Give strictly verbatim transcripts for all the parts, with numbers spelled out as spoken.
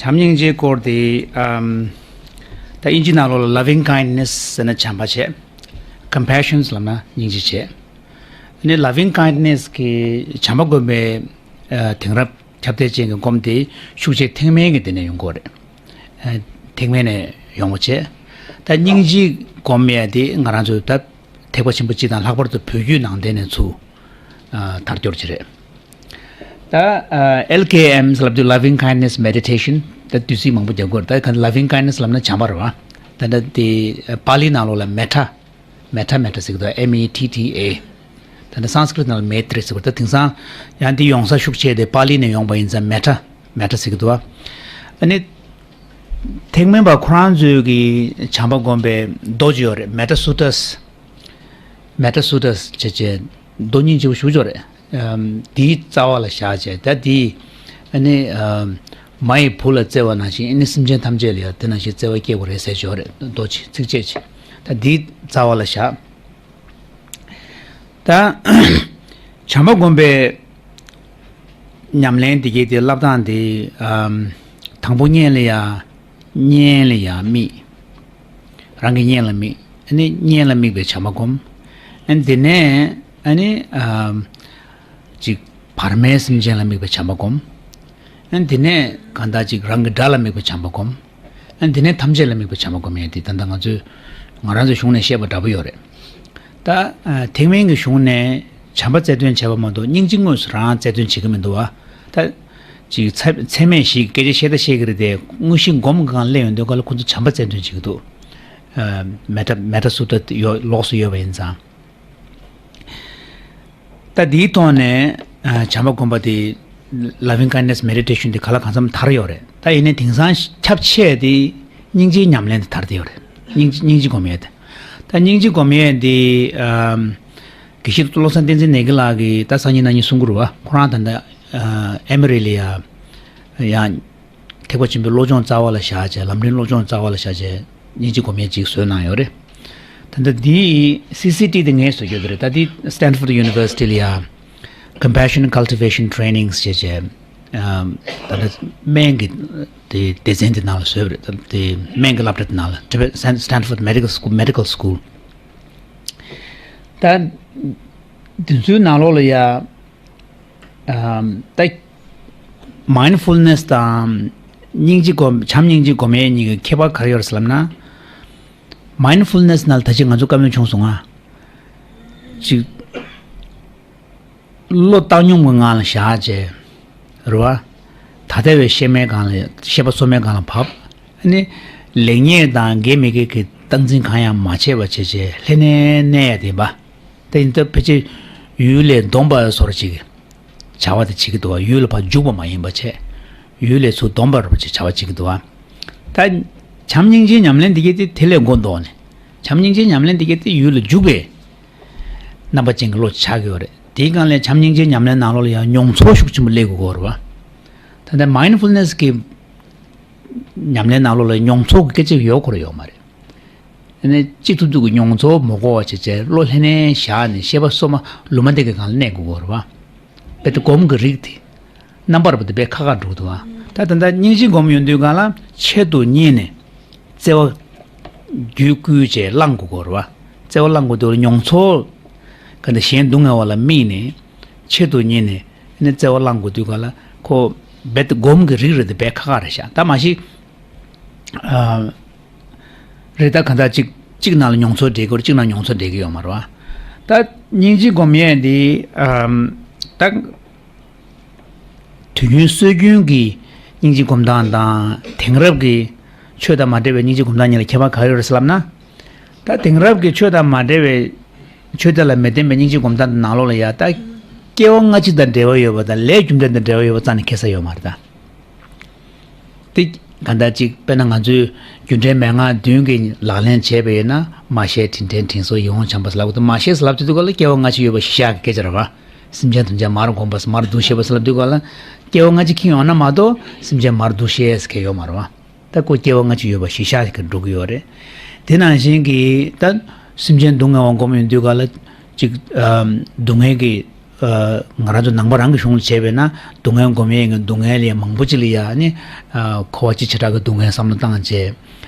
བྱམས་སྙིང་རྗེའི་སྐོར་དེ་ཨམ། ད་དབྱིན་ཇི་ནང་ལོགས་ལ་loving kindness ཟེར་ན་བྱམས་པ་བྱས། compassion ལབ་ན་སྙིང་རྗེ་བྱས། ཨ་ནི་loving kindness གི་བྱམས་པ་སྒོམ་པའི་ཨ་དེང་རབས་ཁྱབ་གདལ་ཅན་གྱི་སྒོམ་དེ་ཤུགས་ཆེ་ཐེག་དམན་གྱི་དེ་ནས་ཡོང་གི་ཡོད་རེད། ཨ་ཐེག་དམན་ནས་ཡོང་བ་བྱས། ད་སྙིང་རྗེ་སྒོམ་ཡས་དེ་ང་རང་ཚོའི་ད་ཐེག་པ་ཆེན་པོ་སྤྱི་དང་ལྷག་པར་དུ་བོད་བརྒྱུད་ནང་བསྟན་ནས་ཚུར་ཨ་དར་འགྱུར་གྱི་རེད། ད་ཨ་ཨེལ་ཀེ་ཨེམ་ལབ་དུས་loving kindness meditation ད་བསྡུས་ཚིག་མང་པོ་རྒྱག་དགོས་རེད། ད་ག་loving kindness ལབ་ན་བྱམས་པ་རེད་བ། ད་ད་དེ་པཱ་ལི་ནང་ལོགས་ལ་མེ་ཊ། མེ་ཊ་མེ་ཊ་ཟེར་གི་འདུག M E T T A། ད་ནི་སཾ་སྐྲྀཏ་ནང་ལ་མེ་ཏྲི་ཟེར་གི་འདུག་ད་དེང་སང་ཡང་འདི་ཡོང་ས་ཤུགས་ཆེ་དེ་པཱ་ལི་ནས་ཡོང་པ་ཡིན་ཙང་མེ་ཊ་མེ་ཊ་ཟེར་གི་འདུག་ཨ་ནི་ཐེག་དམན་པ་ཁོ་རང་ཚོས་ཀྱི་བྱམས་པ་སྒོམ་པའི་མདོ་ཅིག་ཡོད་རེད། མེ་ཊ་སུ་ཏྲས། མེ་ཊ་སུ་ཏྲས་བྱས་བྱས་མདོ་སྙིང་རྗེ་པོ་ཞེ་པོ་ཅིག་ཡོད་རེད། ཨམ་འདིའི་རྩ་བ་ལ་བཞག་བྱས་ད་འདི་ཨ་ནི་ཨམ་མ་ཡི་བུ་ལ་བརྩེ་བ་ནང་བཞིན་ཨ་ནི་སེམས་ཅན་ཐམས་ཅད་ལ་ཡང་དེ་ནང་བཞིན་བརྩེ་བ་སྐྱེ་དགོས་རེད་ཟེར་ཅིག་ཡོད་རེད། མདོ་ཅིག་ཚིགས་བཅད་ཅིག་ད་འདིའི་རྩ་བ་ལ་བཞག་ད་བྱམས་པ་སྒོམ་པའི་ཉམས་ལེན་འདི་གའི་དེ་བསླབ་སྟངས་དེ་ཨམ་དང་པོ་གཉེན་ལ་ཡ། གཉེན་ལ་ཡ་དམིགས། རང་གི་གཉེན་ལ་དམིགས། ཨ་ནི་གཉེན་ལ་དམིགས་པའི་བྱམས་པ་སྒོམ། ཨ་ནི་དེ་ནས་ཨ་ནི་ཨམ་ཅིག་བར་མའི་སེམས་ཅན་ལ་དམིགས་པའི་བྱམས་པ་སྒོམ། ཨ་ནི་དེ་ནས་གང་ལྟར་ཅིག་རང་གི་དགྲ་ལ་དམིགས་པའི་བྱམས་པ་སྒོམ། ཨ་ནི་དེ་ནས་ཐམས་ཅད་ལ་དམིགས་པའི་བྱམས་པ་སྒོམ་ཡས་དེ་ད་ལྟ་ང་ཚོས་ང་རང་ཚོའི་གཞུང་ནས་བཤད་པ་འདྲ་པོ་ཡོད་རེད། ད་ཨ་ཐེག་དམན་གྱི་གཞུང་ནས་བྱམས་པ་རྩལ་འདོན་བྱས་པ་མ་གཏོགས་སྙིང་རྗེ་དངོས་སུ་རང་རྩལ་འདོན་བྱེད་ཀྱི་མི་འདུག་བ། ད་ཅིག་ཚད་ཚད་མེད་བཞི་གི་སྐད་ཆ་བཤད་ད་བཤད་ཀྱི་རེད་དེ། དངོས་གཞི་སྒོམ་གྱི་སྒང་སླེབས་ཡོང་དུས་སྐབས་ལ་ཁོ་ཚོ་བྱམས་པ་རྩལ་འདོན་བྱེད་ཀྱི་འདུག་ཨ་མེ་ཊ་མེ་ཊ་སུ་ཏྲ་ཡོད་ལོགས་སུ་ཡོད་པ་ཡིན་ཙང་། ད་འདིའི་ཐོག་ནས་ཨ་བྱམས་པ་སྒོམ་པ་དེ་loving kindness meditation དེ་གང་ལ་གང་འཚམ་དར་ཡོད་རེད། ད་ཡིན་ནའི་དེང་སང་ཁྱབ་ཆེ་དེ་སྙིང་རྗེའི་ཉམས་ལེན་དེ་དར་བསྡད་ཡོད་རེད། སྙིང་སྙིང་རྗེ་སྒོམ་ཡས་དེ། ད་སྙིང་རྗེ་སྒོམ་ཡས་དེ་ཨམ་དགེ་བཤེས་བློ་བཟང་བསྟན་འཛིན་ནེ་གི་ལགས་ཀྱིས་ད་སང་ཉིན་གནངས་ཉིན་གསུང་གི་རེད་བ། ཁོ་རང་ད་ལྟ་ཨ་ཨེ་མི་རི་ལ་ཡ་ཡང་ཐེག་པ་ཆེན་པོའི་བློ་སྦྱོང་རྩ་བ་ལ་བཞག་བྱས། ལམ་རིམ་བློ་སྦྱོང་རྩ་བ་ལ་བཞག་བྱས་སྙིང་རྗེ་སྒོམ་ཡས་ཅིག་བཟོས་གནང་ཡོད་རེད། ད་ལྟ་འདིའི་སི་སི་ཊི་དེ་ངས་བཟོ་རྒྱུ་དེ་རེད། ད་འདི་Stanford University ལ་ཡ་Compassion Cultivation Trainings བྱས་བྱས་ཨམ་ད་ལྟ་སྨན་གྱི་དེ་སྡེ་ཚན་དེ་ནང་ལ་བཟོས་པ་རེད། ད་དེ་སྨན་གྱི་སློབ་གྲྭ་དེ་ནང་ལ་Stanford Medical School Medical School ད་དེ་ཚོའི་ནང་ལོགས་ལ་ཡ། ཨམ་ད་mindfulness དང་སྙིང་རྗེ་སྒོམ་བྱམས་སྙིང་རྗེ་སྒོམ་ཡས་གཉིས་ཀྱི་ཁྱད་པར་ག་རེ་ཡོད་རེད་ཟེར་ལབ་ན། mindfulness ནང་ལ་ད་ཅི་ང་ཚོ་བཀའ་མོལ་བྱུང་སོང་ང་། ཅིག་བློ་བཏང་སྙོམས་ཀྱི་ངང་ལ་བཞག་བྱས། རེད་བ། ད་ལྟ་བའི་ཤེས་མའི་སྒང་ལ་ཤེས་པ་སོ་མའི་སྒང་ལ་བབས། ཨ་ནི་ལེགས་ཉེས་དང་དགེ་མི་དགེ་གི་སྟངས་འཛིན་གང་ཡང་མ་བྱས་པ་བྱས་བྱས་ལྷན་ནེ་གནས་ཡ་དེ་ཡིན་པ། དེ་ཡིན་སྟབས་ཕལ་ཆེར་ཡུལ་ལས་བསྡོམས་པ་སོར་ཅིག་བྱ་བ་དེ་བྱེད་ཀྱི་འདུག་བ། ཡུལ་ལ་ཕར་འཇུག་པ་མ་ཡིན་པ་བྱས། ཡུལ་ལས་ཚུར་བསྡོམས་པ་རུ་ཅིག་བྱ་བ་བྱེད་ཀྱི་འདུག་བ། ད་བྱམས་སྙིང་རྗེའི་ཉམས་ལེན་འདི་གས་དེ་དེ་ལས་འགོ་འདོགས་ནས། བྱམས་སྙིང་རྗེའི་ཉམས་ལེན་འདི་གས་དེ་ཡུལ་ལ་འཇུག་པའི་རྣམ་པ་ཅན་གྱི་བློ་ཆགས་ཀྱི་ཡོད་རེད། དེའི་སྒང་ལས་བྱམས་སྙིང་རྗེའི་ཉམས་ལེན་ནང་ལོགས་ལ་ཡང་མྱོང་ཚོར་ཤུགས་ཆེན་པོ་སླེབས་དགོས་ཀྱི་ཡོད་རེད་བ། ད་ལྟ་mindfulness གི་ཉམས་ལེན་ནང་ལོགས་ལ་མྱོང་ཚོར་གྱི་སྐད་ཆ་ཡོད་ཁོ་ར་ཡོད་མ་རེད། ཨ་ནི་ཅི་ཐུབ་ཐུབ་ཀྱི་མྱོང་ཚོར་མ་གོ་བ་བྱས་བྱས་བློ་ལྷན་ནེ་བཞག་ནས་ཤེས་པ་སོ་མ་ལུ་མ་དེ་གའི་སྒང་ལ་གནས་དགོས་ཀྱི་ཡོད་རེད་བ། དཔེ་དེ་སྒོམ་གྱི་རིགས་དེ་རྣམ་པར་བབས་ཏེ་དཔེ་ཁག་ཁག་འགྲོ་གི་འདུག་བ། ད་ད་ལྟ་སྙིང་རྗེ་སྒོམ་ཡོང་དུས་སྒང་ལ་ཆེད་དུ་གཉེར་ནས་བརྩེ་བ་རྒྱུད་བསྐུལ་བྱས་བླང་དགོས་ཀྱི་ཡོད་རེད་བ། བརྩེ་བ་བླང་དགོས་དུས་ལ་མྱོང་ཚོར་ག་འདྲ་གཞན་སྡུག་བསྔལ་བ་ལ་དམིགས་ནས་ཆེད་དུ་གཉེར་ནས་ཨ་ནི་བརྩེ་བ་བླང་དགོས་དུས་སྒང་ལ་ཁོ་རྦད་དེ་སྒོམ་གྱི་རིགས་རེད་དེ་དཔེ་ཁག་ཁག་རེད་ཤག་ད་མ་གཞི་ཨ། རེད། ད་གང་ལྟར་གཅིག་གཅིག་ནང་ལ་མྱོང་ཚོར་འདྲེས་ཀྱི་ཡོད་རེད། གཅིག་ནང་མྱོང་ཚོར་འདྲེས་ཀྱི་ཡོད་མ་རེད་བ། ད་སྙིང་རྗེ་སྒོམ་ཡས་འདི་ཨམ། ད་དུས་རྒྱུན་སྲོལ་རྒྱུན་གྱི་སྙིང་རྗེ་སྒོམ་སྟངས་དང་དེང་རབས་ཀྱི་ཆོས་དང་མ་འབྲེལ་བའི་སྙིང་རྗེ་སྒོམ་སྟངས་གཉིས་ལ་ཁྱད་པར་ག་རེ་ཡོད་རེད་ཟེར་ལབ་ན། ད་དེང་རབས་ཀྱི་ཆོས་དང་མ་འབྲེལ་བའི་ཆོས་དེ་ལ་མི་བརྟེན་པའི་སྙིང་རྗེ་སྒོམ་སྟངས་དེ་ནང་ལོགས་ལ་ཡ་ད་སྐྱེ་བ་སྔ་ཕྱི་དང་འབྲེལ་བ་ཡོད་པ་དང་ལས་རྒྱུ་འབྲས་དང་འབྲེལ་བ་ཡོད་པ་རྩ་ནས་ཁེལ་ས་ཡོད་མ་རེད་ད། དེ་ག་འདྲ་ཅིག་དཔེར་ན་ང་ཚོས་རྒྱུ་འབྲས་མན་ངག་བདུན་གྱི་ལག་ལེན་བྱས་པ་ཡིན་ན། མ་ཤེས་དྲིན་དྲན་དྲིན་གཟོ་ཡིད་འོང་བྱམས་པ་ཟེར་ལབ་དགོས་འདུག་མ་ཤེས་ཟེར་ལབ་དུས་སྐབས་ལ་སྐྱེ་བ་སྔ་ཕྱི་ཡོད་པ་གཞི་བཞག་གི་སྐད་ཆ་རེད་བ། སེམས་ཅན་ཐམས་ཅད་མར་གོམས་པ་མར་འདུ་ཤེས་པ་ཟེར་ལབ་དུས་སྐབས་ལ་སྐྱེ་བ་སྔ་ཕྱི་ཁྱེར་ཡོང་ན་མ་གཏོགས་སེམས་ཅན་མར་འདུ་ཤེས་ཟེར་མཁན་ཡོད་མ་རེད་བ། ད་ཁོ་སྐྱེ་བ་སྔ་ཕྱི་ཡོད་པ་གཞི་བཞག་གི་འགྲོ་གི་ཡོད་རེད། དེ་ནང་བཞིན་གྱི་ད་སེམས་ཅན་སྡུག་བསྔལ་བ་སྒོམ་ཡོང་དུས་སྐབས་ལ་ཅིག་ཨམ་སྡུག་བསྔལ་གྱི་ ཨ་ང་རང་ཚོ་ནང་པ་རང་གི་གཞུང་ལ་བྱས་པས་ན། སྡུག་བསྔལ་སྒོམ་ཡས་ཀྱི་སྡུག་བསྔལ་ལས་མང་པོ་ཅིག་ལ་ཡ་ནི། ཨ་འཁོར་བ་སྤྱི་བྱེ་བྲག་གི་སྡུག་བསྔལ་བསམ་བློ་བཏང་བྱས།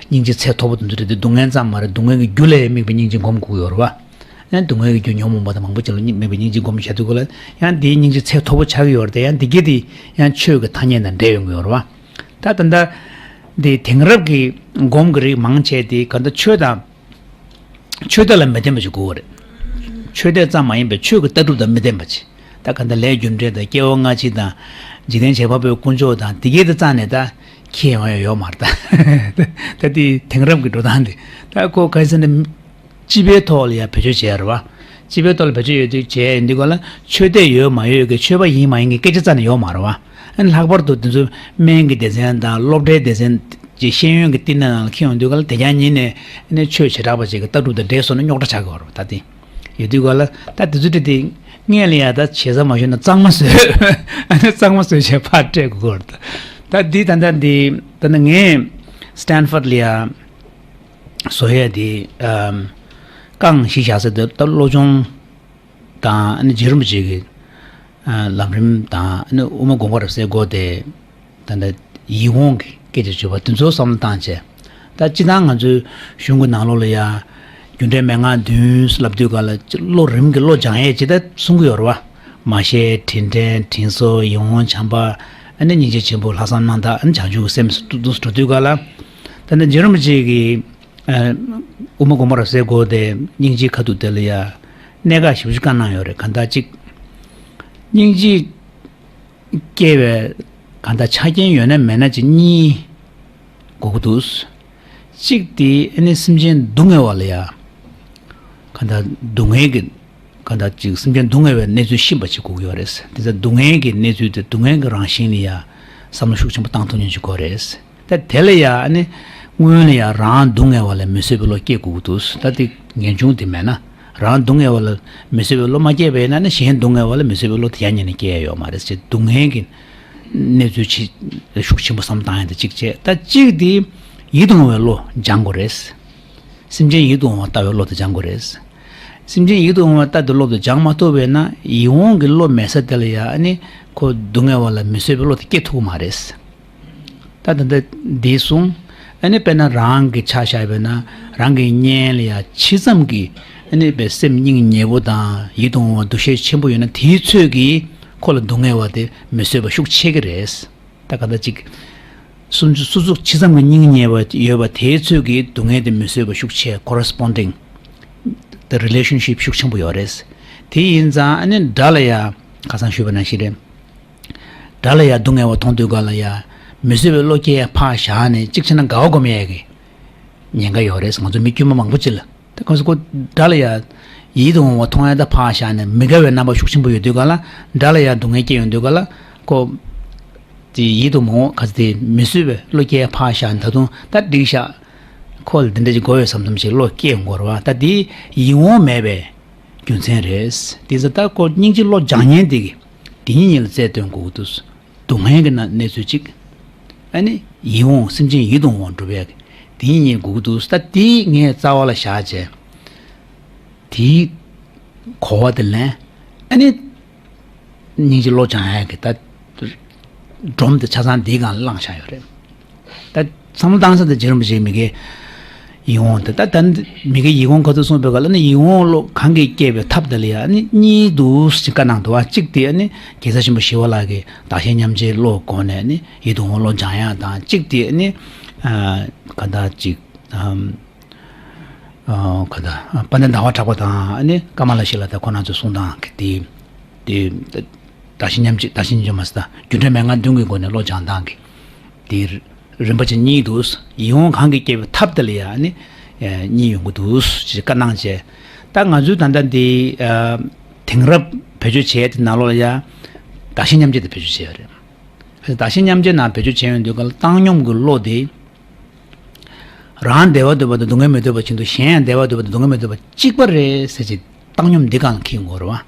སྙིང་རྗེ་ཚད་མཐོ་པོ་དེ་ཚོ་རེད་དེ། སྡུག་བསྔལ་ཙམ་མ་རེད། སྡུག་བསྔལ་གྱི་རྒྱུ་ལ་དམིགས་པའི་སྙིང་རྗེ་སྒོམ་དགོས་ཀྱི་ཡོད་རེད་བ། ཡང་སྡུག་བསྔལ་གྱི་རྒྱུ་ཉོན་མོངས་པ་དང་མང་པོ་ཅིག་ལ་དམིགས་པའི་སྙིང་རྗེ་སྒོམ་བྱ་དུས་སྐབས་ལ། ཡང་དེའི་སྙིང་རྗེ་ཚད་མཐོ་པོ་ཆགས་ཀྱི་ཡོད་རེད་དེ། ཡང་འདི་གས་དེ་ཡང་ཆོས་ཀྱི་ཐ་སྙད་དང་འབྲེལ་ཡོང་གི་ཡོད་རེད་བ། ད་ད་ལྟ་འདི་དེང་རབས་ཀྱི་སྒོམ་གྱི་རིགས་མང་ཆེ་དེ་ག་འདྲ་ཆོས་དང་། ཆོས་དད་ལ་མི་ལྡན་པ་ཞིག་དགོས་པ་རེད། ཆོས་དད་ཙམ་མ་ཡིན་པའི་ཆོས་ཀྱི་ལྟ་གྲུབ་དང་མི་ལྡན་པ་ཅིག་ད་ག་འདྲ་ལས་རྒྱུ་འབྲས་དང་། སྐྱེ་བ་སྔ་ཕྱི་དང་། འཇིག་རྟེན་བྱེད་པ་པོའི་དཀོན་མཆོག་དང་། དེ་གས་དེ་རྩ་ནས་ད་ཁྱེད་ཡོང་ཡ་ཡོད་མ་རེད་ད། ད་དེ་དེང་རབས་ཀྱི་འགྲོ་སྟངས་དེ། ད་ཁོ་ག་རེ་ཟེར་ན། སྤྱི་པའི་ཐོག་ལ་ཡ་བེད་སྤྱོད་བྱས་རེད་བ། སྤྱི་པའི་ཐོག་ལ་བེད་སྤྱོད་ཡོད་དུས་བྱས་ཡིན་དུས་ག་ལ། ཆོས་དད་ཡོད་མ་ཡོད་ཀྱི། ཆོས་པ་ཡིན་མ་ཡིན་གྱི་སྐད་ཆ་རྩ་ནས་ཡོད་མ་རེད་བ། ཨ་ནི་ལྷག་པར་དུ་དེ་ཚོ་སྨན་གྱི་སྡེ་ཚན་དང་སློབ་གྲྭའི་སྡེ་ཚན་གྱི་ཤེས་ཡོན་གྱི་བསྟི་གནས་ནང་ལ་འཁྱེར་ཡོང་དུས་ག་ལ། དེ་རྐྱང་ཉིད་ནས་ནི་ཆོས་བྱེ་བྲག་པ་ཅིག་གི་ལྟ་གྲུབ་དང་འདྲེས་སོང་ན་རྙོག་དྲ་ཆགས་ཀྱི་ཡོད་རེད་བ། ད་དེ་ཡོད་དུས་ག་ལ། ད་དེ་ཚོ་དེ་དེ་སྔོན་ལ་ཡ་ད་བྱེད་ས་མ་ཤོར་ན་གཙང་མ་བཟོས། ཨ་ནི་གཙང་མ་བཟོས་བྱས་ཕར་སྤྲད་དགོས་ཀྱི་ཡོད་རེད། ད་འདི་ད་ལྟ་འདི་ད་ནི་ངས་སི་ཊན་ཕོར་ཌི་ལ་ཡ་བཟོ་ཡ་དེ། ཨམ། རྐང་བཞི་བཞག་ས་དེ་ད་བློ་སྦྱོང་དང་། ཨ་ནི་རྗེ་རིན་པོ་ཆེ་གི་ཨ་ལམ་རིམ་དང་། ཨ་ནི་དབུ་མ་དགོངས་པ་རབ་གསལ་སྐོར་དེ། ད་ལྟ་ཡིད་འོང་གི་སྐད་ཆ་བརྗོད་པ་དེ་ཚོ་བསམ་བློ་བཏང་བྱས། ད་སྤྱིར་བཏང་ང་ཚོའི་གཞུང་གི་ནང་ལོགས་ལ་ཡ་རྒྱུ་འབྲས་མན་ངག་བདུན་ལབ་དུས་ག་ལ། བློ་རིམ་གྱིས་བློ་སྦྱང་ཡས་ཅིག་ད་གསུང་གི་ཡོད་རེད་བ། མ་ཤེས། དྲིན་དྲན། དྲིན་གཟོ། ཡིད་འོང་བྱམས་པ། ཨ་ནི་སྙིང་རྗེ་ཆེན་པོ། ལྷག་བསམ་རྣམ་དག། ཨ་ནི་བྱང་ཆུབ་ཀྱི་སེམས་སུ་འདུག་འགྲོ་དུས་ག་ལ། ད་ནི་རྗེ་རིན་པོ་ཆེ་གིས་ཨ་དབུ་མ་དགོངས་པ་རབ་གསལ་སྐོར་དེ་སྙིང་རྗེའི་ཁ་ཐུག་དེ་ལ་ཡ་གནད་འགག་ཞེ་པོ་ཅིག་བཀའ་གནང་ཡོད་རེད། གང་ལྟར་ཅིག་སྙིང་རྗེ་སྐྱེ་བའི་གང་ལྟར་ཆ་རྐྱེན་ཡོད་ན་མེད་ན་ཅིག་གཉིས་དགོས་ཀྱི་འདུག་གཅིག་དེ་ཨ་ནི་སེམས་ཅན་སྡུག་བསྔལ་བ་ལ་ཡ་གང་ལྟར་སྡུག་བསྔལ་གྱི། གང་ལྟར་ཅིག་སེམས་ཅན་སྡུག་བསྔལ་བའི་གནས་ཚུལ་ཤེས་པ་ཅིག་དགོས་ཀྱི་ཡོད་རེད། དེ་ཚོ་སྡུག་བསྔལ་གྱི་གནས་ཚུལ་དེ། སྡུག་བསྔལ་གྱི་རང་བཞིན་ལ་ཡ་བསམ་བློ་ཤུགས་ཆེན་པོ་བཏང་ཐུབ་མཁན་ཅིག་དགོས་རེད། ད་དེ་ལ་ཡ་ཨ་ནི་སྔོན་ལ་ཡ་རང་སྡུག་བསྔལ་བ་ལ་མི་བཟོད་པའི་བློ་སྐྱེ་དགོས་ཀྱི་འདུག་ད་དེ་ངེས་འབྱུང་དེ་མེད་ན། རང་སྡུག་བསྔལ་བ་ལ་མི་བཟོད་པའི་བློ་མ་སྐྱེས་པ་ཡིན་ན་ནི། གཞན་སྡུག་བསྔལ་བ་ལ་མི་བཟོད་པའི་བློ་དེ་ཡང་ཉིད་ནས་སྐྱེ་ཡ་ཡོད་མ་རེད་ཅེས། སྡུག་བསྔལ་གྱི་གནས་ཚུལ་ཆེ་ཤུགས་ཆེན་པོ་བསམ་བཏང་ཡ་དེ་གཅིག་བྱས། ད་གཅིག་དེ་ཡིད་དུ་འོང་བའི་བློ་སྦྱང་དགོས་རེད། སེམས་ཅན་ཡིད་དུ་འོང་བ་ལྟ་བའི་བློ་དེ་སྦྱང་དགོས་རེད། སེམས་ཅན་ཡིད་དུ་འོང་བ་ལྟ་བའི་བློ་དེ་སྦྱང་མ་ཐུབ་པས་ན། ཡིད་འོང་གི་བློ་མེད་ས་དེ་ལ་ཡ་ཨ་ནི་ཁོ་སྡུག་བསྔལ་བ་ལ་མི་བཟོད་པའི་བློ་དེ་སྐྱེ་ཐུབ་ཀྱི་མ་རེད། ད་ད་ལྟ་འདི་གསུངས། ཨ་ནི་དཔེར་ན་རང་གི་ཆ་བཞག་པས་ན། རང་གི་གཉེན་ལ་ཡ་ཇི་ཙམ་གྱི་ཨ་ནི་པའི་སེམས་སྙིང་ཉེ་པོ་དང་། ཡིད་དུ་འོང་བ་འདུ་ཤེས་ཆེན་པོ་ཡོད་ན། དེའི་ཚོད་ཀྱིས་ཁོ་ལ་སྡུག་བསྔལ་བ་དེ་མི་བཟོད་པ་ཤུགས་ཆེ་གི་རེད། ད་ག་འདྲ་ཅིག་སུ་སུ་ཚོ་ཇི་ཙམ་གྱི་སྙིང་ཉེ་བ་ཡོད་པ། དེའི་ཚོད་ཀྱིས་སྡུག་བསྔལ་དེ་མི་བཟོད་པ་ཤུགས་ཆེ། ཀོ་རེ་སི་པོན་ཌིང་དེ་རི་ལེ་ཤན་ཤིབ་ཤུགས་ཆེན་པོ་ཡོད་རེད། དེ་ཡིན་ཙང་ཨ་ནི་དགྲ་ལ་ཡ་ཁ་སང་ཞུས་པ་ནང་བཞིན་རེད། དགྲ་ལ་ཡ་སྡུག་བསྔལ་བ་མཐོང་དུས་ག་ལ་ཡ་མི་བཟོད་པའི་བློ་སྐྱེ་ཡ་ཕར་བཞག་ནས། གཅིག་བྱས་ན་དགའ་བ་སྒོམ་ཡས་ཀྱི་ཉེན་ཁ་ཡོད་རེད། ང་ཚོ་མི་དཀྱུས་མ་མང་པོ་ཅིག་ལ། ད་གང་ཟེར་ཁོ་དགྲ་ལ་ཡ་ཡིད་དུ་འོང་བ་མཐོང་ཡ་ད་ཕར་བཞག་ནས། མི་དགའ་བའི་རྣམ་པ་ཤུགས་ཆེན་པོ་ཡོད་དུས་ག་ལ། དགྲ་ལ་ཡ་སྡུག་བསྔལ་སྐྱེ་ཡོང་དུས་ག་ལ། ཁོ་དེ་ཡིད་དུ་མི་འོང་། ག་ཚོད་དེ་མི་བཟོད་པའི་བློ་སྐྱེ་ཡ་ཕར་བཞག་ནས། ད་དུང་ད་འགྲིག་ཤག་ཁོ་ལ་འདི་འདྲ་ཅིག་དགོས་ཡོད་བསམ་བསམ་ཞིག་བློ་སྐྱེ་ཡོང་གི་རེད་བ། ད་དེ་ཡིད་འོང་མེད་པའི་རྒྱུ་མཚན་རེད། དེ་ཚོ་ད་ཁོ་སྙིང་རྗེ་བློ་སྦྱང་ཉན་དེ་གི་དེ་ཉིད་ཉིད་ལ་རྩལ་སྟོན་དགོས་ཀྱི་འདུག་སྡུག་བསྔལ་གྱི་ན་གནས་ཚུལ་གཅིག་ཨ་ནི་ཡིད་འོང་། སེམས་ཅན་ཡིད་དུ་འོང་བ་འགྲུབ་ཡག་གི་དེ་ཉིད་ཉིད་དགོས་ཀྱི་འདུག་ད་དེ་ངས་རྩ་བ་ལ་བཞག་བྱས། དེའི་གོ་བ་དེ་ལེན། ཨ་ནི་སྙིང་རྗེ་བློ་སྦྱང་ཡག་གི་ད་སྒྲོམ་དེ་ཆ་ཚང་འདིའི་སྒང་ལ་བླངས་བཞག་ཡོད་རེད། ད་བསམ་བློ་བཏང་ས་དེ་རྗེ་རིན་པོ་ཆེས་མི་དགེ་ཡིད་འོང་དེ། ད་ད་མི་དགེ་ཡིད་འོང་ག་ཚོད་གསུངས་པའི་སྐབས་ལ་ནི། ཡིད་འོང་བློ་གང་གིས་སྐྱེས་པའི་ཐབས་དེ་ལ་ཡ་ནི་གཉིས་འདུག་ཅེས་བཀའ་གནང་འདུག་བ། གཅིག་དེ་ནི་རྒྱལ་སྲས་ཆེན་པོ་ཞི་བ་ལྷ་གིས་བདག་གཞན་མཉམ་བརྗེའི་བློ་སྒོ་ནས་ནི་ཡིད་དུ་འོང་བློ་སྦྱང་ཡག་དང་། གཅིག་དེ་ནི་ཨ་ག་འདྲ་ཅིག་ཨམ་ཨ་ག་འདྲ་དཔལ་ལྡན་ཟླ་བ་གྲགས་པ་དང་ནི་ཀ་མ་ལ་ཤཱི་ལ་དང་ཁོང་རྣམ་ཚོས་གསུང་སྟངས་ཀྱི་དེ་དེ་བདག་གཞན་མཉམ་བརྗེ། བདག་གཞན་མཉམ་བརྗེ་མ་ཟད། རྒྱུ་འབྲས་མན་ངག་བདུན་གྱི་སྒོ་ནས་བློ་སྦྱང་སྟངས་ཀྱི་དེ་རིམ་པ་བྱས་གཉིས་འདུག་ཡིད་འོང་གང་གིས་སྐྱེས་པའི་ཐབས་དེ་ལ་ཡ་ནི་གཉིས་ཡོང་གི་འདུག་ཅེས་བཀའ་གནང་བྱས། ད་ང་ཚོའི་ད་ལྟ་འདི་དེང་རབས་བེད་སྤྱོད་བྱས་དེ་ནང་ལོགས་ལ་ཡ་བདག་གཞན་མཉམ་བརྗེ་དེ་བེད་སྤྱོད་བྱས་ཡོད་རེད། བདག་གཞན་མཉམ་བརྗེ་ནང་བེད་སྤྱོད་བྱས་ཡོང་དུས་ག་ལ། བཏང་སྙོམས་ཀྱི་བློ་དེ་རང་བདེ་བ་འདོད་པ་དང་སྡུག་བསྔལ་མི་འདོད་པ་བཞིན་དུ་གཞན་ཡང་བདེ་བ་འདོད་པ་དང་སྡུག་བསྔལ་མི་འདོད་པ་གཅིག་པ་རེད་ཟེར་གྱི་བཏང་སྙོམས་འདི་སྒང་ལ་འཁྱེར་དགོས་རེད་བ།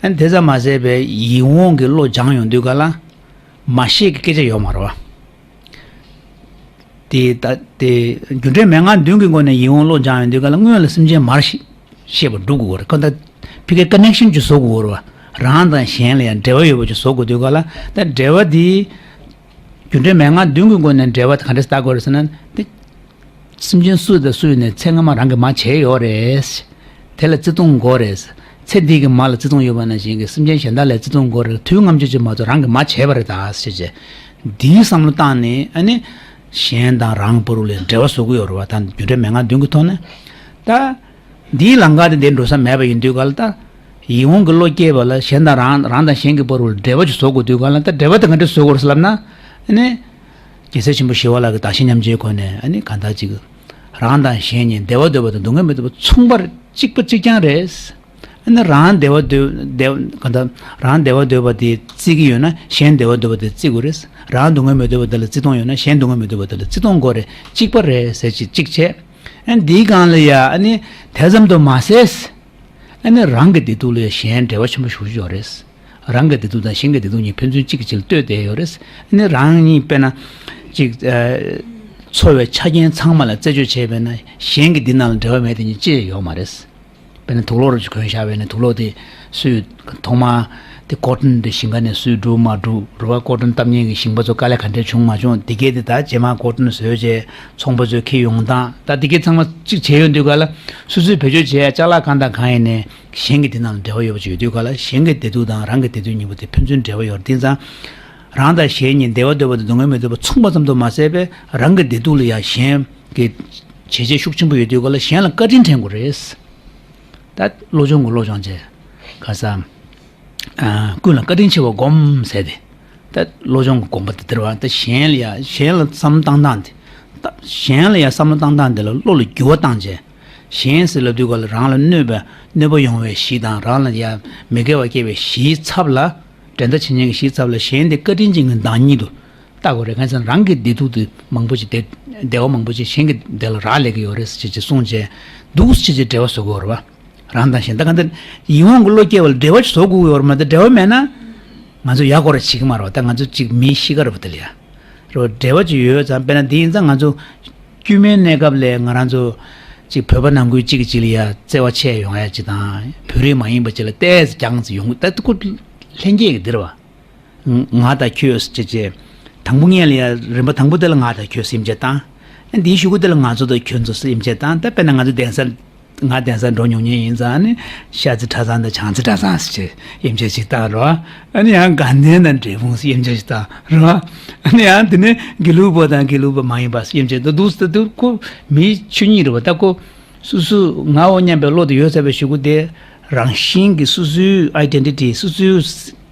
ཨ་ནི་དེ་ཙམ་མ་ཟད་པའི་ཡིད་འོང་གི་བློ་སྦྱང་ཡོང་དུས་ག་ལ། མ་ཤེས་ཀྱི་སྐད་ཆ་ཡོད་མ་རེད་བ། དེ་ད་དེ་རྒྱུ་འབྲས་མན་ངག་བདུན་གྱི་སྒོ་ནས་ཡིད་འོང་བློ་སྦྱང་ཡོང་དུས་ག་ལ། སྔོན་ལ་སེམས་ཅན་མར་ཤེས་ཤེས་པ་སྒྲུབ་དགོས་རེད། ཁོ་ད་ཕི་ཀའི་ཀ་ནེག་ཤན་ཅིག་བཟོ་དགོས་རེད་བ། རང་དང་གཞན་ལ་ཡང་འབྲེལ་བ་ཡོད་པ་ཅིག་བཟོ་དགོས་དུས་ག་ལ། ད་འབྲེལ་བ་འདི་རྒྱུ་འབྲས་མན་ངག་བདུན་གྱི་སྒོ་ནས་འབྲེལ་བ་ག་འདྲ་ལྟ་དགོས་རེད་ཟེར་ན། འདི་སེམས་ཅན་སུ་དང་སུ་ཡིན་ནའི་ཚེ་སྔ་མ་རང་གིས་མ་བྱས་ཡོད་རེད། དེ་ལ་བརྩི་མཐོང་དགོས་རེད། ཚེ་འདི་གི་མ་ལ་བརྩི་མཐོང་ཡོད་པ་ནང་བཞིན་གྱི་སེམས་ཅན་གཞན་དག་ལ་བརྩི་མཐོང་དགོས་རེད། དུས་སྔ་མ་ཅིག་མ་གཏོགས་རང་གིས་མ་བྱས་པ་རེད་ད་ཟེར་བྱས། འདིའི་བསམ་བློ་བཏང་ནས་ཨ་ནི་གཞན་དང་རང་བར་ལ་འབྲེལ་བ་བཟོ་གི་ཡོད་རེད་བ། ད་རྒྱུ་འབྲས་མན་ངག་བདུན་གྱི་ཐོག་ནས་ད། འདིའི་ལམ་ཁ་དེ་འདིར་འགྲོ་ས་མེད་པ་ཡིན་དུས་ག་ལ། ད་ཡིད་འོང་གི་བློ་སྐྱེས་པ་ལ་གཞན་དང་རང་རང་དང་གཞན་གྱི་བར་དུ་འབྲེལ་བ་ཅིག་བཟོ་དགོས་དུས་ག་ལ། ད་འབྲེལ་བ་དེ་ག་འདྲ་བཟོ་དགོས་རེད་ལབ་ན། ཨ་ནི་རྒྱལ་སྲས་ཆེན་པོ་ཞི་བ་ལྷ་གིས་བདག་གཞན་མཉམ་བརྗེའི་སྒོ་ནས་ཨ་ནི་གང་ལྟར་ཅིག་རང་དང་གཞན་གཉིས་བདེ་བ་འདོད་པ་དང་སྡུག་བསྔལ་མི་འདོད་པ་མཚུངས་པར་གཅིག་པ་གཅིག་རྐྱང་རེད། ཨ་ནི་རང་བདེ་བ་འདོད་བདེ་གང་ལྟར་རང་བདེ་བ་འདོད་པ་དེ་བརྩི་གི་ཡོད་ན་གཞན་བདེ་བ་འདོད་པ་དེ་བརྩི་དགོས་རེད། རང་སྡུག་བསྔལ་མི་འདོད་པ་དེ་ལ་བརྩི་མཐོང་ཡོད་ན་གཞན་སྡུག་བསྔལ་མི་འདོད་པ་དེ་ལ་བརྩི་མཐོང་དགོས་རེད། གཅིག་པ་རེད་ཟེར་ཅིག་གཅིག་བྱས། ཨ་ནི་འདིའི་སྒང་ལ་ཡ་ཨ་ནི་དེ་ཙམ་དུ་མ་ཟད། ཨ་ནི་རང་གི་བདེ་སྡུག་ལ་ཡ་གཞན་འབྲེལ་བ་ཆེན་པོ་ཞེ་པོ་ཅིག་ཡོད་རེད། རང་གི་བདེ་སྡུག་དང་གཞན་གྱི་བདེ་སྡུག་གཉིས་ཕན་ཚུན་གཅིག་གིས་གཅིག་ལ་ལྟོས་བསྡད་ཡོད་རེད། ཨ་ནི་རང་ཉིད་དཔེར་ན་ཅིག་ཨ་འཚོ་བའི་ཆ་རྐྱེན་ཚང་མ་ལ་རྩད་གཅོད་བྱས་པས་ན་གཞན་གྱི་བདེ་སྡུག་ལ་འབྲེལ་བ་མེད་དེ་ཉིད་ཅི་ཡང་ཡོད་མ་རེད། དཔེར་ན་དུག་ལོག་རུ་གོན་བཞག་པས་ན་དུག་ལོག་དེ་སུས་ཐོག་མ་དེ་ཀོ་ཊོན་དེ་ཞིང་ཁ་ནས་སུས་བསྒྲུབས་མ་བསྒྲུབས་རེད་བ། ཀོ་ཊོན་བཏབ་མཁན་གྱི་ཞིང་པ་ཚོ་དཀའ་ལས་ག་འདྲས་བྱུང་མ་བྱུང་དེ་གས་དེ་ད་རྗེས་མ་ཀོ་ཊོན་བཟོས་རྗེས་ཚོང་པ་ཚོས་འཁྱེར་ཡོང་སྟངས་ད་དེ་གས་ཚང་མ་གཅིག་བྱས་ཡོང་དུས་ག་ལ་སོ་སོས་བེད་སྤྱོད་བྱས་ཡ་ཅ་ལག་གང་དང་གང་ཡིན་ནའི་གཞན་གྱི་དེ་ནང་ལ་འབྲེལ་བ་ཡོད་པ་ཅིག་ཡོད་དུས་ག་ལ་གཞན་གྱི་བདེ་སྡུག་དང་རང་གི་བདེ་སྡུག་གཉིས་པོ་དེ་ཕན་ཚུན་འབྲེལ་བ་ཡོད་རེད། དེ་ཙང་རང་དང་གཞན་གཉིས་བདེ་བ་འདོད་པ་དང་སྡུག་བསྔལ་མི་འདོད་པ་མཚུངས་པ་ཙམ་དུ་མ་ཟད་པས་རང་གི་བདེ་སྡུག་ལ་ཡ་གཞན་གྱི་བྱས་རྗེས་ཤུགས་ཆེན་པོ་ཡོད་དུས་ག་ལ་གཞན་ལ་བཀའ་དྲིན་དྲན་དགོས་རེད། ད་བློ་སྦྱོང་གི་བློ་སྦྱོང་བྱས། ཁ་སང་། ཨ་ཀུན་ལ་བཀའ་དྲིན་ཆེ་བར་བསྒོམ་ཟེར་ཏེ། ད་བློ་སྦྱོང་གི་དགོངས་པ་དེ་དེར་བ་ད་གཞན་ལ་ཡ་གཞན་ལ་བསམ་བློ་བཏང་སྟངས་དེ། ད་གཞན་ལ་ཡ་བསམ་བློ་བཏང་སྟངས་དེ་ལ་བློ་ལ་འགྱུར་བ་བཏང་བྱས། གཞན་ཟེར་ལབ་དུས་ག་ལ་རང་ལ་གནོད་པ་གནོད་པ་ཡོང་བའི་གཞི་དང་རང་ལ་ཡ་མི་དགེ་བ་སྐྱེ་བའི་གཞིའི་ཚབ་ལ། འགྲན་ཟླ་བྱེད་མཁན་གྱི་གཞིའི་ཚབ་ལ་གཞན་དེ་བཀའ་དྲིན་ཅན་གྱི་བདག་ཉིད་དུ། ལྟ་དགོས་རེད། གང་ཟེར་ན་རང་གི་བདེ་སྡུག་དེ་མང་པོ་ཞིག་བདེ་བདེ་བ་མང་པོ་ཞིག་གཞན་གྱི་བདེ་ལ་རག་ལས་ཀྱི་ཡོད་རེད་ཅེས་ཅེས་གསུངས་བྱས་འདུག་ཅེས་ཅེས་འབྲེལ་བ་བཟོ་དགོས་རེད་བ། རང་དང་གཞན་ད་གང་ལྟར་ཡིད་འོང་གི་བློ་སྐྱེ་བ་ལ་འབྲེལ་བ་ཞིག་བཟོ་དགོས་ཀྱི་ཡོད་རེད་མ་གཏོགས་འབྲེལ་བ་མེད་ན་ང་ཚོ་ཡག་སྐོར་བྱེད་ཀྱི་མ་རེད་བ། ད་ང་ཚོ་གཅིག་མིའི་གཤིས་ཀ་རེད་བ་དེ་ལ་ཡ། རེད་བ། འབྲེལ་བ་ཅིག་ཡོད་ཙང་དཔེར་ན་འདི་ཡིན་ཙང་ང་ཚོ་དཀྱུས་མའི་གནས་སྐབས་ལ་ང་རང་ཚོ་གཅིག་བོད་པ་ནང་ཁུལ་གཅིག་གིས་གཅིག་ལ་ཡ་བརྩེ་བ་ཆེ་ཡོང་ཡ་ཅིག་དང་བོད་རིགས་མ་ཡིན་པ་ཅིག་ལ་ཏོག་ཙམ་རྒྱང་ཙམ་ཡོང་ད་ཁོ་ལྷན་སྐྱེས་ཀྱི་འདི་རེད་བ། ང་དང་ཁྱོད་ཅེས་བྱས། དང་པོ་ངས་ལ་ཡ་རིམ་པ་དང་པོ་དེ་ལ་ང་དང་ཁྱོད་སེམས་ཅན་དང་། ཨ་འདིའི་གཞུག་གུ་དེ་ལ་ང་ཚོ་དང་ཁྱོད་ཚོ་སེམས་ཅན་དང་ད་དཔེར་ན་ང་ཚོ་གདན་ས། ང་གདན་ས་འགྲོ་མྱོང་མཁན་ཡིན་ཙང་ནི་ཤ་ཚ་གྲྭ་ཚང་དང་བྱང་རྩེ་གྲྭ་ཚང་ཟེར་ཅེས་སེམས་ཅན་ཞིག་བཏང་རོགས། ཨ་ནི་ཡང་དགའ་ལྡན་དང་འབྲས་སྤུངས་སེམས་ཅན་ཞིག་བཏང་རོགས། ཨ་ནི་ཡང་དེ་ནས་དགེ་ལུགས་པ་དང་དགེ་ལུགས་པ་མ་ཡིན་པ་སེམས་ཅན་དང་འདུག་ཟེར་དུས་ཁོ་མིའི་ཆོས་ཉིད་རེད་བ། ད་ཁོ་སོ་སོ་ངའོ་སྙམ་པའི་བློ་དེ་ཡོད་ཚར་བའི་གཞུག་གུ་དེ་རང་བཞིན་གྱིས་སོ་སོའི་ཨའི་ཌེན་ཊི་ཊི་སོ་སོའི་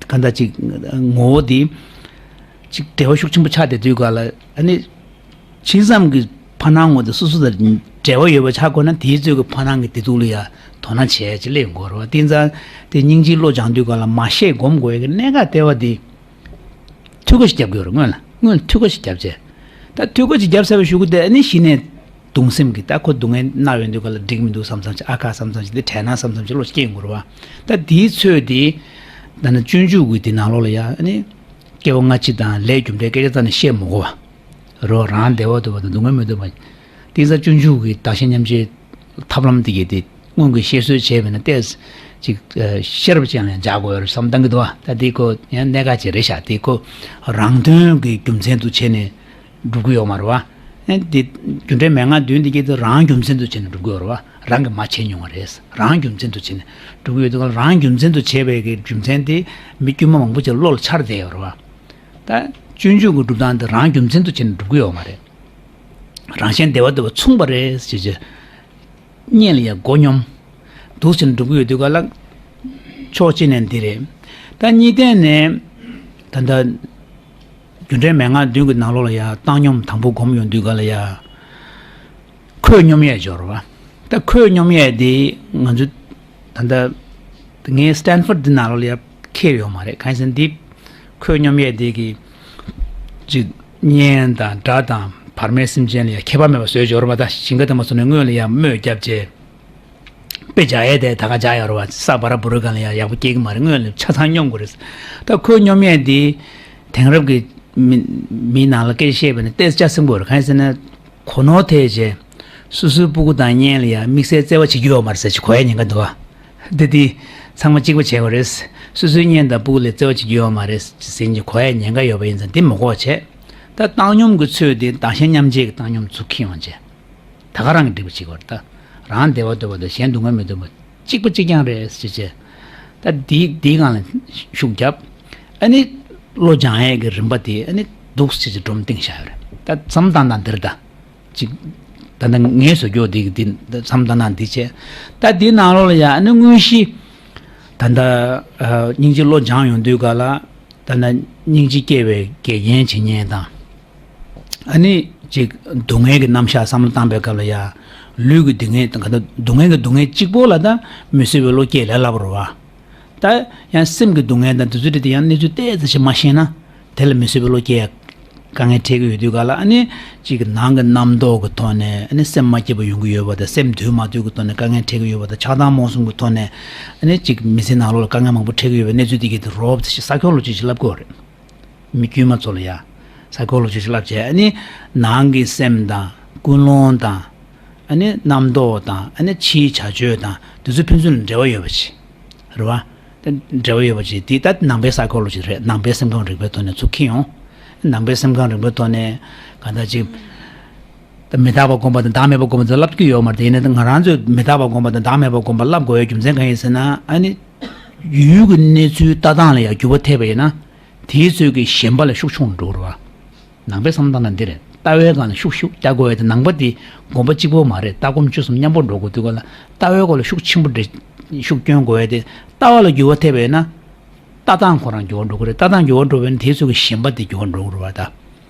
གང་ལྟར་ཅིག་ངོ་བོ་དེ་ཅིག་འབྲེལ་བ་ཤུགས་ཆེན་པོ་ཆགས་བསྡད་དུས་ག་ལ་ཨ་ནི། ཇི་ཙམ་གྱི་ཕ་ནང་ངོ་དེ་སོ་སོ་དང་འབྲེལ་བ་ཡོད་པ་ཆགས་དགོས་ན་དེའི་ཚོད་ཀྱི་ཕ་ནང་གི་བདེ་སྡུག་ལ་ཡ་དོ་སྣང་བྱས་ཅིག་སླེབས་དགོས་རེད་བ། དེ་ཙང་དེ་སྙིང་རྗེའི་བློ་སྦྱང་དུས་ག་ལ་མ་ཤེས་སྒོམ་དགོས་ཡ་གི་གནད་འགག་ལྟེ་བ་དེ། ཐུགས་ཁུར་ཞིག་རྒྱབ་དགོས་རེད། སྔོན་ལ་སྔོན་ལ་ཐུགས་ཁུར་ཞིག་རྒྱབ་བྱས། ད་ཐུགས་ཁུར་ཞིག་རྒྱབ་ཚར་བའི་གཞུག་གུ་དེ་ཨ་ནི་གཞི་ནས་གདུང་སེམས་ཀྱི་ད་ཁོ་སྡུག་བསྔལ་མནར་ཡོང་དུས་ག་ལ་འགྲིག་མི་འདུག་བསམ་བསམ་ཅིག་ཨ་ཁ་བསམ་བསམ་ཅིག་བློ་སྐྱེ་ཡོང་གི་རེད་བ། ད་དེའི་ཚོད་དེ། ད་ནི་སྤྱོད་འཇུག་གི་དེ་ནང་ལོགས་ལ་ཡ་ཨ་ནི། སྐྱེ་བ་སྔ་ཕྱི་དང་ལས་རྒྱུ་འབྲས་སྐད་ཆ་རྩ་ནས་བཤད་མི་དགོས་པ། རོ་རང་བདེ་བ་འདོད་པ་དང་སྡུག་བསྔལ་མི་འདོད་པ། དེང་སང་སྤྱོད་འཇུག་གི་བདག་གཞན་མཉམ་བརྗེའི་ཐབས་ལམ་དེ་གས་དེ་སྔོན་གྱི་བཤད་སྲོལ་བྱས་པས་ན་ཏོག་ཙམ་ཅིག་ཤེས་རབ་ཅན་ལ་འཇགས་དགོས་རེད་བསམ་བཏང་གི་འདུག་བ། ད་དེ་ཁོ་ཡང་གནད་འགག་ཅིག་རེད་ཤག་དེ་ཁོ་རང་དོན་གྱི་རྒྱུ་མཚན་དུ་བྱས་ནས་སྒྲུབ་ཀྱི་ཡོད་མ་རེད་བ། ཨེ་དེ་རྒྱུ་འབྲས་མན་ངག་བདུན་དེ་གས་དེ་རང་རྒྱུ་མཚན་དུ་བྱས་ནས་སྒྲུབ་ཀྱི་ཡོད་རེད་བ། རང་གིས་མ་བྱས་མྱོང་བ་རེད། རང་རྒྱུ་མཚན་དུ་བྱས་ནས་སྒྲུབ་ཀྱི་ཡོད་དུས་ག་ལ་རང་རྒྱུ་མཚན་དུ་བྱས་པའི་གི་རྒྱུ་མཚན་དེ་མི་དཀྱུས་མ་མང་པོ་ཅིག་བློ་ལ་འཆར་བསྡད་ཡོད་རེད་བ། ད་སྤྱོད་འཇུག་གི་སྒྲུབ་སྟངས་དེ་རང་རྒྱུ་མཚན་དུ་བྱས་ནས་སྒྲུབ་ཀྱི་ཡོད་མ་རེད། རང་གཞན་བདེ་བ་འདོད་པ་མཚུངས་པ་རེད་ཟེར་བྱས། གཉིས་ལ་ཡང་མགོ་སྙོམས། འདུག་ཟེར་ནས་སྒྲུབ་ཀྱི་ཡོད་དུས་ག་ལ། ཕྱོགས་གཅིག་ནས་འདི་རེད། ད་གཉིས་ལྡན་ནས། ད་ལྟ། རྒྱུ་འབྲས་མན་ངག་བདུན་གྱི་ནང་ལོགས་ལ་ཡང་བཏང་སྙོམས་དང་པོ་སྒོམ་ཡོང་དུས་ག་ལ་ཡ། ཁོད་སྙོམས་ཡས་སྦྱོར་བ། ད་ཁོད་སྙོམས་ཡས་དེ་ང་ཚོ། ད་ལྟ། ངའི་སི་ཊན་ཕོར་ཌི་འདི་ནང་ལོགས་ལ་ཡ་འཁེལ་ཡོད་མ་རེད། གང་ཡིན་ཟེར་ན་འདི། ཁོད་སྙོམས་ཡས་དེ་གི། ཅིག་གཉེན་དང་དགྲ་དང་བར་མའི་སེམས་ཅན་ལ་ཡ་ཁྱད་པར་མེད་པ་བཟོས་སྦྱོར་བ་དང་ཞིང་ཁ་དེ་མ་སོང་ནས་སྔོན་ལ་ཡ་དམོད་བརྒྱབ་བྱས། དཔེ་བྱ་ཡས་དེ་ད་ག་བྱ་ཡོད་རེད་བ། ས་བ་ར་བུ་རུ་གང་ལ་ཡ་ཡག་པོ་སྐྱེ་གི་མ་རེད། སྔོན་ལ་ཆ་ཚང་སྙོམས་དགོས་རེད། ད་ཁོད་སྙོམས་ཡས་དེ་དེང་རབས་ཀྱི་མི་མིའི་ནང་ལ་སྐད་ཆ་བཤད་པ་ནི་ཏོག་ཙམ་ཆ་ཚང་པོ་རེད། གང་ཡིན་ཟེར་ན། གོ་ནོར་ཐེབས་བྱས། སོ་སོའི་སྤུ་གུ་དང་གཉེན་ལ་ཡང་དམིགས་བསལ་བརྩེ་བ་བྱེད་རྒྱུ་ཡོད་མ་རེད་ཟེར་ཅིག་གོ་ཡ་ཉེན་ཁ་འདུག་བ། འདི་འདི་ཚང་མ་གཅིག་པ་བྱེད་དགོས་རེད། སོ་སོའི་གཉེན་དང་སྤུ་གུ་ལ་བརྩེ་བ་བྱེད་རྒྱུ་ཡོད་མ་རེད་ཟེར་གྱི་གོ་ཡ་ཉེན་ཁ་ཡོད་པ་ཡིན་ཙང་དེ་མི་གོ་བྱས། ད་བཏང་སྙོམས་ཀྱི་ཚུལ་དེ་བདག་གཞན་མཉམ་བརྗེ་གི་བཏང་སྙོམས་ཚུར་འཁྱེར་ཡོང་བྱས། ད་ག་རང་གི་སྒྲིག་པ་བྱེད་དགོས་རེད་ད། རང་བདེ་བ་འདོད་པ་དང་གཞན་སྡུག་བསྔལ་མི་འདོད་པ་གཅིག་པ་གཅིག་རྐྱང་རེད་ཟེར་བྱས། ད་འདི་འདིའི་སྒང་ལ་ཤུགས་བརྒྱབ། ཨ་ནི་བློ་སྦྱང་ཡས་ཀྱི་རིམ་པ་དེ་ཨ་ནི་འདུག་ཟེར་བྱས་སྒྲོམ་བཏིང་བཞག་ཡོད་རེད། ད་མཚམས་བཏང་སྟངས་འདིར་ད། ཅིག་ད་ལྟ་ངས་བཟོ་རྒྱུ་འདི་འདི་མཚམས་བཏང་སྟངས་འདི་བྱས། ད་འདི་ནང་ལོགས་ལ་ཡ་ཨ་ནི་དངོས་གཞི། ད་ལྟ་ཨ་སྙིང་རྗེ་བློ་སྦྱང་ཡོང་དུས་ག་ལ། ད་ལྟ་སྙིང་རྗེ་སྐྱེ་བའི་དགེ་རྒན་བྱེད་མཁན་དང་། ཨ་ནི་ཅིག་སྡུག་བསྔལ་གྱི་རྣམ་གཞག་བསམ་བློ་བཏང་པའི་སྐབས་ལ་ཡ། ལུས་ཀྱི་སྡུག་བསྔལ་དང་ག་ད་སྡུག་བསྔལ་གྱི་སྡུག་བསྔལ་གཅིག་པོ་ལ་ད་མི་བཟོད་པའི་བློ་སྐྱེ་ལས་སླ་པོ་རེད་བ། ད་ཡང་སེམས་ཀྱི་སྡུག་བསྔལ་དང་དེ་ཚོ་འདྲ་དེ་ཡང་གནས་ཚུལ་ཏོག་ཙམ་ཞིག་མ་ཤེས་ན། དེ་ལ་མི་བཟོད་པའི་བློ་སྐྱེ་ཡ་དཀའ་ངལ་འཕྲད་ཀྱི་ཡོད་དུས་ག་ལ། ཨ་ནི་གཅིག་གི་ནང་གི་རྣམ་རྟོག་གི་ཐོག་ནས་ཨ་ནི་སེམས་མ་སྐྱིད་པ་ཡོང་གི་ཡོད་པ་དང་། སེམས་འདུལ་མ་ཐུབ་ཀྱི་ཐོག་ནས་དཀའ་ངལ་འཕྲད་ཀྱི་ཡོད་པ་དང་། ཆགས་སྡང་རྨོངས་གསུམ་གྱི་ཐོག་ནས་ཨ་ནི་གཅིག་མི་ཚེ་ནང་ལོགས་ལ་དཀའ་ངལ་མང་པོ་འཕྲད་ཀྱི་ཡོད་པའི་གནས་ཚུལ་དེ་གའི་དེ་རོབ་ཙམ་ཞིག་སའི་ཁོ་ལོ་ཇི་ཞིག་ལབ་དགོས་རེད། མི་དཀྱུས་མ་ཚོ་ལ་ཡ། སའི་ཁོ་ལོ་ཇི་ཞིག་ལབ་བྱས། ཨ་ནི་ནང་གི་སེམས་དང་ཀུན་སློང་དང་། ཨ་ནི་རྣམ་རྟོག་དང་། ཨ་ནི་ཕྱིའི་བྱ་སྤྱོད་དང་དེ་ཚོ་ཕན་ཚུན་ལ་འབྲེལ་བ་ཡོད་པ་ཞིག་རེད་བ། ད་འབྲེལ་བ་ཡོད་པ་ཅིག་དེ་ད་ནང་པའི་སའི་ཁོ་ལོ་ཇི་རེད། ནང་པའི་སེམས་ཁམས་རིག་པའི་ཐོག་ནས་ཚུར་འཁྱེར་ཡོང་། ནང་པའི་སེམས་ཁམས་རིག་པའི་ཐོག་ནས་གང་ལྟར་ཅིག་ད་མི་རྟག་པ་སྒོམ་པ་དང་བདག་མེད་པ་སྒོམ་པ་དེ་ལབ་ཀྱི་ཡོད་མ་རེད། དེ་ཡིན་ན་ད་ང་རང་ཚོས་མི་རྟག་པ་སྒོམ་པ་དང་བདག་མེད་པ་སྒོམ་པ་ལབ་དགོས་ཡའི་རྒྱུ་མཚན་གང་ཡིན་ཟེར་ན། ཨ་ནི་ཡུལ་གྱི་གནས་ཚུལ་ལྟ་སྟངས་ལ་ཡང་འགྱུར་བ་ཐེབས་པ་ཡིན་ན། དེའི་ཚོད་ཀྱི་ཞེན་པ་ལ་ཤུགས་ཆུང་འགྲོ་རེད་བ། ནང་པའི་བསམ་བློ་བཏང་ན་འདི་རེད། ལྟ་བའི་སྒང་ལ་ཤུགས་ཤུགས་རྒྱག་དགོས་ཡ་དེ། ནང་པ་དེ་སྒོམ་པ་གཅིག་པོ་མ་རེད། ལྟ་སྒོམ་སྤྱོད་གསུམ་མཉམ་པོ་འགྲོ་དགོས་དུས་ག་ལ། ལྟ་བའི་སྐོར་ལ་ཤུགས་ཆེན་པོ་འདྲ་ཤུགས་སྐྱོན་དགོས་ཡ་དེ། ལྟ་བ་ལ་འགྱུར་བ་ཐེབས་པ་ཡིན་ན། ལྟ་སྟངས་ཁོ་རང་འགྱུར་བ་འགྲོ་གི་རེད། ལྟ་སྟངས་འགྱུར་བ་འགྲོ་བ་ཡིན་ན་དེའི་ཚོད་ཀྱི་ཞེན་པ་དེ་འགྱུར་བ་འགྲོ་གི་རེད་བ་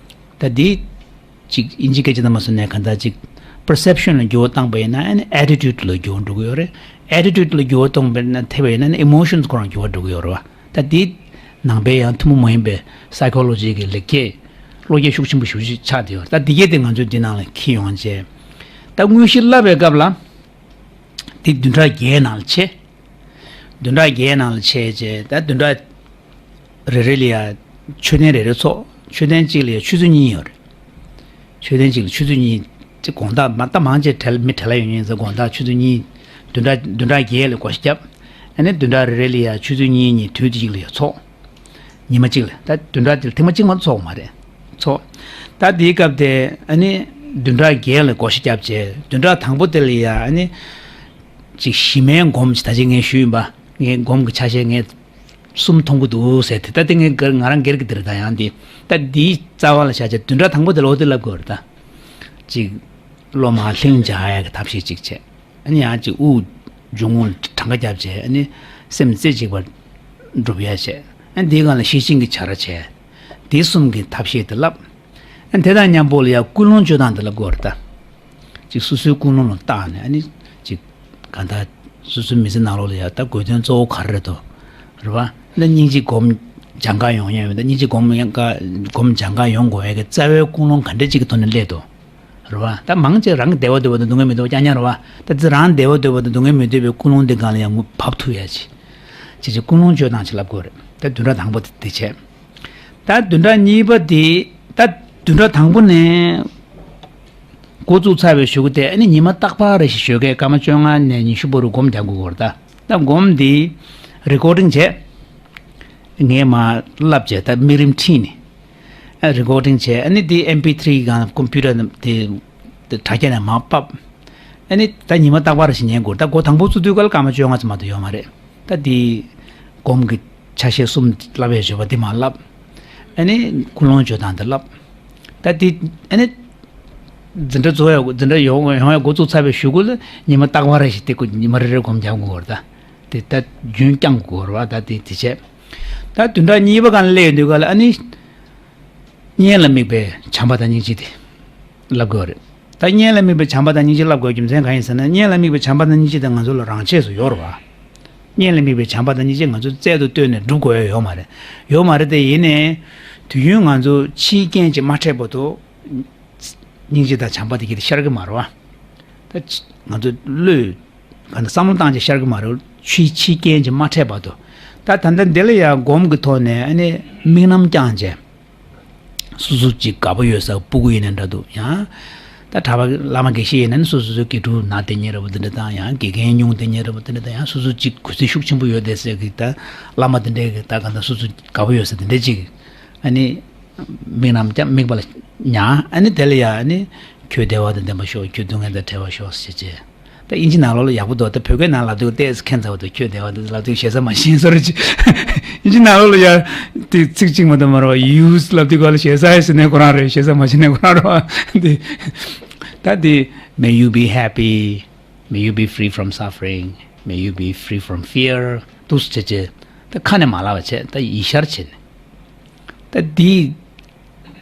ད། ད་འདི་ཅིག་དབྱིན་ཇི་སྐད་ཆ་དང་མ་སོང་ནས་གང་ལྟར་ཅིག་perception་ལ་འགྱུར་བ་བཏང་པ་ཡིན་ན། ཨ་ནི་attitude་ལ་འགྱུར་བ་འགྲོ་གི་ཡོད་རེད། attitude་ལ་འགྱུར་བ་གཏོང་པ་ཡིན་ན། ཐེབས་པ་ཡིན་ན་ཨ་ནི་emotions་ཁོ་རང་འགྱུར་བ་འགྲོ་གི་ཡོད་རེད་བ། ད་འདི་ནང་པའི་ཡང་ཐུན་མོང་མ་ཡིན་པའི་psychology་གི་ལེགས་སྐྱེས་བློ་སྐྱེད་ཤུགས་ཆེན་པོ་ཞེ་པོ་ཅིག་ཆགས་བསྡད་ཡོད་རེད། ད་འདི་གས་དེ་ང་ཚོས་འདི་ནང་ལ་འཁྱེར་ཡོང་བྱས། ད་དངོས་གཞི་བསླབ་པའི་སྐབས་ལ་འདི་བདུན་ཕྲག་བརྒྱད་ནང་ལ་ཕྱེ། བདུན་ཕྲག་བརྒྱད་ནང་ལ་ཕྱེ་བྱས། ད་བདུན་ཕྲག་རེ་རེ་ལ་ཡ་མཆོད་རྟེན་རེ་རེ་ཚོགས། མཆོད་རྟེན་གཅིག་ལ་ཡ་ཆུ་ཚོད་གཉིས་ཡོད་རེད། མཆོད་རྟེན་གཅིག་ལ་ཆུ་ཚོད་གཉིས། དེ་དགོང་དག་མ་ད་མང་ཆེ་བྲེལ་མི་བྲེལ་ཡོང་ཡིན་ཙང་དགོང་དག་ཆུ་ཚོད་གཉིས། བདུན་ཕྲག་བདུན་ཕྲག་བརྒྱད་ལ་བགོ་བཤའ་བརྒྱབ། ཨ་ནི་བདུན་ཕྲག་རེ་རེ་ལ་ཡ་ཆུ་ཚོད་གཉིས་གཉིས་དུས་གཅིག་ལ་ཡ་ཚོགས། ཉི་མ་གཅིག་ལ། ད་བདུན་ཕྲག་དེ་ལ་ཐེངས་མ་གཅིག་མ་ཚོགས་མ་རེད། ཚོགས། ད་དེའི་སྐབས་དེ་ཨ་ནི་བདུན་ཕྲག་བརྒྱད་ལ་བགོ་བཤའ་བརྒྱབ་བྱས། བདུན་ཕྲག་དང་པོ་དེ་ལ་ཡ་ཨ་ནི་ཅིག་གཞི་མའི་སྒོམ་ཅིག་ད་ཅིག་ངས་ཞུས་ཡིན་པ། ངས་སྒོམ་གྱི་ཆ་ཤས་ངས་གསུམ་མཐོང་གི་འདུག་ཟེར་དེ། ད་དེ་ངས་སྒེར་ང་རང་སྒེར་གྱི་དེ་རེད། ད་ཡང་དེ་ད་འདིའི་རྩ་བ་ལ་བཞག་བྱས་བདུན་ཕྲག་དང་པོ་དེ་ལ་འོ་དེ་ལབ་དགོས་རེད་ད། ཅིག་སློབ་མར་ལྷིང་འཇགས་ཡག་གི་ཐབས་ཤེས་ཅིག་བྱས། ཨ་ནི་ཡང་ཅིག་དབུགས་འབྱུང་རྔུབ་གྲངས་ཀ་བརྒྱབ་བྱས། ཨ་ནི་སེམས་རྩེ་གཅིག་པར་སྒྲུབ་ཡག་བྱས། ཨ་ནི་དེའི་སྒང་ལ་ཤེར་ཕྱིན་གྱི་བྱ་ར་བྱས། དེ་གསུམ་གྱི་ཐབས་ཤེས་དེ་བསླབ། ཨ་ནི་དེ་དང་མཉམ་པོ་ལ་ཡང་ཀུན་སློང་བཅོས་སྟངས་དེ་བསླབ་དགོས་རེད་ད། ཅིག་སོ་སོའི་ཀུན་སློང་ལ་བརྟགས་ནས། ཨ་ནི་ཅིག་གང་ལྟར་སོ་སོའི་མི་ཚེ་ནང་ལོགས་ལ་ཡང་ད་དགོས་དོན་གཙོ་བོ་ག་རེ་རེད་དོ། རེད་བ། ད་སྙིང་རྗེ་སྒོམ་སྦྱང་ག་ཡོང་ཡ་ཡོད། ད་སྙིང་རྗེ་སྒོམ་ཡང་ག་སྒོམ་སྦྱང་ག་ཡོང་དགོས་ཡ་གི་རྩ་བའི་ཀུན་སློང་ག་འདྲ་ཅིག་གི་ཐོག་ནས་སླེབས་དོ། རེད་བ། ད་མང་ཆེ་རང་གི་བདེ་བ་འདོད་པ་དང་སྡུག་བསྔལ་མི་འདོད་པ་རྐྱང་རྐྱང་རེད་བ། ད་ཙི་རང་བདེ་བ་འདོད་པ་དང་སྡུག་བསྔལ་མི་འདོད་པའི་ཀུན་སློང་དེ་སྒང་ལ་ཡང་ངོས་བབས་ཐུབ་ཡ་ཅིག་ཅིག་ཅིག་ཀུན་སློང་བཅོས་སྟངས་ཅིག་བསླབ་དགོས་རེད། ད་བདུན་ཕྲག་དང་པོ་དེ་དེ་བྱས། ད་བདུན་ཕྲག་གཉིས་པ་དེ། ད་བདུན་ཕྲག་དང་པོ་ནས་འགོ་བཙུགས་ཚར་བའི་གཞུག་གུ་དེ་ཨ་ནི་ཉི་མ་རྟག་པར་རེ་ཞིག་ཞོགས་ཀས་སྐར་མ་བཅོ་ལྔ་ནས་ཉི་ཤུ་བར་དུ་སྒོམ་རྒྱག་དགོས་ཀྱི་ཡོད་རེད་ད། ད་སྒོམ་འདི་རི་ཀོར་ཌིང་བྱས། ངས་མར་བསླབ་བྱས། ད་དམིགས་རིམ་ཁྲིད་ནས་ཨ་རི་ཀོར་ཌིང་བྱས། ཨ་ནི་དེ་ཨེམ་པི་ཐི་རི་སྒང་ཀོམ་པུ་ཊར་དེ་དྲ་རྒྱ་ནས་མར་ཕབ། ཨ་ནི་ད་ཉི་མ་རྟག་པར་ཞིག་ཉན་དགོས། ད་འགོ་དང་པོ་བཙུགས་དུས་སྐབས་ལ་སྐར་མ་བཅོ་ལྔ་ཙམ་མ་གཏོགས་ཡོད་མ་རེད། ད་དེ་སྒོམ་གྱི་ཆ་ཤས་གསུམ་བསླབ་ཡས་བྱས་པ་དེ་མར་བསླབ། ཨ་ནི་ཀུན་སློང་བཅོས་སྟངས་དེ་བསླབ། ད་དེ་ཨ་ནི་འཛིན་གྲྭ་རྫོགས་ཡ། འཛིན་གྲྭ་ཡོང་ཡོང་ཡ་འགོ་བཙུགས་ཚར་བའི་གཞུག་གུ་ལ་ཉི་མ་རྟག་པར་ཞིག་དེ་ཀོ་ཉི་མ་རེ་རེ་སྒོམ་རྒྱག་དགོས་རེད་ད། དེ་ད་རྒྱུན་བསྐྱང་དགོས་རེད་བ། ད་དེ་དེ་བྱས། ད་བདུན་ཕྲག་གཉིས་པ་སྒང་ལ་སླེབས་ཡོང་དུས་སྐབས་ལ་ཨ་ནི། གཉེན་ལ་དམིགས་པའི་བྱམས་པ་དང་སྙིང་རྗེ་དེ་བསླབ་དགོས་རེད། ད་གཉེན་ལ་དམིགས་པའི་བྱམས་པ་དང་སྙིང་རྗེ་བསླབ་དགོས་རྒྱུ་མཚན་གང་ཡིན་ཟེར་ན། གཉེན་ལ་དམིགས་པའི་བྱམས་པ་དང་སྙིང་རྗེ་དེ་ང་ཚོ་ལ་རང་ཆས་སུ་ཡོད་རེད་བ། གཉེན་ལ་དམིགས་པའི་བྱམས་པ་དང་སྙིང་རྗེ་ང་ཚོ་རྩལ་དུ་བཏོན་ནས་སྒྲུབ་དགོས་ཡ་ཡོད་མ་རེད། ཡོད་མ་རེད་དེ། ཡིན་ནའི་དུས་རྒྱུན་ང་ཚོ་ཕྱིའི་རྐྱེན་ཅིག་མ་འཕྲད་བར་དུ་སྙིང་རྗེ་དང་བྱམས་པ་དེ་གི་དེ་ཤར་གི་མ་རེད་བ། ད་ང་ཚོ་བློས་གང་ལྟར་བསམ་བློ་བཏང་བྱས་ཤར་གི་མ་རེད། ཕྱིའི་ཕྱིའི་རྐྱེན་ཅིག་མ་འཕྲད་བར་དུ། ད་ད་ལྟ་འདི་ལ་ཡང་སྒོམ་གྱི་ཐོག་ནས་ཨ་ནི་དམིགས་རྣམ་བསྐྱངས་བྱས། སོ་སོ་ཅིག་དགའ་པོ་ཡོད་ས་སྤུ་གུ་ཡིན་ན་འདྲ་འདུག་ཡང་ ད་གྲྭ་པ་བླ་མ་དགེ་བཤེས་ཡིན་ན་ནི་སོ་སོ་སོའི་དགེ་ཕྲུག་ན་བསྡད་མཁན་རེད་པ་འདི་འདྲ་དང་ཡང་དགེ་རྒན་ཉུང་བསྡད་མཁན་རེད་པ་འདི་འདྲ་དང་ཡང་སོ་སོ་གཅིག་གུས་བརྩི་ཤུགས་ཆེན་པོ་ཡོད་བསྡད་སའི་གི་ད་བླ་མ་འདི་འདྲའི་གི་ད་ག་ད་སོ་སོ་དགའ་པོ་ཡོད་ས་འདི་འདྲ་གཅིག་ཨ་ནི་དམིགས་རྣམ་ཀྱང་དམིགས་པ་ལ་ཉར། ཨ་ནི་དེ་ལ་ཡང་ཨ་ནི་ཁྱོད་བདེ་བ་དང་ལྡན་པར་ཤོག་ཁྱོད་སྡུག་བསྔལ་དང་བྲལ་བར་ཤོག་ཟེར་བྱས། ད་ཨིན་ཇི་ནང་ལོགས་ལ་ཡག་པོ་འདུག་ད་བོད་སྐད་ནང་ལབ་དུས་ཏོག་ཙམ་ཁྱད་མཚར་བ་འདུག་ཁྱོད་བདེ་བ་འདུག་ལབ་དུས་ཞེ་ས་མ་ཤེས་བཟོ་འདྲ་ཅིག་ཨིན་ཇི་ནང་ལོགས་ལ་ཡ་དེ་ཚིག་གཅིག་མ་གཏོགས་མ་རེད་པ། ཡུས་ལབ་དུས་ག་ལ་ཞེ་ས་ཡ་ཟེར་ནས་ཁོ་རང་རེད། ཞེ་ས་མ་ཤེས་ནས་ཁོ་རང་རེད་པ། འདི་ད་འདི། May you be happy, may you be free from suffering, may you be free from fear. འདུག་སེ་བྱས་བྱས་ད་ཁ་ནས་མ་ལབ་པ་བྱས་ད་ཡིད་ཤར་བྱས་ནས། ད་འདི་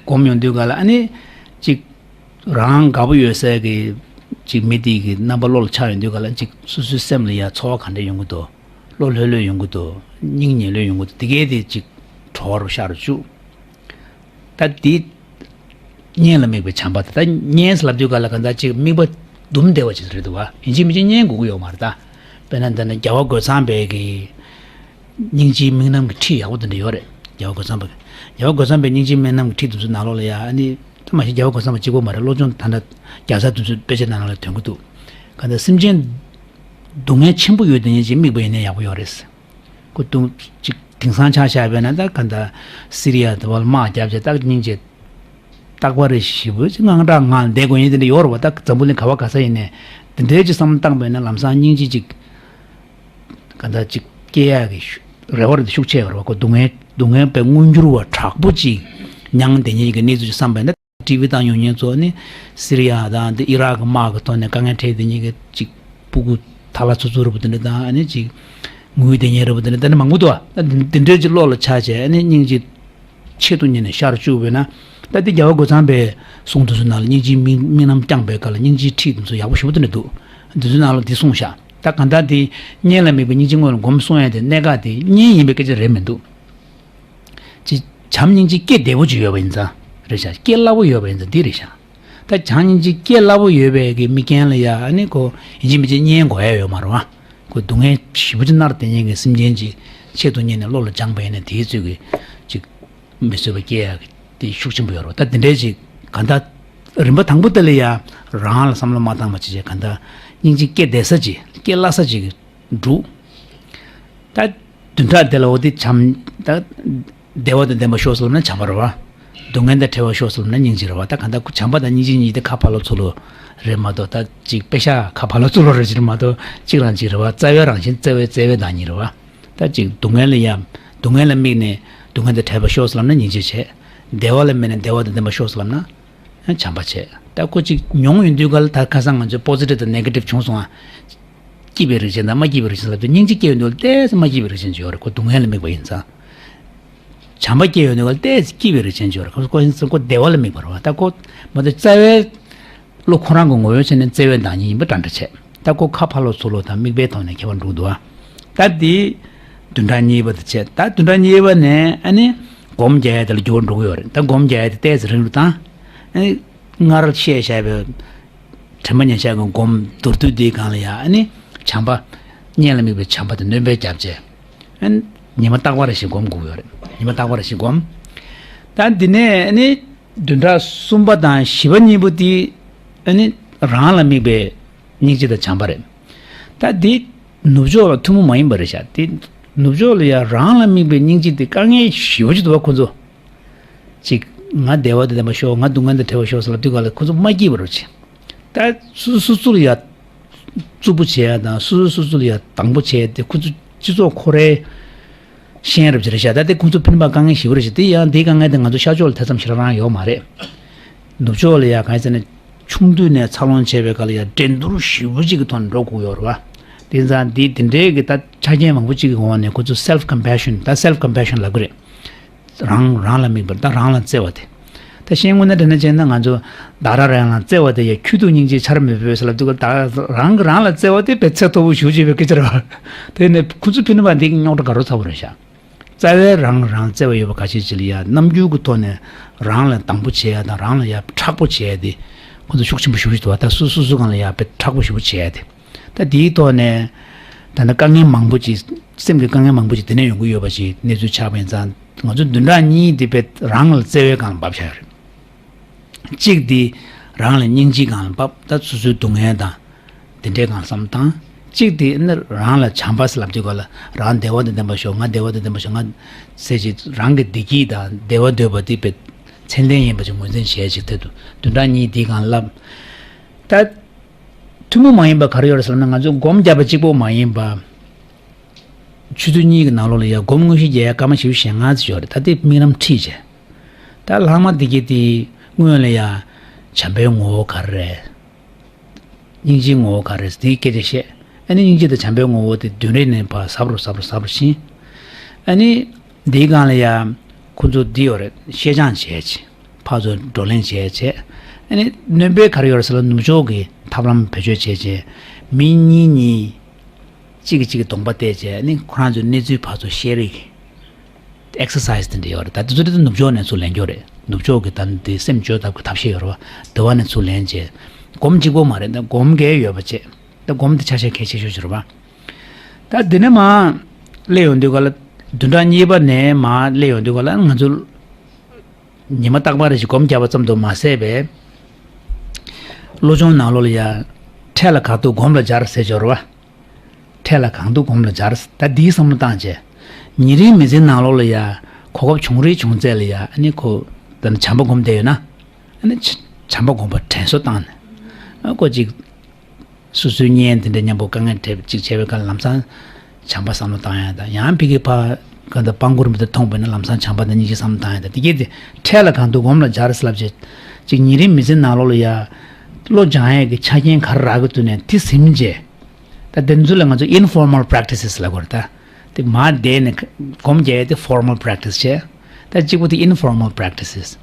སྒོམ་ཡོང་དུས་ག་ལ་ཨ་ནི་ཅིག་རང་དགའ་པོ་ཡོད་སའི་གི་ཅིག་མི་དེ་གི་རྣམ་པ་བློ་ལ་འཆར་ཡོང་དུས་ག་ལ་ཅིག་སོ་སོའི་སེམས་ལ་ཡ་ཚོར་བ་ག་འདྲ་ཡོང་གི་འདུག་བློ་ལྷོད་ལྷོད་ཡོང་གི་འདུག་སྙིང་ཉེ་ལྷོད་ཡོང་གི་འདུག་དེ་གས་དེ་ཅིག་གྲོལ་བར་ཤར་བཅུག་ད་འདི་གཉེན་ལ་དམིགས་པའི་བྱམས་པ་དེ། ད་གཉེན་ཟེར་ལབ་དུས་ག་ལ་ག་ད་ཅིག་དམིགས་པ་དུམ་བདེ་བ་ཅིག་རེད་འདུག་བ། ཡིན་གཅིག་མིན་གཅིག་གཉེན་དགོས་ཀྱི་ཡོད་མ་རེད་ད། དཔེར་ན་འདི་ན་རྒྱལ་བ་རྒོད་ཚང་པའི་གི་སྙིང་རྗེའི་དམིགས་རྣམ་གྱི་ཁྲིད་ཡག་པོ་དེ་འདྲ་ཡོད་རེད། རྒྱལ་བ་རྒོད་ཚང་པ་གི། རྒྱལ་བ་རྒོད་ཚང་པའི་སྙིང་རྗེའི་དམིགས་རྣམ་གྱི་ཁྲིད་དེ་ཚོ་ནང་ལོགས་ལ་ཡ་ཨ་ནི་ད་མ་གཞི་རྒྱལ་བ་རྒོད་ཚང་པ་གཅིག་པོ་མ་རེད། བློ་སྦྱོང་ད་ལྟ་བརྒྱ་རྩ་བདུན་ཅུ་དཔེ་ཆ་ནང་ལ་ཐོན་གྱི་འདུག་ག་ད་སེམས་ཅན་སྡུག་བསྔལ་ཆེན་པོ་ཡོད་དེ་ཉིད་ཅིག་དམིགས་པ་ཡིན་ན་ཡག་པོ་ཡོད་རེད། ཁོ་དུང་ཅིག་དེང་སང་ཆ་བཞག་པས་ན་ད་ག་ད་སི་རི་ཡ་དེ་བ་ལ་དམག་བརྒྱབ་བྱས་ད་སྙིང་རྗེ་རྟག་པ་རེ་ཞེ་པོ་ཅིག་དངངས་སྐྲག་ངང་བསྡད་དགོས་ཡིན་དེ་འདྲ་ཡོད་རེད་བ། ད་འཛམ་བུ་གླིང་ག་བ་ག་ས་ཡིན་ནའི་དེ་འདྲའི་ཅིག་བསམ་བློ་བཏང་པས་ན་ལམ་སང་སྙིང་རྗེ་ཅིག་ག་ད་ཅིག་སྐྱེ་ཡག་གི་ཤུ་རེ་བ་རེ་ཤུགས་ཆེ་ཡོད་རེད་བ། ཁོ་སྡུག་བསྔལ་སྡུག་བསྔལ་པའི་མངོན་འགྱུར་བ་དྲག་པོ་ཅིག་མྱངས་བསྡད་མཁན་གྱི་གནས་ཚུལ་ཅིག་བསམ་པས་ན། ཊི་ཝི་བཏང་ཡོང་མཁན་ཚོ་ནི་སི་རི་ཡ་དང་དེ་ཨི་རག་གི་དམག་གི་ཐོག་ནས་དཀའ་ངལ་འཕྲད་དེ་གཉིས་ཀྱི་གཅིག་སྤུ་གུ་ཐ་ལ་ཚུ་ཚུ་རུ་བུ་དེ་འདྲ་དང་ཨ་ནི་གཅིག་ངུས་དེ་གཉིས་རུ་བུ་དེ་འདྲ་ད་ནི་མང་པོ་འདུག་ད་དེ་འདྲའི་གཅིག་བློ་ལ་ཆགས་བྱས་ཨ་ནི་སྙིང་རྗེ་ཆེད་དུ་གཉེར་ནས་ཤར་བཅུག་པས་ན། ད་དེ་རྒྱལ་བ་རྒོད་ཚང་པའི་གསུང་དུ་སུ་ནང་ལ་སྙིང་རྗེའི་དམིགས་དམིགས་རྣམ་བསྐྱངས་པའི་སྐབས་ལ་སྙིང་རྗེའི་ཁྲིད་དེ་ཚོ་ཡག་པོ་ཞེ་པོ་དེ་འདྲ་འདུག་དེ་ཚོའི་ནང་ལ་དེ་གསུངས་ཤག་ད་གང་ལྟར་དེ་གཉེན་ལ་དམིགས་པའི་སྙིང་རྗེ་དངོས་ལ་སྒོམ་གསུང་ཡ་དེ་གནད་འགག་དེ་གཉེན་ཡིན་པའི་སྐད་ཆ་རེད་མི་འདུག་ཅི། བྱམས་སྙིང་རྗེ་སྐྱེ་བདེ་པོ་ཅིག་ཡོད་པ་ཡིན་ཙང་རེད་ཤག་སྐྱེ་སླ་པོ་ཡོད་པ་ཡིན་ཙང་འདི་རེད་ཤག་ད་བྱམས་སྙིང་རྗེ་སྐྱེ་སླ་པོ་ཡོད་པའི་གི་དམིགས་རྐྱེན་ལ་ཡ་ཨ་ནི་ཁོ་ཡིན་གཅིག་མིན་གཅིག་གཉེན་དགོས་ཡ་ཡོད་མ་རེད་བ། ཁོ་སྡུག་བསྔལ་ཞེ་པོ་ཅིག་མནར་བསྡད་མཁན་གྱི་སེམས་ཅན་ཅིག་ཆེད་དུ་གཉེར་ནས་བློ་ལ་སྦྱངས་པ་ཡིན་ན་དེའི་ཚོད་ཀྱི་ཅིག་མི་བཟོད་པ་སྐྱེ་ཡ་གི་དེ་ཤུགས་ཆེན་པོ་ཡོད་རེད་བ། ད་དེ་འདྲའི་ཅིག་གང་ལྟར་རིམ་པ་དང་པོ་དེ་ལ་ཡ་རང་ལ་བསམ་བློ་མ་བཏང་བ་ཅིག་བྱས་གང་ལྟར་སྙིང་རྗེ་སྐྱེ་བདེ་ས་ཅིག་སྐྱེ་སླ་ས་ཅིག་འདུག་ད་བདུན་ཕྲག་དེ་ལ་འོ་དེ་བྱམས་ད་བདེ་བ་དང་ལྡན་པ་ཤོག་ཟེར་ལབ་ན་བྱམས་པ་རེད་བ། སྡུག་བསྔལ་དང་བྲལ་བ་ཤོག་ཟེར་ལབ་ན་སྙིང་རྗེ་རེད་བ། ད་གང་ལྟར་བྱམས་པ་དང་སྙིང་རྗེ་གཉིས་དེ་ཁ་ཕར་ལོག་ཚུར་ལོག་རེད་མ་གཏོགས་ད་ཅིག་དཔེ་ཤག་ཁ་ཕར་ལོག་ཚུར་ལོག་རེད་ཅིག་རེད་མ་གཏོགས་གཅིག་རང་གཅིག་རེད་བ། རྩ་བའི་རང་བཞིན་རྩ་བའི་བརྩེ་བའི་བདག་ཉིད་རེད་བ། ད་ཅིག་སྡུག་བསྔལ་ལ་ཡ་སྡུག་བསྔལ་ལ་དམིགས་ནས་སྡུག་བསྔལ་དང་བྲལ་བ་ཤོག་ཟེར་ལབ་ན་སྙིང་རྗེ་བྱས། བདེ་བ་ལ་དམིགས་ནས་བདེ་བ་དང་ལྡན་པ་ཤོག་ཟེར་ལབ་ན། བྱམས་པ་བྱས། ད་ཁོ་ཅིག་མྱོང་ཡོང་དུས་ག་ལ་ད་ཁ་སང་ང་ཚོས་པོ་སི་ཊིབ་དང་ནེ་གེ་ཊིབ་བྱུང་སོང་ཨ། སྐྱིད་པའི་རིགས་ཅན་དང་མ་སྐྱིད་པའི་རིགས་ཅན་ལབ་དུས་སྙིང་རྗེ་སྐྱེ་ཡོང་དུས་ལ་ཏོག་ཙམ་མ་སྐྱིད་པའི་རིགས་ཅན་ཅིག་ཡོད་རེད། ཁོ་སྡུག་བསྔལ་ལ་དམིགས་པ་ཡིན་ཙང་། བྱམས་པ་སྐྱེ་ཡོང་དུས་ལ་ཏོག་ཙམ་སྐྱིད་པའི་རིགས་ཅན་ཅིག་ཡོད་རེད། ཁོ་ཁོ་ཁོ་བདེ་བ་ལ་དམིགས་པ་རེད་བ། ད་ཁོ་མ་གཏོགས་རྩ་བའི་བློ་ཁོ་རང་གི་ངོ་བོའི་ཆ་ནས་བརྩེ་བའི་བདག་ཉིད་ཡིན་པ་འདྲ་འདྲ་བྱས། ད་ཁོ་ཁ་ཕར་ལོག་ཚུར་ལོག་དང་དམིགས་པའི་ཐོག་ནས་ཁྱད་པར་འགྲོ་གི་འདུག་ཨ། ད་འདི་བདུན་ཕྲག་གཉིས་པ་དེ་བྱས། ད་བདུན་ཕྲག་གཉིས་པ་ནས་ཨ་ནི་སྒོམ་རྒྱག་ཡ་དེ་ལ་འགྱུར་བ་འགྲོ་གི་ཡོད་རེད། ད་སྒོམ་རྒྱག་ཡ་དེ་ཏོག་ཙམ་རིང་རུ་བཏང་། ཨ་ནི་སྔར་བཤད་བཞག་པའི་དྲན་པ་ཉེར་བཞག་གི་སྒོམ་མདོར་བསྡུས་འདིའི་སྒང་ལ་ཡ་ཨ་ནི་བྱམས་པ། གཉེན་ལ་དམིགས་པའི་བྱམས་པ་དེ་སྣོན་པ་བརྒྱབ་བྱས། ཨ་ནི་ཉི་མ་རྟག་པ་རེ་བཞིན་སྒོམ་དགོས་ཀྱི་ཡོད་རེད། ཉི་མ་རྟག་པ་རེ་བཞིན་སྒོམ། ད་འདི་ནས་ཨ་ནི་བདུན་ཕྲག་གསུམ་པ་དང་བཞི་པ་གཉིས་པོ་དེ་ཨ་ནི་རང་ལ་དམིགས་པའི་སྙིང་རྗེ་དང་བྱམས་པ་རེད། ད་འདི་ནུབ་ཕྱོགས་ལ་ཐུན་མོང་མ་ཡིན་པ་རེད་ཤག་དེ་ནུབ་ཕྱོགས་ལ་ཡང་རང་ལ་དམིགས་པའི་སྙིང་རྗེ་དེ་དཀའ་ངལ་ཞེ་པོ་ཅིག་འདུག་བ་ཁོ་ཚོ། ཅིག་ང་བདེ་བ་དང་ལྡན་པ་ཤོག་ང་སྡུག་བསྔལ་དང་བྲལ་བ་ཤོག་ཟེར་ལབ་དུས་ག་ལ་ཁོ་ཚོ་མ་སྐྱིད་པ་རེད་ཅིག་ད་སོ་སོ་སོ་སོ་ལ་ཡ་རྩུབ་པོ་བྱེད་ཡ་དང་སོ་སོ་སོ་སོ་ལ་ཡ་དང་པོ་བྱེད་ཡ་དེ་ཁོ་ཚོ་སྤྱི་ཚོགས་ཁོ་རའི་ཤེས་རབ་ཅིག་རེད་ཤག་ད་དེ་ཁོ་ཚོ་ཕན་པ་དཀའ་ངལ་ཞེ་པོ་རེད་ཤག་དེ་ཡང་དེའི་དཀའ་ངལ་དེ་ང་ཚོ་ཤར་ཕྱོགས་ལ་དེ་ཙམ་ཞེ་དྲག་རང་ཡོད་མ་རེད། ནུབ་ཕྱོགས་ལ་ཡ་གང་ཡིན་ཟེར་ན་ཆུང་དུས་ནས་འཚར་ལོངས་བྱས་པའི་སྐབས་ལ་ཡ་འགྲན་བསྡུར་ཞེ་པོ་ཅིག་གི་ཐོག་ནས་འགྲོ་དགོས་ཡོད་རེད་བ། དེ་ཙང་དེ་དེ་འདྲའི་གི་ད་ཆ་རྐྱེན་མང་པོ་ཅིག་གི་འོག་ནས་ཁོ་ཚོ་self compassion ད་self compassion ལབ་གི་རེད། རང་རང་ལ་དམིགས་པ་ད་རང་ལ་བརྩེ་བ་དེ། ད་ཤེས་དངོས་གནས་དྲང་གནས་བྱས་ན་ང་ཚོ་བདག་རང་རང་ལ་བརྩེ་བ་དེ་ཡ་ཁྱོད་དུ་སྙིང་རྗེ་ཆར་མི་ཕོད་ཟེར་ལབ་དུས་ད་རང་གི་རང་ལ་བརྩེ་བ་དེ་དཔེ་ཚད་མཐོ་པོ་ཞེ་པོ་ཅིག་ཡོད་པའི་སྐད་ཆ་རེད་བ། དེ་ནས་ཁོ་ཚོ་ཕན་པ་འདི་རྙོག་དྲ་དགའ་རབ་ཚ་པོ་རེད་ཤག་རྩ་བའི་རང་རང་བརྩེ་བ་ཡོད་པ་ཁ་ཤས་ཅིག་ལ་ཡ་རྣམ་འགྱུར་གྱི་ཐོག་ནས་རང་ལ་དང་པོ་བྱེད་ཡ་དང་རང་ལ་ཡ་མཁྲེགས་པོ་བྱེད་ཡ་དེ་ཁོ་ཚོ་ཤུགས་ཆེན་པོ་ཞེ་པོ་ཅིག་འདུག་བ། ད་སོ་སོ་སོ་སྒང་ལ་ཡ་དཔེ་མཁྲེགས་པོ་ཞེ་པོ་བྱེད་ཡ་དེ། ད་དེའི་ཐོག་ནས་ད་ལྟ་དཀའ་ངལ་མང་པོ་ཅིག་སེམས་ཀྱི་དཀའ་ངལ་མང་པོ་ཅིག་དེ་ནས་ཡོང་གི་ཡོད་པ་ཞིག་གནས་ཚུལ་ཆགས་པ་ཡིན་ཙང་ང་ཚོ་བདུན་ཕྲག་གཉིས་དེ་དཔེ་རང་ལ་བརྩེ་བའི་སྒང་ལ་འབབ་བཞག་ཡོད་རེད། གཅིག་དེ་ རང་ལ་སྙིང་རྗེ་སྒང་ལ་བབས། ད་སོ་སོའི་སྡུག་བསྔལ་དང་དེ་འདྲའི་སྒང་ལ་བསམ་བློ་བཏང་། གཅིག་དེ་ནི་རང་ལ་བྱམས་པ་ཟེར་ལབ་དུས་སྒང་ལ་རང་བདེ་བ་དང་ལྡན་པར་ཤོག་ང་བདེ་བ་དང་ལྡན་པར་ཤོག་ང་ཟེར་ཅིག་རང་གི་བདེ་སྐྱིད་དང་བདེ་བ་འདོད་པ་དེ་དཔེ་ཚད་ལྡན་ཡིན་པ་ཅིག་ངོས་འཛིན་བྱས་ཅིག་དེ་དུ་བདུན་ཕྲག་གཉིས་དེའི་སྒང་ལ་བསླབ། ད་ཐུན་མོང་མ་ཡིན་པ་ག་རེ་ཡོད་རེད་ཟེར་ན། ང་ཚོས་སྒོམ་བརྒྱབ་པ་གཅིག་པོ་མ་ཡིན་པ། ཆུ་ཚོད་གཉིས་ཀྱི་ནང་ལོགས་ལ་ཡ་སྒོམ་དངོས་གཞི་རྒྱག་ཡ་སྐར་མ་བཞི་བཅུ་ཞེ་ལྔ་ཙམ་ཡོད་རེད། ད་དེ་དམིགས་རིམ་ཁྲིད་བྱས། ད་ལྷག་མ་དེ་གི་དེ་སྔོན་ལ་ཡ་བྱམས་པའི་ངོ་བོ་ག་རེ་རེད། སྙིང་རྗེའི་ངོ་བོ་ག་རེ་རེད། དེའི་སྐད་ཆ་བཤད། ཨ་ནི་སྙིང་རྗེ་དང་བྱམས་པའི་ངོ་བོ་དེ་བདུན་རེ་ནས་ཕར་ཟབ་རུ་ཟབ་རུ་ཟབ་རུ་ཕྱིན། ཨ་ནི་དེའི་སྒང་ལ་ཡ་ཁོ་ཚོ་འདི་ཡོད་རེད། བཤད་སྦྱང་བྱས་བྱས། ཕར་ཚུར་བགྲོ་གླེང་བྱས་བྱས། ཨ་ནི་སྣོན་པ་ག་རེ་ཡོད་རེད་ཟེར་ན། ནུབ་ཕྱོགས་ཀྱི་ཐབས་ལམ་བེད་སྤྱོད་བྱས་བྱས། མི་གཉིས་གཉིས། གཅིག་གིས་གཅིག་གི་གདོང་པ་བལྟས་བྱས་ནི་ཁོ་རང་ཚོའི་གནས་ཚུལ་ཕར་ཚུར་བཤད་རེས་ཀྱི་ཨེག་སར་སའི་ཛི་དེ་འདྲ་ཡོད་རེད། ད་དེ་ཚོ་དེ་ནུབ་ཕྱོགས་ནས་ཚུར་ལེན་རྒྱུ་རེད། ནུབ་ཕྱོགས་ཀྱི་ད་འདི་སེམས་བཅོས་ཐབས་ཀྱི་ཐབས་ཤེས་ཡོད་རེད་པ། དེ་བ་ནས་ཚུར་ལེན་བྱས། སྒོམ་གཅིག་པོ་མ་རེད། ད་སྒོམ་འགའ་ཡོད་པ་བྱས། ད་སྒོམ་དེ་ཆ་ཤས་གལ་ཆེ་ཤོས་ཅིག་རེད་པ། ད་འདི་ནས་མར་སླེབས་ཡོང་དུས་ག་ལ། བདུན་ཕྲག་གཉིས་པ་ནས་མར་སླེབས་ཡོང་དུས་ག་ལ་ང་ཚོ་ཉི་མ་རྟག་པར་རེ་ཞིག་སྒོམ་བརྒྱབ་པ་ཙམ་དུ་མ་ཟད་པའི། བློ་སྦྱོང་ནང་ལོགས་ལ་ཡ། འཕྲལ་ལ་གང་ཐུབ་སྒོམ་ལ་སྦྱར་ཟེར་སྦྱོར་བ། འཕྲལ་ལ་གང་ཐུབ་སྒོམ་ལ་སྦྱར། ད་འདིའི་བསམ་བློ་བཏང་བྱས། ཉིན་རེའི་མི་ཚེའི་ནང་ལོགས་ལ་ཡ། གོ་སྐབས་བྱུང་རེ་བྱུང་ཚད་ལ་ཡ། ཨ་ནི་ཁོ། ད་ནི་བྱམས་པ་སྒོམ་བསྡད་ཡོད་ན། ཨ་ནི་བྱ་བྱམས་པ་སྒོམ་པ་དྲན་གསོ་བཏང་ནས། ཨ་ཁོ་ཅིག་སོ་སོའི་གཉེན་དེ་འདྲ་མཉམ་པོ་དཀའ་ངལ་འཕྲད་ཅིག་བྱས་པའི་སྐབས་ལམ་སང་བྱམས་པ་བསམ་བློ་བཏང་ཡ་དང་། ཡང་ཕ་གི་ཕར་གང་ལྟར་སྤང་བཀུར་མི་དེ་མཐོང་པས་ན་ལམ་སང་བྱམས་པ་དང་སྙིང་རྗེ་བསམ་བློ་བཏང་ཡ་དང་། དེ་གས་དེ་འཕྲལ་ལ་གང་ཐུབ་སྒོམ་ལ་སྦྱར་ཟེར་ལབ་བྱས། ཅིག་ཉིན་རེའི་མི་ཚེའི་ནང་ལོགས་ལ་ཡ། བློ་སྦྱང་ཡས་ཀྱི་ཆ་རྐྱེན་ག་རེ་རག་གི་འདུག་ནས་དེ་ཟིན་བྱས། ད་དེ་ཚོ་ལ་ང་ཚོ་ཨིན་ཕོར་མལ་པེ་རེག་ཊི་སེ་སི་ལབ་དགོས་རེད་ད། དེ་མར་བསྡད་ནས་སྒོམ་རྒྱག་ཡས་དེ་ཕོར་མལ་པེ་རེག་ཊི་སེ་བྱས། ད་གཅིག་པོ་དེ་ཨིན་ཕོར་མལ་པེ་རེག་ཊི་སེ་སི།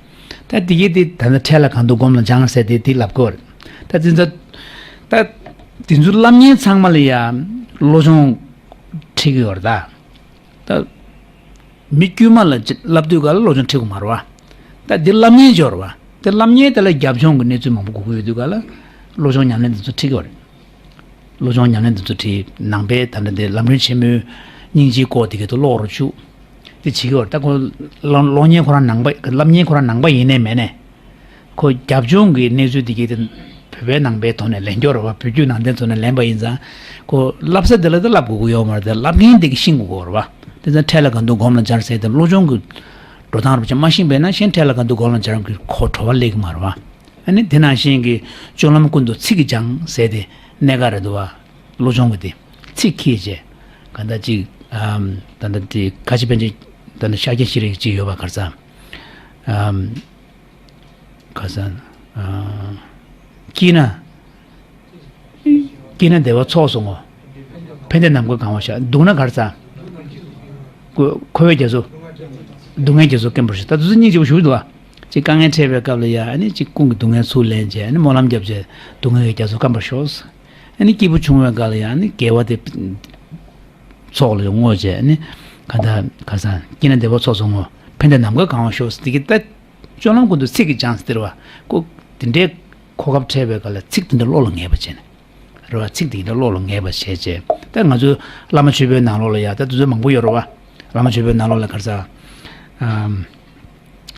ད་དེ་གས་དེ་ད་ལྟ་འཕྲལ་ལ་གང་ཐུབ་སྒོམ་ལ་སྦྱང་ཟེར་དེ་དེ་ལབ་དགོས་རེད། ད་དེ་ཚོ། ད་དེ་ཚོ་བསླབ་མཁན་ཚང་མ་ལ་ཡ་བློ་སྦྱོང་ཁྲིད་ཀྱི་ཡོད་རེད་ད། ད་མི་དཀྱུས་མ་ལ་བསླབ་དུས་ག་ལ་བློ་སྦྱོང་ཁྲིད་དགོས་མ་རེད་པ། ད་འདི་བསླབ་མཁན་ཅིག་ཡོད་རེད་པ། དེ་བསླབ་མཁན་དེ་ལ་རྒྱབ་ལྗོངས་ཀྱི་གནས་ཚུལ་མང་པོ་དགོས་ཀྱི་ཡོད་དུས་ག་ལ། བློ་སྦྱོང་ཉམས་ལེན་དེ་ཚོ་ཁྲིད་ཀྱི་ཡོད་རེད། བློ་སྦྱོང་ཉམས་ལེན་དེ་ཚོ་ཁྲིད། ནང་པའི་ད་ལྟ་འདི་ལམ་རིམ་ཆེན་མོའི་སྙིང་རྗེའི་སྐོར་དེ་ག་དུ་ཀློག་རོགས་བྱུག་དེ་བྱེད་ཀྱི་ཡོད་རེད། ད་ཁོ་ཀློག་ཀློག་མཁན་ཁོ་རང་ནང་པ། བསླབ་མཁན་ཁོ་རང་ནང་པ་ཡིན་ནའི་མིན་ནའི། ཁོ་རྒྱབ་ལྗོངས་ཀྱི་གནས་ཚུལ་འདི་གའི་དེ་བོད་པའི་ནང་པའི་ཐོག་ནས་ལེན་རྒྱུ་རེད་པ། བོད་བརྒྱུད་ནང་བསྟན་ཐོག་ནས་ལེན་པ་ཡིན་ཙང་། ཁོ་བསླབ་ས་དེ་ལ་དེ་བསླབ་དགོས་ཀྱི་ཡོད་མ་རེད་དེ། བསླབ་མཁན་དེ་གིས་ཤེས་དགོས་ཀྱི་ཡོད་རེད་པ། དེ་ཚོ་འཕྲལ་ལ་གང་ཐུབ་སྒོམ་ལ་སྦྱར་ཟེར་དེ་བློ་སྦྱོང་གི་འགྲོ་སྟངས་རུ་ཅིག་མ་ཤེས་པས་ན། གཞན་འཕྲལ་ལ་གང་ཐུབ་སྒོམ་ལ་སྦྱར་གྱི་ཁོ་བྲོ་བ་སླེབས་ཀྱི་མ་རེད་པ། ཨ་ནི་དེ་ནང་བཞིན་གྱི་སྤྱོད་ལམ་ཀུན་ཏུ་ཚིག་གིས་སྦྱང་ཟེར་དེ་གནད་འགག་རེད་འདུག་པ། བློ་སྦྱོང་གི་དེ་ཚིག་ཁྱེར་བྱས། གང་ལྟར་ཅིག་ཨམ། ད་ལྟ་དེ་ཁ་ཆེ་པཎ་ཆེན་ད་ལྟ་ཤཱཀྱ་ཤྲཱི་ཅིག་ཡོད་པ། ག་རེ་ཟ། ཨམ། ག་ས། ཨ། སྐྱིད་ན། སྐྱིད་ན་བདེ་བ་ཚོགས་སུ་བསྔོ། ཕན་བདེ་ནམ་མཁའ་གང་བར་ཤོག་སྡུག་ན་ག་རེ་ཟ། འཁོར་བའི་རྒྱ་མཚོ། སྡུག་བསྔལ་རྒྱ་མཚོ་སྐེམ་པར་ཤོག་ད་དེ་ཚོ་སྙིང་རྗེ་པོ་ཞུ་འདུག་པ། ཅིག་དཀའ་ངལ་འཕྲད་པའི་སྐབས་ལ་ཡ། ཨ་ནི་ཅིག་ཀུན་གྱིས་སྡུག་བསྔལ་ཚུར་ལེན་བྱས། ཨ་ནི་སྨོན་ལམ་བརྒྱབ་བྱས། སྡུག་བསྔལ་གྱི་རྒྱ་མཚོ་སྐམ་པར་ཤོག་ཨ་ནི་སྐྱིད་པོ་བྱུང་བའི་སྐབས་ལ་ཡ། ཨ་ནི་དགེ་བ་དེ་ཚོགས་ལ་བསྔོ་བྱས། ཨ་ནི་ག་ད་ག་ས། སྐྱིད་ན་བདེ་བ་ཚོགས་སུ་བསྔོ། ཕན་བདེ་ནམ་མཁའ་གང་བར་ཤོག་དེ་གི་ད་སྤྱོད་ལམ་ཀུན་ཏུ་ཚིག་གིས་སྦྱངས་ཟེར་བ། ཁོ་དེ་འདྲའི་གོ་སྐབས་འཕྲད་པའི་སྐབས་ལ་ཚིག་དེ་འདྲ་བློ་ལ་ངེས་པ་བྱས་ནས། རེད་བ། ཚིག་དེ་འདྲ་བློ་ལ་ངེས་པ་བྱས་བྱས། ད་ང་ཚོའི་བླ་མ་མཆོད་པའི་ནང་ལོགས་ལ་ཡ། ད་དེ་ཚོ་མང་པོ་ཡོད་རེད་བ། བླ་མ་མཆོད་པའི་ནང་ལོགས་ལ་ག་རེ་ཟ། ཨམ།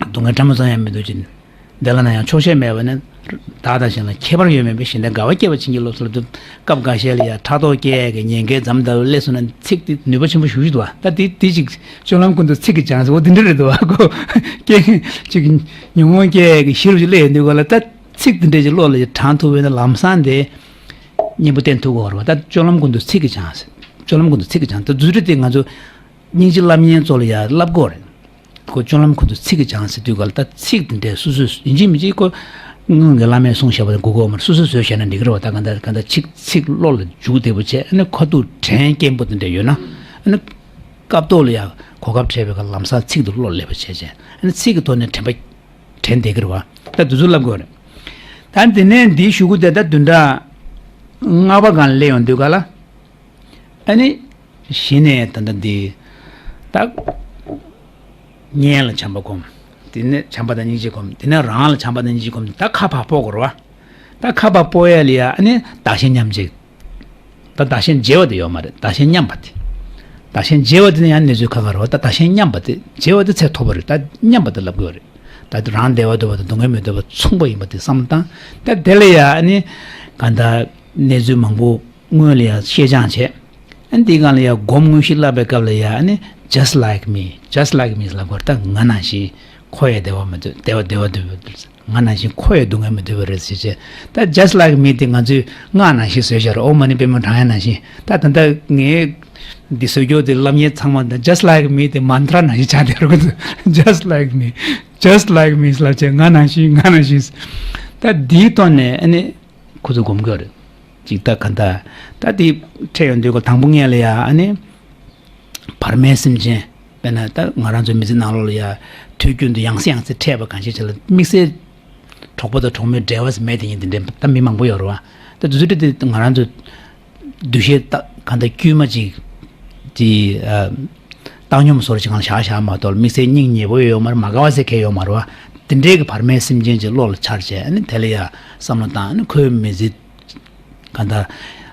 སྡུག་བསྔལ་ཕྲ་མོ་ཙམ་ཡང་མི་འདུག་ཅིང་། བདེ་ལ་ན་ཡང་ཆོག་ཤེས་མེད་པ་ནི། བདག་དང་གཞན་ལ་ཁྱད་པར་ཡོད་མེད་པའི་ཞི་བདེ་དགའ་བ་སྐྱེད་པར་བྱིན་གྱིས་རློབས་ཟེར་ལབ་དུས། སྐབས་འགའ་ཤས་ལ་ཡ་ཕྲག་དོག་སྐྱེ་ཡས་ཀྱི་ཉེན་ཁའི་འཛམ་ཟླ་བའི་གླེ་སོང་ན། ཚིག་དེ་ནུས་པ་ཆེན་པོ་ཞེ་པོ་ཅིག་འདུག་བ། ད་དེ་དེ་ཅིག་སྤྱོད་ལམ་ཀུན་ཏུ་ཚིག་གིས་སྦྱངས་ཟེར་བ་དེ་འདྲ་རེད་འདུག་བ། ཁོ་སྐད་ཅིག་ཉོན་མོངས་སྐྱེ་ཡས་ཀྱི་གཞི་རུ་ཅིག་སླེབས་ཡོང་དུས་སྐབས་ལ། ད་ཚིག་དེ་འདྲ་ཅིག་བློ་ལ་ཅིག་དྲངས་ཐུབ་པ་ཡིན་ན་ལམ་སང་དེ་གཉེན་པོ་བསྟེན་ཐུབ་ཀྱི་ཡོད་རེད་བ། ད་སྤྱོད་ལམ་ཀུན་ཏུ་ཚིག་གིས་སྦྱངས་ཟེར། སྤྱོད་ལམ་ཀུན་ཏུ་ཚིག་གིས་སྦྱངས། ད་རྫུ་འཕྲུལ་དེ་ང་ཚོ་སྙིང་རྗེ་བསླབ་མཁན་ཚོ་ལ་ཡ་བསླབ་དགོས་རེད། ཁོ་སྤྱོད་ལམ་ཀུན་ཏུ་ཚིག་གིས་སྦྱངས་ཟེར་དུས་སྐབས་ལ། ད་ཚིག་དེ་འདྲས་སོ་སོས། ཡིན་གཅིག་མིན་གཅིག་ཁོ་སྔོན་གྱི་བླ་མས་གསུངས་བཞག་པ་དེ་དགོས་ཀྱི་ཡོད་མ་རེད། སོ་སོས་བཟོས་བཞག་ན་འགྲིག་གི་རེད་བ། ད་གང་ལྟར་གང་ལྟར་ཚིག་ཚིག་བློ་ལ་འཇུག་བདེ་པོ་བྱས། ཨ་ནི་ཁ་ཐུག་དྲན་སྐྱེན་པོ་དེ་འདྲས་ཡོད་ན། ཨ་ནི་སྐབས་ཐོག་ལ་ཡ་གོ་སྐབས་འཕྲད་པའི་སྐབས་ལམ་སང་ཚིག་དེ་བློ་སླེབས་པ་བྱས་བྱས། ཨ་ནི་ཚིག་གི་ཐོག་ནས་དྲན་པ་དྲན་བསྡད་ཀྱི་རེད་བ། ད་དེ་ཚོ་བསླབ་དགོས་རེད། ད་དེ་ནས་འདིའི་གཞུག་གུ་དེ་ད་བདུན་ཕྲག་ལྔ་པ་སྒང་ལ་སླེབས་ཡོང་དུས་སྐབས་ལ། ཨ་ནི། གཞི་ནས་ད་ལྟ་འདི། ད། གཉེན་ལ་བྱམས་པ་སྒོམ། དེ་ནས་བྱམས་པ་དང་སྙིང་རྗེ་སྒོམ། དེ་ནས་རང་ལ་བྱམས་པ་དང་སྙིང་རྗེ་སྒོམ། ད་ཁ་ཕར་སྤོ་དགོས་རེད་བ། ད་ཁ་ཕར་སྤོ་ཡ་ལ་ཡ། ཨ་ནི་བདག་གཞན་མཉམ་བརྗེ། ད་བདག་གཞན་བརྗེ་བ་དེ་ཡོད་མ་རེད། བདག་གཞན་མཉམ་པ་དེ། བདག་གཞན་བརྗེ་བ་དེ་ནི་ཡང་གནས་ཚུལ་ཁག་ཁག་རེད་བ། ད་བདག་གཞན་མཉམ་པ་དེ། བརྗེ་བ་དེ་ཚད་མཐོ་པོ་རེད། ད་མཉམ་པ་དེ་ལབ་དགོས་རེད། ད་རང་བདེ་བ་འདོད་པ་དང་སྡུག་བསྔལ་མི་འདོད་པ་མཚུངས་པ་ཡིན་པ་དེ་བསམ་བློ་བཏང་། ད་དེ་ལ་ཡ་ཨ་ནི་གང་ལྟར་གནས་ཚུལ་མང་པོ་སྔོན་ལ་ཡ་ཤེས་སྦྱང་བྱས། ཨ་ནི་དེའི་སྒང་ལ་ཡ་སྒོམ་དངོས་གཞི་བསླབ་པའི་སྐབས་ལ་ཡ་ཨ་ནི་just like me, just like me ལབ་དགོས་རེད། ད་ང་ནང་བཞིན་ཁོ་ཡི་བདེ་བ་མི་འདོད། བདེ་བ་བདེ་བ་འདོད་པ། ང་ནང་བཞིན་ཁོ་ཡི་སྡུག་བསྔལ་མི་འདོད་པ་རེད་ཟེར་བྱས། ད་just like me དེ་ང་ཚོས་སྔགས་ནང་བཞིན་བཟོས་བཞག་རེད། ཨོཾ་མ་ཎི་པདྨེ་གྲངས་དབྱངས་ནང་བཞིན། ད་ད་ལྟ་ངས་འདི་བཟོ་རྒྱུ་དེ་སློབ་གཉེར་ཚང་མ་ད་just like me དེ་མན་ཏྲ་ནང་བཞིན་ཆགས་བསྡད་རེད། ཁོ་ཚོ་just like me, just like me ལབ་བྱས། ང་ནང་བཞིན། ང་ནང་བཞིན། ད་འདིའི་ཐོག་ནས་ཨ་ནི་ཁོ་ཚོ་སྒོམ་དགོས་རེད། ཅིག་ད་ག་ད་ད་དེ་འཕྲད་ཡོང་དུས་ཀ་དང་པོ་ངེད་ལ་ཡ་ཨ་ནི་བར་མའི་སེམས་ཅན། དཔེར་ན་ད་ང་རང་ཚོའི་མི་ཚེ་ནང་ལོགས་ལ་ཡ་དུས་རྒྱུན་དུ་ཡང་སེ་ཡང་སེ་འཕྲད་པ་གང་ཞིག་ཅིག་ལ་དམིགས་བསལ་གྲོགས་པོ་དང་གྲོགས་མོའི་འབྲེལ་བ་ཟེར་མེད་དེ་ཡིན། དེ་འདྲའི་ད་མི་མང་པོ་ཡོད་རེད་བ། ད་དེ་ཚོ་དེ་ང་རང་ཚོ་འདུ་ཤེས་ད་གང་ལྟར་དཀྱུས་མ་ཅིག་དེ་ཨ་བཏང་སྙོམས་བཟོ་འདྲ་ཅིག་སྒང་ལ་བཞག་བཞག་མ་གཏོགས། དམིགས་བསལ་སྙིང་ཉེ་པོ་ཡོད་མ་རེད། མ་དགའ་བ་ཟེར་གང་ཡང་ཡོད་མ་རེད་བ། དེ་འདྲའི་གི་བར་མའི་སེམས་ཅན་ཅིག་བློ་ལ་འཆར་བྱས། ཨ་ནི་དེ་ལ་ཡ་བསམ་བློ་བཏང་། ཨ་ནི་ཁོའི་མི་ཚེ་གང་ལྟར་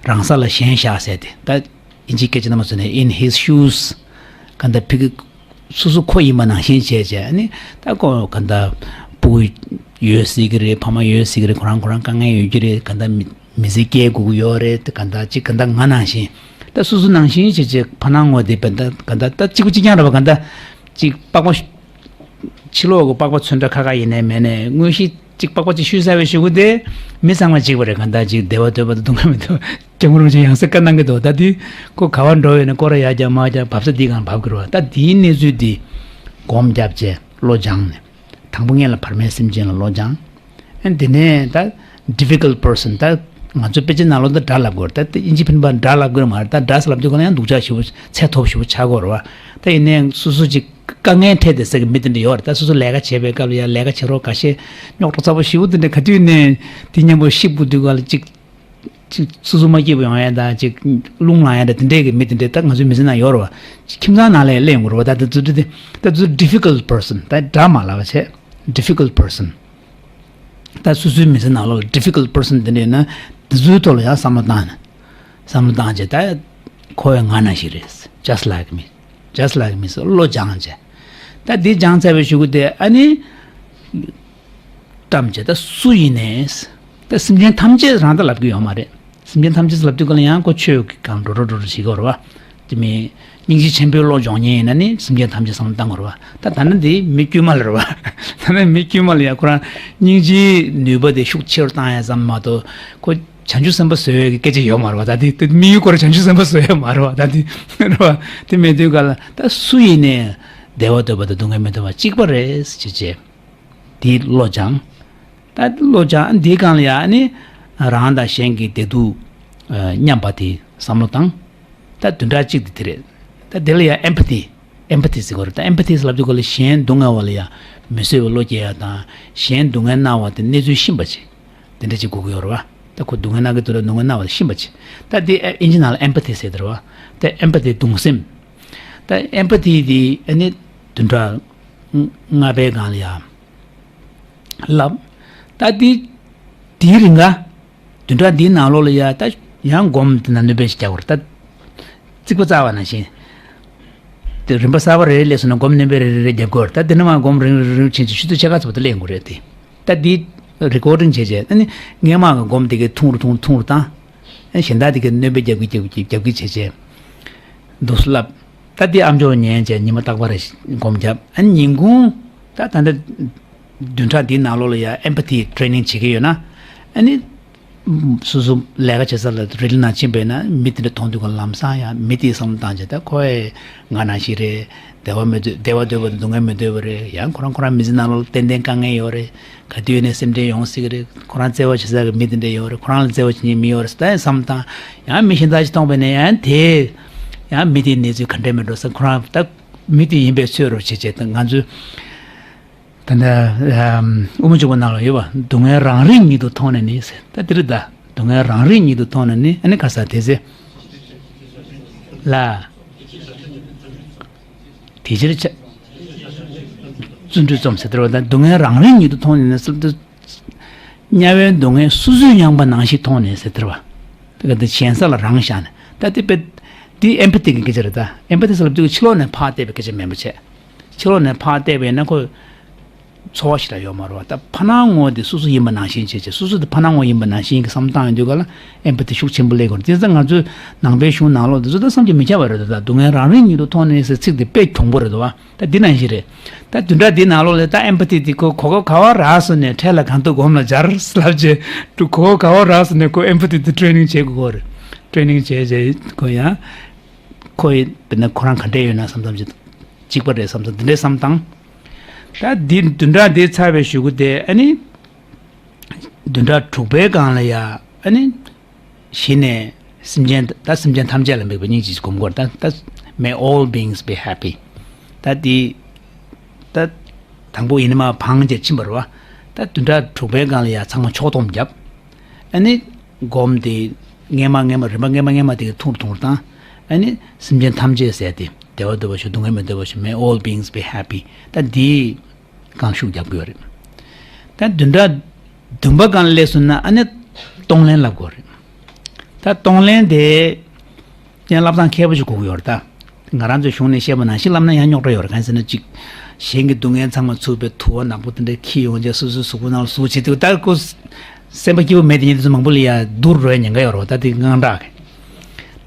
རང་ས་ལ་ཞེན་བཞག་ཟེར་དེ། ད་ཨིན་ཇིའི་སྐད་ཆ་ནང་མ་ཟེར་ནས་in his shoes གང་ལྟར་ཕ་གི་སོ་སོ་ཁོ་ཡིན་པ་ནང་བཞིན་བྱས་བྱས། ཨ་ནི་ད་ཁོ་གང་ལྟར་སྤུ་གུ་ཡོད་སྲིད་ཀྱི་རེད། ཕ་མ་ཡོད་སྲིད་ཀྱི་རེད། ཁོ་རང་ཁོ་རང་དཀའ་ངལ་ཡོད་ཀྱི་རེད། གང་ལྟར་མི་མི་ཚེ་སྐྱེལ་དགོས་ཀྱི་ཡོད་རེད། ད་གང་ལྟར་ཅིག་གང་ལྟར་ང་ནང་བཞིན། ད་སོ་སོ་ནང་བཞིན་བྱས་བྱས་ཕ་ནང་ངོ་དེ་བས་ད་གང་ལྟར་ད་གཅིག་པ་གཅིག་རྐྱང་རེད་བ། གང་ལྟར་ཅིག་པགས་པ་ཕྱི་ལོགས་ཀྱི་པགས་པ་ཚོན་ཁྲ་ཁ་ཁ་ཡིན་ནའི་མེད་ནའི་དངོས་གཞི་གཅིག་པགས་པ་གཅིག་ཤུལ་ཟ་བའི་གཞུག་གུ་དེ་མི་ཚང་མ་གཅིག་པ་རེད། གང་ལྟར་གཅིག་བདེ་བ་འདོད་པ་དང་སྡུག་བསྔལ་མི་འདོད་པ། སྐྱབས་མགོན་རིན་པོ་ཆེ་ཡང་སེ་བཀའ་གནང་གི་འདུག་ད་དེ་ཁོ་ག་བར་འགྲོ་བས་ན་སྐོར་ར་ཡར་རྒྱབ་མར་རྒྱབ་བབས་ས་དེའི་སྒང་བབས་ཀྱི་རེད་བ། ད་དེའི་གནས་ཚུལ་དེ་སྒོམ་བརྒྱབ་བྱས་བློ་སྦྱངས་ནས། དང་པོ་ངེད་ལ་བར་མའི་སེམས་ཅན་ལ་བློ་སྦྱངས། ཨ་དེ་ནས་ད་difficult person ད་ང་ཚོ་དཔེ་ཆའི་ནང་ལོགས་ད་དགྲ་ལབ་དགོས་རེད། ད་ཨིན་ཇི་ཕན་པ་དགྲ་ལབ་དགོས་མ་རེད། ད་དགྲ་ཟེར་ལབ་དུས་ཁོ་ན་ཡང་སྡུག་ཅག་ཞེ་པོ་ཚད་མཐོ་པོ་ཞེ་པོ་ཆགས་ཀྱི་ཡོད་རེད་བ། ད་ཡིན་ནའི་སོ་སོ་ཅིག་དཀའ་ངལ་འཕྲད་བསྡད་ས་གི་མི་དེ་འདྲ་ཡོད་རེད། ད་སོ་སོ་ལས་ཀ་བྱེད་པའི་སྐབས་ལ་ཡང་ལས་ཀ་བྱེད་རོགས་འགའ་ཤས་རྙོག་དྲ་ཚ་པོ་ཞེ་པོ་དེ་འདྲ་ག་དུས་ནས་དེ་མཉམ་པོ་ཤི་བུ་དུས་ག་ལ་ཅིག་ཅིག་སོ་སོ་མ་སྐྱིད་པོ་ཡོང་ཡ་དང་ཅིག་རླུང་ལངས་ཡ་དང་དེ་འདྲས་ཀྱི་མི་དེ་འདྲས་ད་ང་ཚོའི་མི་ཚེ་ནང་ཡོད་རེད་བ། ཁྱིམ་ཚང་ནང་ལ་ཡང་སླེབས་ཡོང་གི་རེད་བ། ད་དེ་ཚོ་དེ་ད་ཚོ་difficult person ད་འདྲ་མ་ལབ་པ་བྱས། difficult person ད་སོ་སོའི་མི་ཚེ་ནང་ལོགས་ལ་difficult person དེ་འདྲས་ན་དེ་ཚོའི་ཐོག་ལ་ཡང་བསམ་བློ་བཏང་ནས། བསམ་བློ་བཏང་བྱས་ད་ཁོ་ཡང་ང་ནང་བཞིན་རེད། just like me, just like me ཟེར་བློ་སྦྱངས་བྱས། ད་འདི་སྦྱངས་ཚར་བའི་གཞུག་གུ་དེ་ཨ་ནི། བཀྲམ་བྱས་ད་སུ་ཡིན་ནས། ད་སེམས་ཅན་ཐམས་ཅད་རང་ད་ལབ་ཀྱི་ཡོད་མ་རེད། སེམས་ཅན་ཐམས་ཅད་ལབ་དུས་ག་ལ་ཡང་ཁོ་ཆོས་ཀྱི་སྒང་འགྲོ་འགྲོ་འགྲོ་འགྲོ་བྱེད་ཀྱི་ཡོད་རེད་བ། དེ་མིན་སྙིང་རྗེ་ཆེན་པོའི་བློ་སྦྱོང་མཁན་ཡིན་ན་ནི་སེམས་ཅན་ཐམས་ཅད་བསམ་བློ་བཏང་དགོས་རེད་བ། ད་ད་ནི་འདི་མི་དཀྱུས་མ་ལ་རེད་བ། ད་ནི་མི་དཀྱུས་མ་ལ་ཡང་ཁོ་རང་སྙིང་རྗེའི་ནུས་པ་དེ་ཤུགས་ཆེ་རུ་བཏང་ཡ་ཙམ་མ་གཏོགས་ཁོ་བྱང་ཆུབ་སེམས་དཔའ་བཟོ་ཡས་ཀྱི་སྐད་ཆ་ཡོད་མ་རེད་བ། ད་དེ་དེ་དམིགས་ཡུལ་སྐོར་བྱང་ཆུབ་སེམས་དཔའ་བཟོ་ཡས་མ་རེད་བ། ད་དེ་རེད་བ། དེ་མེད་དུས་ག་ལ་ད་སུ་ཡིན་ནས་བདེ་བ་འདོད་པ་དང་སྡུག་བསྔལ་མི་འདོད་པ་གཅིག་པ་རེད་ཟེར་བྱས། དེའི་བློ་སྦྱང་། ད་བློ་སྦྱང་འདིའི་སྒང་ལ་ཡང་ནི་རང་དང་གཞན་གྱི་བདེ་སྡུག་ཨ་མཉམ་པ་དེ་བསམ་བློ་བཏང་། ད་བདུན་ཕྲག་གཅིག་དེ་དེ་རེད། ད་དེ་ལ་ཡང་empathy, empathy ཟེར་དགོས་རེད། ད་empathy ཟེར་ལབ་དུས་ག་ལ་གཞན་སྡུག་བསྔལ་བ་ལ་ཡང་མི་བཟོད་པའི་བློ་སྐྱེ་ཡ་དང་གཞན་སྡུག་བསྔལ་གནང་བ་དེ་གནས་ཚུལ་ཤེས་པ་ཅིག་དེ་འདྲ་ཅིག་དགོས་ཀྱི་ཡོད་རེད་བ། ད་ཁོ་སྡུག་བསྔལ་གནང་གི་འདུག་ལ་སྡུག་བསྔལ་གནང་བ་ལ་ཤེས་པ་ཅིག་ད་དེ་ཨིན་ཇི་ནང་ལ་empathy ཟེར་དེ་རེད་བ། ད་empathy གདུང་སེམས། ད་empathy དེ་ཨ་ནི་བདུན་ཕྲག་ལྔ་པའི་སྒང་ལ་ཡང་ལབ། ད་དེ་དེའི་རིང་ག་བདུན་ཕྲག་འདིའི་ནང་ལོགས་ལ་ཡ་ད་ཡང་སྒོམ་དེ་ན་སྣོན་པ་ཞིག་རྒྱག་དགོས་རེད། ད་རྩིག་པ་བཙག་པ་ནང་བཞིན་དེ་རིམ་པ་གསར་པ་རེ་རེ་སླེབས་སོང་ན་སྒོམ་སྣོན་པ་རེ་རེ་རེ་རྒྱག་དགོས་རེད། ད་དེ་ནས་མར་སྒོམ་རིང་རིང་རིང་ཕྱིན་ཚེ་ཆུ་ཚོད་ཕྱེད་ཀ་ཙམ་དུ་སླེབས་ཡོང་གི་རེད་དེ། ད་འདི་recording བྱས་བྱས་ཨ་ནི་སྔས་མ་གི་སྒོམ་དེ་གའི་ཐུང་རུ་ཐུང་རུ་ཐུང་རུ་བཏང་། ཨ་ནི་གཞན་དག་དེ་གའི་སྣོན་པ་རྒྱབ་ཀྱི་རྒྱབ་ཀྱི་རྒྱབ་ཀྱི་བྱས་བྱས་འདུག་སེ་ལབ། ད་འདི་ཨ་མཆོག་ཉན་བྱས་ཉི་མ་རྟག་པར་སྒོམ་བརྒྱབ། ཨ་ནི་ཉིན་གུང་ད་ད་ལྟ་བདུན་ཕྲག་འདིའི་ནང་ལོགས་ལ་ཡ་empathy training བྱེད་ཀྱི་ཡོད་ན། ཨ་ནི་སོ་སོ་ལས་ཀ་བྱེད་ས་ལ་རི་ལི་ནང་ཕྱིན་པས་ན་མི་དེ་འདྲ་མཐོང་དུས་ཀ་ལམ་སང་ཡང་མི་དེའི་བསམ་བློ་བཏང་བྱས་ད་ཁོ་ཨེ་ང་ནང་བཞིན་རེད། བདེ་བ་མི་འདོད་བདེ་བ་འདོད་པ་དང་སྡུག་བསྔལ་མི་འདོད་པ་རེད། ཡང་ཁོ་རང་ཁོ་རང་མི་ཚེ་ནང་ལོགས་ཏན་ཏན་དཀའ་ངལ་ཡོད་རེད། ག་དུས་ནས་སེམས་ཁྲལ་ཡོང་སྲིད་ཀྱི་རེད། ཁོ་རང་བརྩེ་བ་བྱེད་ས་གི་མི་དེ་འདྲ་ཡོད་རེད། ཁོ་རང་ལ་བརྩེ་བ་བྱེད་མཁན་མི་ཡོད་རེད་ཟེར་ད་ཡང་བསམ་བློ་བཏང་། ཡང་མི་གཞན་དག་ཅིག་མཐོང་པས་ན་ཡང་དེ་ཡང་མི་དེའི་གནས་ཚུལ་ག་འདྲ་མི་འགྲོ་ས་ཁོ་རང་ད་མི་དེ་ཡིན་པའི་ཚོད་རོ་བྱེད་བྱེད་ད་ང་ཚོས། ད་ལྟ་ཨམ་དབུ་མ་འཇུག་པ་ནང་ལ་ཡོད་པ། སྡུག་བསྔལ་རང་རིག་ཉིད་དུ་མཐོང་ནས་ནི་ཟེར། ད་འདི་རེད་ད། སྡུག་བསྔལ་རང་རིག་ཉིད་དུ་མཐོང་ནས་ནི་ཨ་ནི་ཁ་ས་དེ་ཚེ་ལ་དེ་ཕྱིར་བྱ་བརྩོན་འགྲུས་རྩོམ་ཟེར་དེ་རེད་བ། ད་སྡུག་བསྔལ་རང་རིག་ཉིད་དུ་མཐོང་ནས་ནི་ཟེར་དུས་དམྱལ་བའི་སྡུག་བསྔལ་སོ་སོས་མྱངས་པ་ནང་བཞིན་མཐོང་ནས་ཟེར་དེ་རེད་བ། ད་ག་དེ་གཞན་ས་ལ་རང་བཞག་ནས་ད་དེ་དཔེ་དེ་empathy གི་སྐད་ཆ་རེད་ད། empathy ཟེར་ལབ་དུས་ཕྱི་ལོགས་ནས་ཕར་བལྟས་པའི་སྐད་ཆ་མིན་པ་བྱས། ཕྱི་ལོགས་ནས་ཕར་བལྟས་པས་ན་ཁོ། ཚོར་བ་ཞིག་རག་ཡོད་མ་རེད་བ། ད་ཕ་ནང་ངོ་དེ་སོ་སོ་ཡིན་པ་ནང་བཞིན་བྱས་བྱས། སོ་སོ་དེ་ཕ་ནང་ངོ་ཡིན་པ་ནང་བཞིན་གྱི་བསམ་བཏང་ཡོང་དུས་ག་ལ་ཨེམ་པ་ཐི་ཤུགས་ཆེན་པོ་སླེབས་དགོས་རེད། དེ་ཚོ་ང་ཚོའི་ནང་པའི་གཞུང་ནང་ལོགས་དེ་ཚོ་ད་བསམ་གྱིས་མི་ཁྱབ་པ་རེད། ད་ད་སྡུག་བསྔལ་རང་རིག་ཉིད་དུ་མཐོང་ནས་ཟེར་ཚིག་དེ་དཔེ་གྱོང་པོ་རེད་འདུག་བ། ད་འདི་ནང་བཞིན་རེད། ད་བདུན་ཕྲག་འདིའི་ནང་ལོགས་ལ་ད་ཨེམ་པ་ཐི་དེ་ཁོ་གོ་སྐབས་ག་བ་རག་སོང་ནས་འཕྲལ་ལ་གང་ཐུབ་སྒོམ་ལ་སྦྱར་ལབ་བྱས་འདུག་གོ་སྐབས་ག་བ་རག་སོང་ནས་ཁོ་ཨེམ་པ་ཐི་དེ་ཊེ་ནིང་བྱེད་དགོས་ཀྱི་རེད། ཊེ་ནིང་བྱས་བྱས་ཁོ་ཡང་ཁོ་ཡི་དཔེར་ན་ཁོ་རང་ག་འདྲས་ཡོད་ན་བསམ་བསམ་ཅིག་གཅིག་པ་རེད་བསམ་བསམ་འདི་འདྲས་བསམ་བཏང་། ད་འདི་བདུན་ཕྲག་འདི་ཚར་བའི་གཞུག་གུ་དེ་ཨ་ནི་བདུན་ཕྲག་དྲུག་པའི་སྒང་ལ་ཡ་ཨ་ནི་གཞི་ནས་སེམས་ཅན་ད་སེམས་ཅན་ཐམས་ཅད་ལ་དམིགས་པའི་སྙིང་རྗེ་སྒོམ་དགོས་རེད། ད་ད་May all beings be happy། ད་འདི་ད་དང་པོ་ཡིན་ན་མ་བང་རྒྱབ་ཕྱིན་པ་རེད་བ། ད་བདུན་ཕྲག་དྲུག་པའི་སྒང་ལ་ཡ་ཚང་མ་ཕྱོགས་བསྡོམས་བརྒྱབ། ཨ་ནི་སྒོམ་དེ་སྔས་མ་སྔས་མ་རིམ་པ་སྔས་མ་སྔས་མ་དེ་གི་ཐུང་རུ་ཐུང་རུ་བཏང་། ཨ་ནི་སེམས་ཅན་ཐམས་ཅད་ཟེར་ཏེ་བདེ་བ་འདོད་པ་ཞིག་སྡུག་བསྔལ་མི་འདོད་པ་ཞིག May all beings be happy། ད་འདི་གང་ཤུགས་རྒྱབ་དགོས་རེད། ད་བདུན་ཕྲག་བདུན་པ་སྒང་ལ་སླེབས་སོང་ན་ཨ་ནི་གཏོང་ལེན་ལབ་དགོས་རེད། ད་གཏོང་ལེན་དེ་ཡང་བསླབ་སྟངས་མཁས་པོ་ཞིག་དགོས་ཀྱི་ཡོད་རེད། ད་ང་རང་ཚོའི་གཞུང་ནས་བཤད་པ་ནང་བཞིན་བསླབ་ན་ཡང་རྙོག་དྲ་ཡོད་རེད། གང་ཡིན་ཟེར་ན་གཅིག་གཞན་གྱི་སྡུག་བསྔལ་ཚང་མ་ཚུགས་པའི་དུ་བ་ནག་པོ་དེ་འདྲ་འཁྱེར་ཡོང་བྱས་སོ་སོའི་གཟུགས་པོ་ནང་ལ་ཟུག་བྱེད་དུས་ད་ཁོ་སེམས་པ་སྐྱིད་པོ་མེད་དེ་ཉིད་དུ་མང་པོ་ལ་ཡ་སྡུག་རུ་རོལ་ཉེན་ཁ་ཡོད་རེད་བ། ད་དེ་དངངས་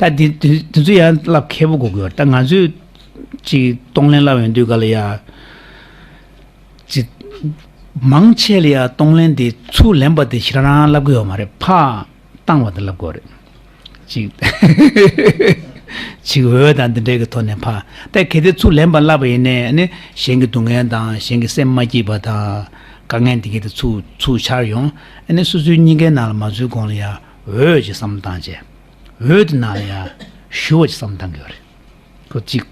སྐྲག་གི། ད་དེ་དེ་དེ་ཚོ་ཡང་བསླབ་མཁས་པོ་དགོས་ཀྱི་ཡོད་རེད། ད་ང་ཚོས་གཅིག་གཏོང་ལེན་བསླབ་ཡོང་དུས་ག་ལ་ཡ། ཅིག་མང་ཆེ་ལ་ཡ་གཏོང་ལེན་དེ་ཚུར་ལེན་པ་དེ་ཞེ་དྲག་རང་བསླབ་ཀྱི་ཡོད་མ་རེད། ཕར་བཏང་བ་དེ་བསླབ་དགོས་རེད། ཅིག་ཅིག་འོ་དང་འདི་འདྲའི་གི་ཐོག་ནས་ཕར་ད་གལ་ཏེ་ཚུར་ལེན་པ་བསླབ་པ་ཡིན་ནའི་ཨ་ནི་གཞན་གྱི་སྡུག་བསྔལ་དང་གཞན་གྱི་སེམས་མ་སྐྱིད་པ་དང་དཀའ་ངལ་འདི་གའི་དེ་ཚུར་ཚུར་འཆར་ཡོང་། ཨ་ནི་སོ་སོའི་སྙིང་གའི་ནང་ལ་མ་འཛུལ་གོང་ལ་ཡ་འོ་ཅིག་བསམ་བཏང་བྱས། འོ་དེ་ནང་ལ་ཡ་ཞུ་བ་ཅིག་བསམ་བཏང་གི་ཡོད་རེད། ཁོ་གཅིག་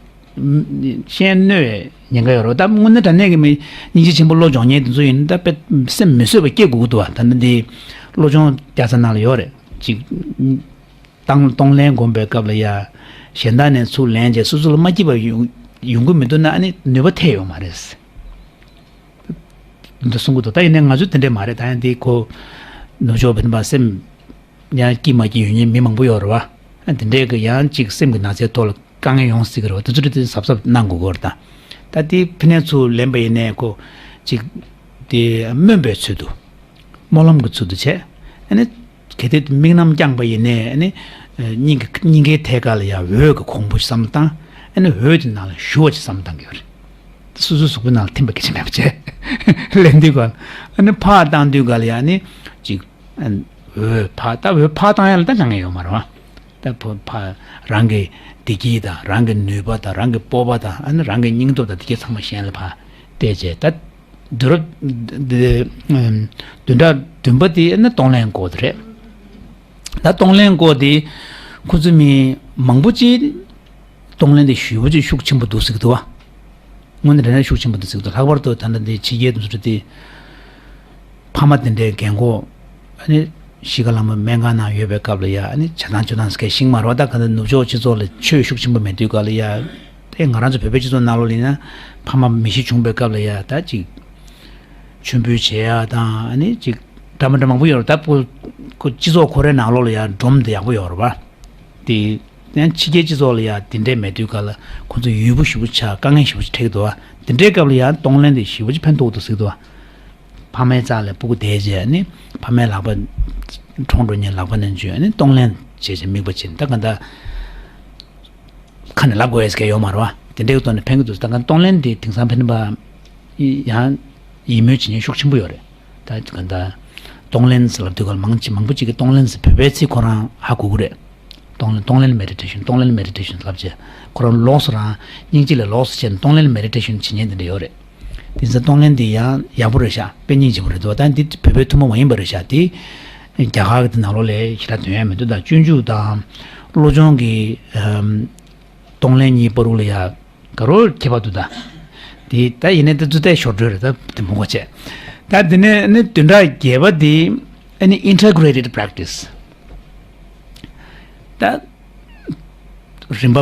ཤེས་ནོས་ཉེན་ཁ་ཡོད་རེད། ད་དངོས་གནས་དྲང་གནས་ཀྱི་མི་སྙིང་རྗེ་ཆེན་པོ་བློ་སྦྱོང་མཁན་དེ་ཚོ་ཡིན་ན་ད་དཔེ་སེམས་མི་བཟོད་པ་སྐྱེ་དགོས་ཀྱི་འདུག་བ། ད་ནི་འདི་བློ་སྦྱོང་རྒྱག་ས་ནང་ལ་ཡོད་རེད། གཅིག་བཏང་གཏོང་ལེན་སྒོམ་པའི་སྐབས་ལ་ཡ་གཞན་དག་ནས་ཚུར་ལེན་བྱས་སོ་སོ་ལ་མ་སྐྱིད་པ་ཡོང་ཡོང་གི་མི་འདུག་ན་ཨ་ནི་ནུས་པ་ཐེབས་ཡོང་མ་རེད། འདི་གསུང་གི་འདུག་ད་ཡིན་ནའི་ང་ཚོ་དེ་འདྲས་མ་རེད། ད་ཡང་འདི་ཁོ་ནུབ་ཕྱོགས་བོད་པ་སེམས་ཡང་སྐྱིད་མ་སྐྱིད་ཡོད་མཁན་མི་མང་པོ་ཡོད་རེད་བ། ཨ་དེ་འདྲས་ཀྱི་ཡང་གཅིག་སེམས་ཀྱི་ན་ཚའི་ཐོག་ལ་དཀའ་ངལ་ཡོང་སྲིད་ཀྱི་རེད་བ། དེ་ཚོ་དེ་གཟབ་གཟབ་གནང་དགོས་ཀྱི་རེད། ད་ད་དེ་ཕི་ནས་ཚུར་ལེན་པ་ཡིན་ནའི་ཁོ་གཅིག་དེ་སྨོན་པའི་ཚུལ་དུ་སྨོན་ལམ་གྱི་ཚུལ་དུ་བྱས། ཨ་ནི་གལ་ཏེ་དམིགས་རྣམ་བསྐྱངས་པ་ཡིན་ནའི་ཨ་ནི་སྙིང་གི་སྙིང་གའི་ཐད་ཀ་ལ་ཡང་འོད་ཀྱི་གོང་བུ་བསམ་བཏང་། ཨ་ནི་འོད་དེ་ནང་ལ་ཞུ་བ་ཅིག་བསམ་བཏང་གི་ཡོད་རེད། སོ་སོའི་གཟུགས་པོའི་ནང་ལ་ཐིམ་པ་གི་ཆེ་མེད་པ་བྱས། ལེན་དུས་ག་ཨ་ནི་ཕར་བཏང་དུས་ག་ལ་ཡང་ནི་ཅིག་འོད་ཕར་ད་འོད་ཕར་བཏང་ཡ་ལ་ད་དཀའ་ངལ་ཡོད་མ་རེད་བ། ད་ཕ་ཕ་རང་གི་བདེ་སྐྱིད་དང་རང་གི་ནུས་པ་དང་རང་གི་སྤོབས་པ་དང་ཨ་ནི་རང་གི་སྙིང་སྟོབས་དང་དེ་གའི་ཚང་མ་གཞན་ལ་ཕར་བལྟས་བྱས། ད་བདུན་རབས་འདི་བདུན་ཕྲག་བདུན་པ་དེ་ཨ་ནི་གཏོང་ལེན་སྐོར་དེ་རེད། ད་གཏོང་ལེན་སྐོར་དེ་ཁོ་ཚོ་མི་མང་པོ་ཅིག་གཏོང་ལེན་དེ་ཞེ་པོ་ཅིག་ཤུགས་ཆེན་པོ་འདུག་ཟེར་གྱི་འདུག་བ། དངོས་གནས་དྲང་གནས་ཤུགས་ཆེན་པོ་འདུག་ཟེར་གྱི་འདུག་ལྷག་པར་དུ་ད་ལྟ་འདི་ཕྱི་རྒྱལ་དུ་ཚུད་དེ་ཕ་མ་དེ་འདྲའི་རྒན་གོག་ཨ་ནི་གཞིས་ཀ་ལྷ་མོ་སྨན་ཁང་ནང་ཡོད་པའི་སྐབས་ལ་ཡ་ཨ་ནི་བྱ་བཏང་ཆོ་བཏང་ཟེར་མཁན་ཤིང་མ་རེད་བ། ད་ག་ད་ནུབ་ཕྱོགས་སྤྱི་ཚོགས་ལ་ཆོས་ཤུགས་ཆེན་པོ་མེད་དུས་སྐབས་ལ་ཡ་ཨེ་ང་རང་ཚོ་བོད་པའི་སྤྱི་ཚོགས་ནང་ལོགས་ལ་ཡིན་ན་ཕ་མ་མི་ཤི་བྱུང་པའི་སྐབས་ལ་ཡ་ད་ཅིག་མཆོད་འབུལ་བྱེད་ཡ་དང་ཨ་ནི་ཅིག་འདྲ་མི་འདྲ་མང་པོ་ཡོད་རེད། ད་ཁོ་ཁོ་སྤྱི་ཚོགས་ཁོ་རའི་ནང་ལོགས་ལ་ཡ་སྒྲོམ་དེ་ཡག་པོ་ཡོད་རེད་བ། དེ་ཡང་ཕྱི་རྒྱལ་སྤྱི་ཚོགས་ལ་ཡ་དེ་འདྲས་མེད་དུས་སྐབས་ལ་ཁོ་ཚོ་ཡུལ་པོ་ཞེ་པོ་ཆགས་དཀའ་ངལ་ཞེ་པོ་ཅིག་འཕྲད་ཀྱི་འདུག་བ། དེ་འདྲའི་སྐབས་ལ་ཡ་གཏོང་ལེན་དེ་ཞེ་པོ་ཅིག་ཕན་ཐོགས་འདུག་ཟེར་གྱི་འདུག་བ། ཕ་མའི་རྩ་ལ་སྤུ་གུ་བསྡད་རྗེས་ནི་ཕ་མའི་ལག་པ་གྲོངས་འགྲོ་ཉེན་ལག་པ་ནས་འཇུས་ནི་གཏོང་ལེན་བྱས་བྱས་དམིགས་པ་བྱས་ནས་ད་ག་ད་ཁ་ནས་ལབ་དགོས་ཡས་ཀྱི་ཡོད་མ་རེད་བ། དེ་འདྲའི་ཐོག་ནས་ཕན་གྱི་འདུག་ད་ག་གཏོང་ལེན་དེ་དེང་སང་ཕན་པ་ཡང་ཡིད་སྨོན་བྱེད་མཁན་ཤུགས་ཆེན་པོ་ཡོད་རེད། ད་ག་ད་གཏོང་ལེན་ཟེར་ལབ་དུས་ག་ལ་མང་ཆེ་མང་པོ་ཅིག་གིས་གཏོང་ལེན་ཟེར་བོད་པའི་ཚིག་ཁོ་རང་ཧ་གོ་གི་རེད། གཏོང་ལེན་གཏོང་ལེན་མེ་ཌི་ཊེ་ཤན་གཏོང་ལེན་མེ་ཌི་ཊེ་ཤན་ལབ་བྱས་ཁོ་རང་ལོགས་སུ་རང་སྙིང་རྗེ་ལས་ལོགས་སུ་བྱས་ནས་གཏོང་ལེན་མེ་ཌི་ཊེ་ཤན་བྱེད་མཁན་དེ་འདྲ་ཡོད་རེད། དེ་ཚོ་གཏོང་ལེན་དེ་ཡང་ཡག་པོ་རེད་ཤག་དཔེ་སྙིང་རྗེ་པོ་རེད་འདུག་ད་འདི་བོད་པའི་ཐུན་མོང་མ་ཡིན་པ་རེད་ཤག་དེ་རྒྱ་གར་གྱི་དེ་ནང་ལོགས་ལ་ཞེ་དྲག་དོན་ཡ་མི་འདུག་ད་སྤྱོད་འཇུག་དང་བློ་སྦྱོང་གི་ཨམ་གཏོང་ལེན་གཉིས་བར་དུ་ལ་ཡ་ག་རོ་ཁྱད་པར་འདུག་ད་དེ་ད་ཡིན་ནའི་ད་ཚོ་ལྟའི་ཞོར་འཕྲོས་རེད། ད་དེ་མུ་ག་བྱས་ད་དེ་ནས་ནི་བདུན་ཕྲག་བརྒྱད་པ་དེ་ཨ་ནི་ཨིན་ཊི་གྷི་རེ་ཊེཌ་པེ་རེག་ཊི་སི། ད་རིམ་པ་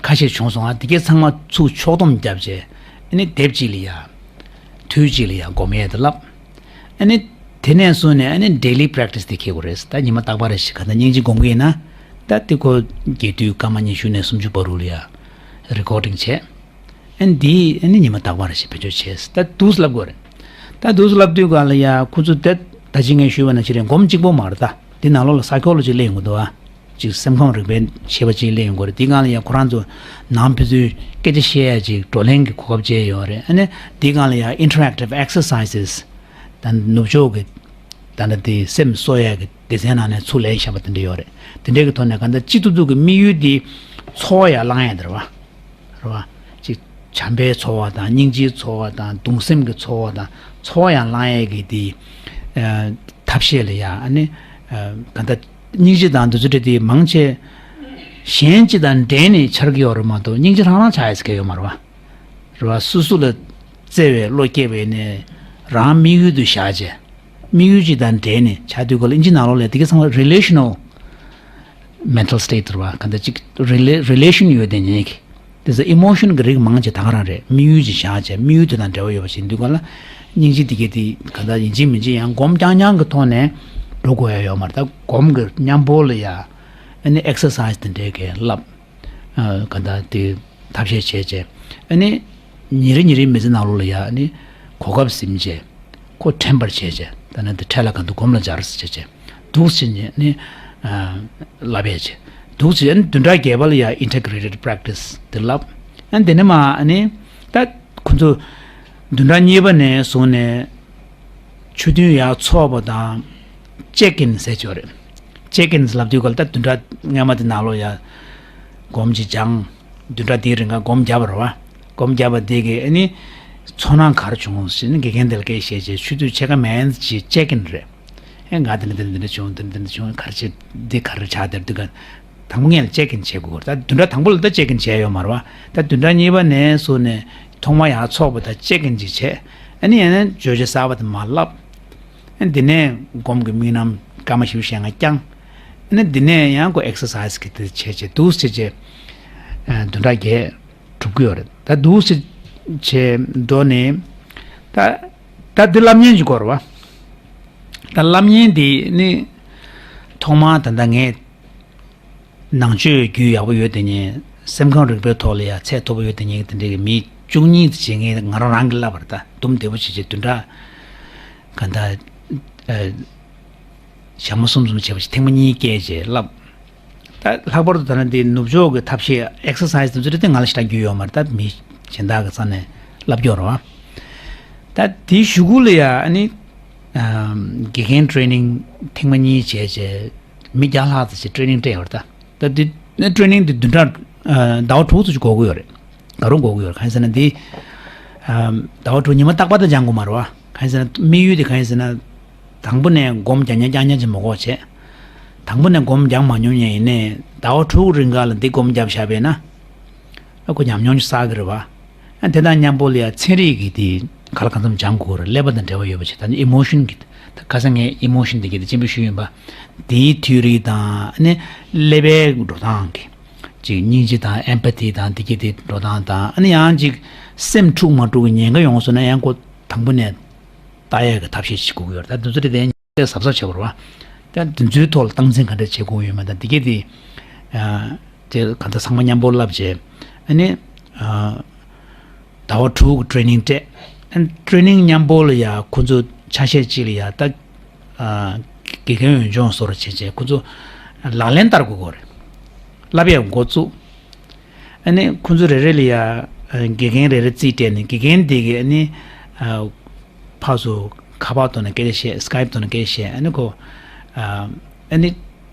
ཁ་ཤས་བྱུང་སོང་ང་། དེ་གས་ཚང་མ་ཚུར་ཕྱོགས་བསྡོམས་བརྒྱབ་རྗེས་ཨ་ནི་དེབ་གཅིག་ལ་ཡ་དུས་གཅིག་ལ་ཡ་སྒོམ་ཡས་དེ་བསླབ། ཨ་ནི་དེ་ནས་བཟུང་ནས་ཨ་ནི་ཌེ་ལི་པེ་རེག་ཊི་སི་དེ་འཁེལ་དགོས་རེད། ད་ཉི་མ་རྟག་པར་རེ་ཞིག་ག་ད་སྙིང་རྗེ་སྒོམ་གི་ཡིན་ན་ད་དེ་ཁོ་རྒྱས་བསྡུས་སྐར་མ་ཉི་ཤུ་ནས་སུམ་ཅུ་བར་དུ་ལ་ཡ་རི་ཀོར་ཌིང་བྱས། ཨ་ནི་འདི་ཨ་ནི་ཉི་མ་རྟག་པར་ཞིག་བེད་སྤྱོད་བྱས། ད་འདུག་སེ་ལབ་དགོས་རེད། ད་འདུག་སེ་ལབ་དུས་ག་ལ་ཡ་ཁོ་ཚོ་དེ་ད་ཅི་ངས་ཞུས་པ་ནང་བཞིན་རེད། སྒོམ་གཅིག་པོ་མ་རེད། ད་དེ་ནང་ལོགས་ལ་སའི་ཁོ་ལོ་ཇི་སླེབས་ཡོང་གི་འདུག་ཨ། ཅིག་སེམས་ཁམས་རིག་པའི་ཤེས་པ་ཅིག་སླེབས་ཡོང་གི་རེད། དེ་ག་ལ་ཡ་ཁོ་རང་ཚོ་ནང་ཕན་ཚུན་སྐད་ཆ་བཤད་ཡ་ཅིག་བགྲོ་གླེང་གི་གོ་སྐབས་སྤྲད་ཡོད་རེད། ཨ་ནི་དེ་ག་ལ་ཡ་interactive exercises ད་ནུབ་ཕྱོགས་ཀྱི་ད་ནི་དེ་སེམས་གསོ་ཡ་གི་སྡེ་ཚན་ནང་ནས་ཚུར་ལེན་བཞག་པ་དེ་འདྲ་ཡོད་རེད། དེ་འདྲའི་གི་ཐོག་ནས་ག་འདྲ་སྤྱི་ཚོགས་ཀྱི་དམིགས་ཡུལ་དེ་འཚོ་བ་ཡར་བསླང་ཡ་དེ་རེད་བ། རེད་བ། ཅིག་བྱམས་པའི་འཚོ་བ་དང་སྙིང་རྗེའི་འཚོ་བ་དང་གདུང་སེམས་ཀྱི་འཚོ་བ་དང་འཚོ་བ་ཡང་བླང་ཡས་ཀྱི་དེ་ཨ་ཐབས་ཤེས་ལ་ཡ་ཨ་ནི་ཨ་ག་འདྲ་སྙིང་རྗེ་དང་འདི་ཚོ་འདྲ་དེ་མང་ཆེ་གཞན་གཅིག་དང་འབྲེལ་ནས་འཆར་གྱི་ཡོད་རེད་མ་གཏོགས་སྙིང་རྗེ་རང་རང་ཆགས་ཡས་ཟེར་མཁན་ཡོད་མ་རེད་བ། རེད་བ། སོ་སོ་ལ་བརྩེ་བའི་བློ་སྐྱེས་པའི་ནས་རང་དམིགས་ཡུལ་དུ་བཞག་བྱས་དམིགས་ཡུལ་གཅིག་དང་འབྲེལ་ནས་བྱ་དུས་ག་ལ་ཨིན་ཇི་ནང་ལོགས་ལ་དེ་ག་ཚང་མ་relational mental state རེད་བ། ག་འདྲ་ཅིག་རི་ལེ་relation ཡོད་དེ་ཉིད་ཀྱི། དེ་ཚོ་emotion གི་རིགས་མང་ཆེ་ད་ག་རང་རེད། དམིགས་ཡུལ་ཅིག་བཞག་བྱས་དམིགས་ཡུལ་དེ་དང་འབྲེལ་བ་ཡོད་པ་ཞིག་འདུག་ག་ལ། སྙིང་རྗེ་དེ་གའི་དེ་ག་འདྲ་ཡིན་གཅིག་མིན་གཅིག་ཡང་སྒོམ་རྐྱང་རྐྱང་གི་ཐོག་ནས་འགྲོ་དགོས་ཡ་ཡོད་མ་རེད། ད་སྒོམ་གི་མཉམ་པོ་ལ་ཡ་ཨ་ནི་exercise དེ་འདྲའི་གི་བསླབ། ཨ་ག་འདྲ་དེ་ཐབས་ཤེས་བྱས་བྱས་ཨ་ནི་ཉིན་རེ་ཉིན་རེའི་མི་ཚེ་ནང་ལོགས་ལ་ཡ་ཨ་ནི་གོ་སྐབས་ཟིན་བྱས། ཁོ་དྲན་པར་བྱས་བྱས། ད་ནི་འདི་འཕྲལ་ལ་གང་དུ་སྒོམ་ལ་སྦྱར་ཟེར་བྱས་བྱས། འདུག་སེ་བྱས་ནས་ནི་ཨ་བསླབ་ཡས་བྱས། འདུག་སེ་བྱས་ནས་བདུན་ཕྲག་བརྒྱད་པ་ལ་ཡང་integrated practice དེ་བསླབ། ཨ་འདི་ནས་མ་ཨ་ནི་ད་ཁོ་ཚོ་བདུན་ཕྲག་གཉིས་པ་ནས་བཟུང་ནས་ཆོས་མཐུན་ཡར་ཚོགས་པ་དང་check in ཟེར་ཆོག་རེད། check in ལབ་དུས་ག་ལ་ད་བདུན་ཕྲག་སྔ་མ་དེ་ནང་ལོགས་ཡ་སྒོམ་གྱི་སྦྱང་། བདུན་ཕྲག་དེའི་རིང་ག་སྒོམ་བརྒྱབ་པ་རེད་བ། སྒོམ་བརྒྱབ་པ་དེ་གི་ཨ་ནི་ཚོར་སྣང་ག་རེ་བྱུང་ཞེས་ནི་དགེ་རྒན་དེ་ལ་སྐད་བཤད་བྱས་ཆུ་ཚོད་ཕྱེད་ཀ་མན་ཅིག་check in རེད། ཨེ་ང་དེ་འདྲ་དེ་འདྲ་བྱུང་། དེ་འདྲ་དེ་འདྲ་བྱུང་། ག་རེ་བྱས་འདི་ག་རེ་ཆགས་དེར་འདུག་ག་དང་པོ་ངས་ལ་check in བྱེད་དགོས་རེད། ད་བདུན་ཕྲག་དང་པོ་ལ་ད་check in བྱས་ཡོད་མ་རེད་བ། ད་བདུན་ཕྲག་གཉིས་པ་ནས་བཟུང་ནས་ཐོག་མ་ཡར་ཚོགས་པ་ད་check in ཅིག་བྱས། ཨ་ནི་ཡང་ན་བརྗོད་བྱ་གསར་པ་དེ་མར་བསླབ། ཨ་ནི་འདི་ནས་སྒོམ་གྱི་དམིགས་རྣམ་སྐར་མ་བཞི་བཅུ་ཞེ་ལྔ་བསྐྱངས། ཨ་ནི་འདི་ནས་ཡང་ཁོ་exercise གི་དེ་བྱས་བྱས་འདུག་སེ་བྱས་བྱས་བདུན་ཕྲག་བརྒྱད་གྲུབ་ཀྱི་ཡོད་རེད། ད་འདུག་སེ་བྱས་འགྲོ་ནས་ད་ད་འདི་བསླབ་ཉན་གྱི་སྐོར་བ། ད་བསླབ་ཉན་འདི་ནི་ཐོག་མར་ད་ལྟ་ངས་ནང་ཆོས་རྒྱུས་ཡག་པོ་ཡོད་དེ་ཉིད། སེམས་ཁམས་རིག་པའི་ཐོག་ལ་ཡང་ཚད་མཐོ་པོ་ཡོད་དེ་ཉིད་དེ་འདྲའི་གི་མི་བཅུ་གཉིས་དེ་བྱེད་མཁན་ང་རང་རང་གིས་བསླབ་པ་རེད། ད་དུམ་བདེ་པོ་བྱེད་བྱེད་བདུན་ཕྲག་ག་འདྲ་ཨ་ཞག་མ་གསུམ་གསུམ་བྱས་པ་ཞིག་ཐེངས་མ་གཉིས་བསྐྱལ་བྱས་བསླབ། ད་ལྷག་པར་དུ་ད་ནི་འདི་ནུབ་ཕྱོགས་ཀྱི་ཐབས་ཤེས་exercise དེ་ཚོ་དེ་ང་ལ་ཞེ་དྲག་རྒྱུས་ཡོད་མ་རེད། ད་མི་གཞན་དག་གི་རྩ་ནས་བསླབ་རྒྱུ་རེད་བ། ད་དེའི་གཞུག་གུ་ལ་ཡ་ཨ་ནི་ཨམ་དགེ་རྒན་training ཐེངས་མ་གཉིས་བྱས་བྱས་མི་བརྒྱ་ལྷག་ཙམ་ཞིག་training སྤྲད་ཡོད་རེད། ད་ད་དེ་ནི་training དེ་བདུན་ཕྲག་ཨ་ཟླ་བ་དྲུག་ཙམ་ཞིག་འགོར་གི་ཡོད་རེད། ག་རུ་འགོར་གི་ཡོད་རེད། གང་ཡིན་ཟེར་ན་འདི་ཨམ་ཟླ་བ་དྲུག་ཉི་མ་རྟག་པར་དུ་སྦྱང་དགོས་མ་རེད་བ། གང་ཡིན་ཟེར་ན་དམིགས་ཡུལ་དེ་གང་ཡིན་ཟེར་ན། དང་པོ་ནས་སྒོམ་རྒྱག་ཉན་རྒྱག་ཉན་ཅིག་མ་དགོས་བྱས། དང་པོ་ནས་སྒོམ་རྒྱག་མ་མྱོང་མཁན་ཡིན་ནའི་ཟླ་བ་དྲུག་རིང་ག་ལ་འདི་སྒོམ་རྒྱབ་བཞག་པས་ན། ཨ་ཁོ་ཉམས་མྱོང་ཅིག་བསགས་ཀྱི་རེད་བ། ཨ་དེ་དང་མཉམ་པོ་ལ་ཡ་ཚན་རིག་གི་དེ་ག་ལ་གང་འཚམ་སྦྱང་དགོས་རེད། ཀླད་པ་དང་འབྲེལ་བ་ཡོད་པ་ཞིག་ད་ནི་emotion གི་ད་ཁ་སང་ངས་emotion དེ་གི་དེ་ཅན་པོ་ཞུས་ཡིན་པ། དེའི་ཐིའོ་རི་དང་ཨ་ནི་ཀླད་པའི་འགྲོ་སྟངས་ཀྱི་ཅིག་སྙིང་རྗེ་དང་empathy དང་དེ་གི་དེ་འགྲོ་སྟངས་དང་ཨ་ནི་ཡང་ཅིག་སེམས་འཁྲུག་མ་འཁྲུག་གི་ཉེན་ཁ་ཡོང་སོང་ན་ཡང་ཁོ་དང་པོ་ནས། ལྟ་ཡག་གི་ཐབས་ཤེས་བྱེད་དགོས་ཀྱི་ཡོད་རེད། ད་འདི་ཚོ་དེ་གདན་གཟབ་གཟབ་བྱེད་དགོས་རེད་བ། ད་འདི་ཚོའི་ཐོག་ལ་སྟངས་འཛིན་ག་འདྲ་བྱེད་དགོས་ཡོད་མེད་དང་འདི་གས་དེ། ཨ་དེ་ག་འདྲ་ཚང་མ་མཉམ་པོ་བསླབ་བྱས། ཨ་ནི་ཨ་ཟླ་བ་དྲུག་གི་training སྤྲད། ཨ་ནི་training མཉམ་པོ་ལ་ཡ་ཁོ་ཚོ་ཆ་ཤས་གཅིག་ལ་ཡ་ད་ཨ་དགེ་རྒན་འོས་སྦྱོང་བཟོ་འདྲ་བྱས་བྱས་ཁོ་ཚོ་ལག་ལེན་བསྟར་དགོས་ཀྱི་ཡོད་རེད། བསླབ་ཡག་འགོ་བཙུགས། ཨ་ནི་ཁོང་ཚོ་རེ་རེ་ལ་ཡ་ཨ་དགེ་རྒན་རེ་རེ་རྩིས་སྤྲད་ནས་དགེ་རྒན་དེ་གིས་ཨ་ནི་ཨ་ཕར་ཚུར་ཁ་པར་ཐོག་ནས་སྐད་ཆ་བཤད། Skype ཐོག་ནས་སྐད་ཆ་བཤད། ཨ་ནི་ཁོ་ཨ་ཨ་ནི་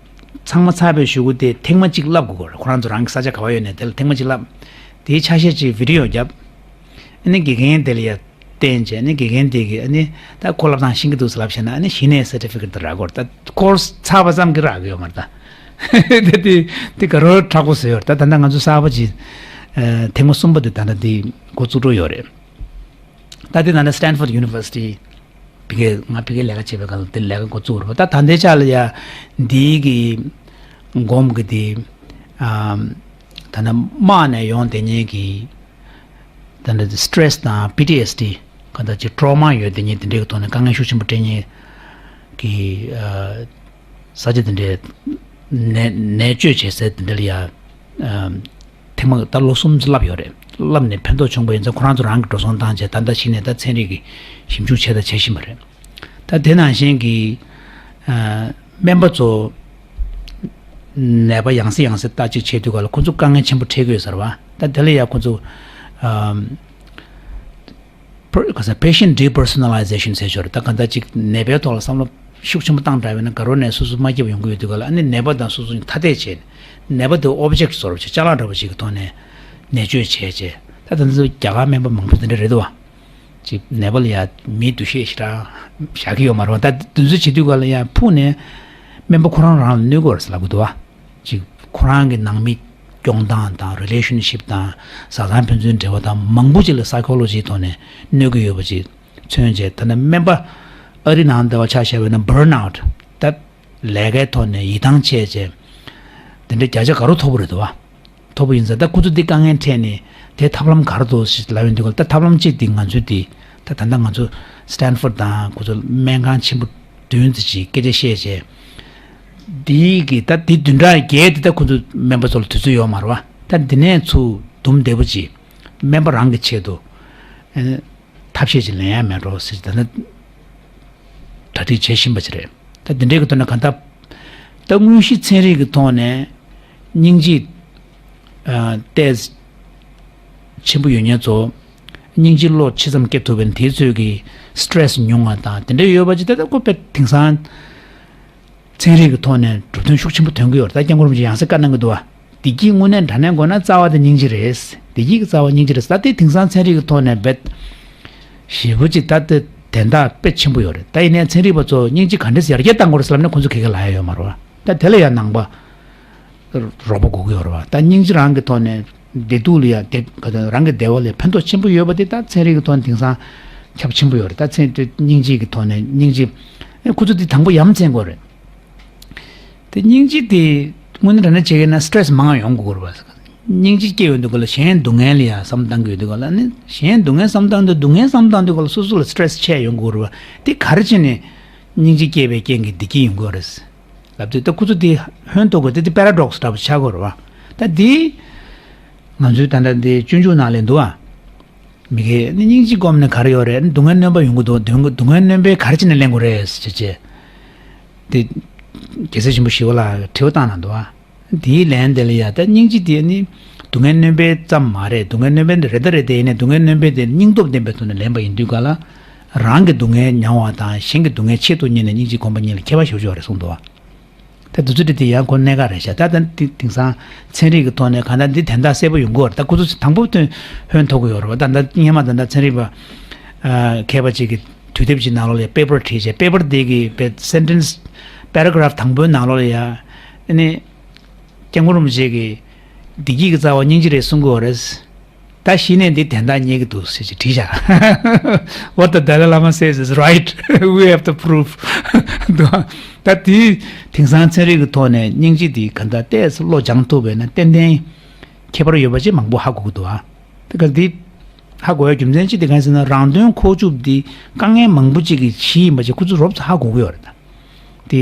ཚང་མ་ཚར་བའི་གཞུག་གུ་དེ་ཐེངས་མ་གཅིག་བསླབ་དགོས་ཀྱི་རེད། ཁོ་རང་ཚོ་རང་གི་ས་ཆ་ག་པར་ཡོད་ནས་དེ་ལ་ཐེངས་མ་གཅིག་བསླབ། དེའི་ཆ་ཤས་ཅིག་video བརྒྱབ། ཨ་ནི་དགེ་རྒན་དེ་ལ་ཡ་བསྟན་བྱས་ནས་དགེ་རྒན་དེ་གིས་ཨ་ནི་ད་ཁོ་བསླབ་སྟངས་ཤེས་ཀྱི་འདུག་ཟེར་ལབ་བྱས་ན་ཨ་ནི་གཞི་ནས་certificate དེ་རག་གི་ཡོད་རེད། ད་course ཚར་བ་ཙམ་གྱིས་རག་གི་ཡོད་མ་རེད་ད། དེ་དེ་དེ་ག་རོ་དྲག་པོ་བཟོས་ཡོད་རེད། ད་ད་ལྟ་ང་ཚོ་གསར་པ་ཅིག་ཨ་ཐེངས་མ་གསུམ་པ་དེ་ད་ལྟ་དེ་འགོ་བཙུགས་འགྲོ་ཡོད་རེད། ད་དེ་ད་ལྟ་Stanford University ཕ་གིར་ང་ཕ་གིར་ལས་ཀ་བྱེད་པའི་སྐབས་ལ་དེ་ལས་ཀ་འགོ་བཙུགས་རེད་པ། ད་ད་ལྟའི་ཆ་ལ་ཡ་འདིའི་གི་སྒོམ་གི་དེ་ཨ་ད་ལྟ་དམག་ནས་ཡོང་བསྡད་མཁན་གི་ད་ནི་stress དང་PTSD གང་ལྟར་ཅིག་trauma ཡོད་དེ་ཉིད་དེ་འདྲའི་ཐོག་ནས་དཀའ་ངལ་ཤུགས་ཆེན་པོ་འཕྲད་མཁན་གྱི་ཨ་ས་ཆ་དེ་འདྲའི་ནད་ནད་བཅོས་བྱེད་སའི་དེ་འདྲ་ལ་ཡ་ཨ་ཐེངས་མ་ད་ལོ་གསུམ་བསླབས་ཡོད་རེད། བསླབས་ནས་ཕན་ཐོགས་བྱུང་པ་ཡིན་ཙང་ཁོ་རང་ཚོ་རང་གི་འགྲོ་སོང་བཏང་བྱས་ད་ལྟ་གཞི་ནས་ད་ཚན་རིག་གི་ཞིབ་འཇུག་བྱས་དང་བྱེད་བཞིན་པ་རེད། ད་དེ་ནང་བཞིན་གྱི་ཨ་སྨན་པ་ཚོ་ནད་པ་ཡང་སེ་ཡང་སེ་ལྟ་ཅིག་བྱེད་དུས་ག་ལ་ཁོ་ཚོ་དཀའ་ངལ་ཆེན་པོ་འཕྲད་ཀྱི་ཡོད་ས་རེད་བ། ད་དེ་ལ་ཡ་ཁོ་ཚོ་ཨ་per- ག་ས་patient depersonalization ཟེར་ཞོར་ད་ག་ད་ཅིག་ནད་པའི་ཐོག་ལ་བསམ་བློ་ཤུགས་ཆེན་པོ་བཏང་དྲགས་པས་ན་དགའ་རོགས་ནས་སོ་སོ་མ་སྐྱིད་པ་ཡོང་གི་ཡོད་དུས་ག་ལ་ཨ་ནི་ནད་པ་དང་སོ་སོ་ཐ་དད་བྱས་ནས་ནད་པ་དེ་ཨོབ་ཇེག་བཟོ་འདྲ་བྱས་ཅ་ལག་འདྲ་བ་ཞིག་གི་ཐོག་ནས་ནད་བཅོས་བྱས་བྱས་ད་ད་ཚོ་རྒྱ་གར་སྨན་པ་མང་པོ་དེ་འདྲ་རེད་འདུག་བ། ཅིག་ནད་པ་ལ་ཡ་མིའི་འདུ་ཤེས་ཞེ་དྲག་བཞག་གི་ཡོད་མ་རེད་བ། ད་དེ་ཚོ་བྱེད་དུས་ག་ལ་ཡ་ཕུགས་ནས་སྨན་པ་ཁོ་རང་རང་ལ་གནོད་གི་ཡོད་རེད་ལབ་གི་འདུག་བ། ཅིག་ཁོ་རང་གི་ནང་མི་སྐྱོང་སྟངས་དང་relationship དང་བཟའ་ཚང་ཕན་ཚུན་འབྲེལ་བ་དང་མང་པོ་ཅིག་ལ་psychology ཐོག་ནས་གནོད་ཀྱི་ཡོད་པ་ཅིག་མཚོན་བྱས། ད་ནི་སྨན་པ་ཨ་རི་ནང་འདྲ་བ་ཆ་བཞག་པ་ཡིན་ན་burnout ད་ལས་ཀའི་ཐོག་ནས་ཡིད་ཐང་ཆད་བྱས་དེ་འདྲའི་བརྒྱ་ཆ་དགའ་རོགས་མཐོ་པོ་རེད་འདུག་བ། མཐོ་པོ་ཡིན་ཙང་ད་ཁོ་ཚོ་འདི་དཀའ་ངལ་འཕྲད་ནས་དེ་ཐབས་ལམ་ག་རེ་འདུག་ཞེས་ལབ་ཡོང་དུས་ག་ལ་ད་ཐབས་ལམ་གཅིག་འདི་ང་ཚོའི་འདི་ད་ད་ལྟ་ང་ཚོ་Stanford དང་ཁོ་ཚོ་སྨན་ཁང་ཆེན་པོ་བདུན་ཙམ་ཅིག་སྐད་ཆ་བཤད་བྱས། འདི་གི་ད་འདི་བདུན་ཕྲག་བརྒྱད་འདི་ད་ཁོ་ཚོ་སྨན་པ་ཚོ་ལ་དུས་ཚོད་ཡོད་མ་རེད་བ། ད་འདི་ནས་ཚུར་དུམ་བདེ་པོ་ཅིག་སྨན་པ་རང་གི་ཆེད་དུ་ཨ་ནི་ཐབས་ཤེས་ཅིག་ལེན་ཡ་མེད་འགྲོ་ཟེར་ད་ནི་གྲ་སྒྲིག་བྱེད་བཞིན་པ་ཅིག་རེད། ད་འདི་འདྲའི་གི་ཐོག་ནས་གང་ལྟར་ད་དངོས་གཞི་ཚན་རིག་གི་ཐོག་ནས་སྙིང་རྗེ་ཨ་ཏོག་ཙམ་ཆེན་པོ་ཡོད་མཁན་ཚོ་སྙིང་རྗེ་བློ་ཇི་ཙམ་སྐྱེ་ཐུབ་པ་ཡིན་དེའི་ཚོད་ཀྱི་stress ཉུང་བ་དང་དེ་འདྲ་ཡོད་པ་ཅིག་ད་ལྟ་ཁོ་དཔེ་དེང་སང་ཚན་རིག་གི་ཐོག་ནས་གྲུབ་དོན་ཤུགས་ཆེན་པོ་ཐོན་གྱི་ཡོད་རེད། ད་སྐྱབས་མགོན་རིན་པོ་ཆེ་ཡང་སེ་བཀའ་གནང་གི་འདུག་བ། བདེ་སྐྱིད་དངོས་གནས་དྲང་གནས་དགོས་ན་རྩ་བ་དེ་སྙིང་རྗེ་རེད། བདེ་སྐྱིད་ཀྱི་རྩ་བ་སྙིང་རྗེ་རེད། ད་ལྟའི་དེང་སང་ཚན་རིག་གི་ཐོག་ནས་རྦད་ཞེ་པོ་ཅིག་ད་ལྟ་དན་རྟགས་དཔེ་ཆེན་པོ་ཡོད་རེད། ད་ཡིན་ནའི་ཚན་རིག་པ་ཚོ་སྙིང་རྗེ་ག་འདྲས་ཡར་རྒྱས་གཏང་དགོས་རེད་ཟེར་ལབ་ན་ཁོང་ཚོ་ག་གེ་ལབ་ཡ་ཡོད་མ་རེད་བ། ད་དེ་ལ་ཡང་ནང་པ་རོགས་པ་དགོས་ཀྱི་ཡོད་རེད་བ། ད་སྙིང་རྗེ་རང་གི་ཐོག་ནས་བདེ་སྡུག་ལ་ཡང་བདེ་རང་གི་བདེ་བ་ལ་ཕན་ཐོགས་ཆེན་པོ་ཡོད་པ་དེ་ད་ཚན་རིག་གི་ཐོག་ནས་དེང་སང་ཁྱབ་ཆེན་པོ་ཡོད་རེད། ད་ཚན་སྙིང་རྗེ་གི་ཐོག་ནས་སྙིང་རྗེ་ཁོ་ཚོ་དེ་དང་པོ་ཡ་མཚན་དགོས་རེད། དེ་སྙིང་རྗེ་དེ་དངོས་གནས་དྲང་གནས་བྱེད་ཀྱི་ན་stress མང་ཡོང་དགོས་རེད་བ། སྙིང་རྗེ་སྐྱེ་ཡོང་དུས་ག་ལ་གཞན་སྡུག་བསྔལ་ལ་ཡང་བསམ་བཏང་གི་ཡོད་དུས་ག་ལ་ནི་གཞན་སྡུག་བསྔལ་བསམ་བཏང་དུས་སྡུག་བསྔལ་བསམ་བཏང་དུས་ག་ལ་སོ་སོ་ལ་stress ཆེ་ཡོང་དགོས་རེད་བ། དེ་ག་རེ་བྱས་ནས་སྙིང་རྗེ་སྐྱེས་པའི་རྐྱེན་གྱིས་བདེ་སྐྱིད་ཡོང་གི་ཡོད་རེད་ལབ་དུས་ད་ཁོ་ཚོ་དེ་ཧོན་ཐོག་གི་དེ་དེ་paradox འདྲ་པོ་ཆགས་ཀྱི་ཡོད་རེད་བ། ད་དེ་ང་ཚོའི་ད་ལྟ་འདི་སྤྱོད་འཇུག་ནང་ལ་འདུག་ཨ། མི་དགེ་ནི་སྙིང་རྗེ་སྒོམ་ནས་ག་རེ་ཡོད་རེད། སྡུག་བསྔལ་སྣོན་པ་ཡོང་གི་འདུག་སྡུག་བསྔལ་སྡུག་བསྔལ་སྣོན་པའི་ག་རེ་བྱས་ནས་ལེན་དགོས་རེད་ཟེར་བྱས། དེ་རྒྱལ་སྲས་ཆེན་པོ་ཞི་བ་ལྷ་དྲི་བ་བཏང་གནང་འདུག་ཨ། དེའི་ལན་དེ་ལ་ཡ་ད་སྙིང་རྗེ་དེ་ནི་སྡུག་བསྔལ་སྣོན་པའི་ཙམ་མ་རེད། སྡུག་བསྔལ་སྣོན་པའི་རེད་ད་རེད་དེ་ཡིན་ནའི་སྡུག་བསྔལ་སྣོན་པའི་དེ་སྙིང་སྟོབས་ལྡན་པའི་ཐོག་ནས་ལེན་པ་ཡིན་དུས་ག་ལ་རང་གི་སྡུག་བསྔལ་མྱང་བ་དང་གཞན་གྱི་སྡུག་བསྔལ་ཆེད་དུ་གཉེར་ནས་སྙིང་རྗེ་སྒོམ་པ་གཉིས་ལ་ཁྱད་པར་ཞེ་པོ་ཅིག་ཡོད་རེད་གསུངས་འདུག་ཨ། ད་དུས་ཚོད་དེ་ཡང་ཁོ་གནད་འགག་རེད་ཤག་ད་ད་འདི་དེང་སང་ཚན་རིག་གི་ཐོག་ནས་གང་ལྟར་འདི་དན་རྟགས་གསལ་པོ་ཡོང་གི་ཡོད་རེད། ད་ཁོ་ཚོ་དང་པོ་དོན་ཧོན་ཐོག་གི་ཡོད་རེད་བ། ད་ད་སྔོན་མ་ད་ད་ཚན་རིག་པ་ཨ་མཁས་པ་ཅིག་གིས་དུས་དེབ་ཅིག་ནང་ལོགས་ལ་paper བྲིས་བྱས་paper དེ་གི་པའི་sentence paragraph དང་པོའི་ནང་ལོགས་ལ་ཡ་ཨ་ནི་སྐྱབས་མགོན་རིན་པོ་ཆེ་གིས་བདེ་སྐྱིད་ཀྱི་རྩ་བ་སྙིང་རྗེ་རེད་གསུང་གི་ཡོད་རེད། ད་གཞི་ནས་འདི་དན་རྟགས་རྙེད་ཀྱི་འདུག་ཟེར་ཅིག་བྲིས་བཞག What the Dalai Lama says is right. We have the proof. འདུག་ད་དེའི་དེང་སང་ཚན་རིག་གི་ཐོག་ནས་སྙིང་རྗེ་འདི་ག་འདྲ་ཏོག་ཙམ་བློ་སྦྱང་ཐུབ་པས་ན་ཏན་ཏན་ཁྱད་པར་ཡོད་པ་ཅིག་མང་པོ་ཧ་གོ་གི་འདུག་ཨ། དེ་ག་འདི་ཧ་གོ་ཡ་རྒྱུ་མཚན་ཅིག་དེ་གང་ཟེར་ན་རང་དོན་འཁོར་སྐྱོད་འདི་དཀའ་ངལ་མང་པོ་ཅིག་གི་གཞི་ཡིན་པ་ཅིག་ཁོ་ཚོ་རོབ་ཙམ་ཧ་གོ་གི་ཡོད་རེད་ད། དེ་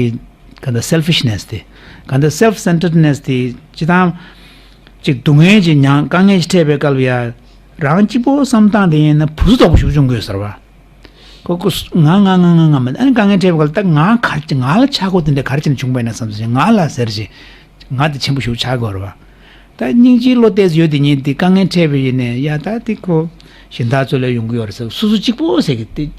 ག་འདྲ་selfishness དེ་ག་འདྲ་self centeredness དེ་ཅི་ཐང་ཅིག་སྡུག་བསྔལ་ཅིག་མྱངས་དཀའ་ངལ་ཞིག་འཕྲད་པའི་སྐབས་ཡ་རང་གཅིག་པོ་བསམ་སྟངས་དེ་ཡིན་ན་བུ་ཚ་དོག་པོ་ཞིག་བྱུང་དགོས་ཟེར་བ། ཁོ་ཁོ་ང་ང་ང་ང་ང་མ་ཨ་ནི་དཀའ་ངལ་འཕྲད་པའི་སྐབས་ལ་ད་ང་ག་ང་ལ་ཆག་སྒོ་དེ་འདྲ་ག་རེ་བྱས་ནས་བྱུང་བ་ཡིན་ན་བསམ་ཟེར་ང་ལ་ཟེར་ཅིག་ང་དེ་ཆེན་པོ་ཞིག་ཆགས་དགོས་རེད་བ། ད་སྙིང་རྗེའི་བློ་ཏོག་ཙམ་ཡོད་དེ་ཉིད་དེ་དཀའ་ངལ་འཕྲད་པ་ཡིན་ནའི་ཡ་ད་དེ་ཁོ་གཞན་དག་ཚོ་ལ་ཡོང་གི་ཡོད་རེད་ཟེར་སོ་སོ་གཅིག་པོ་ཟེར་གི་དེ་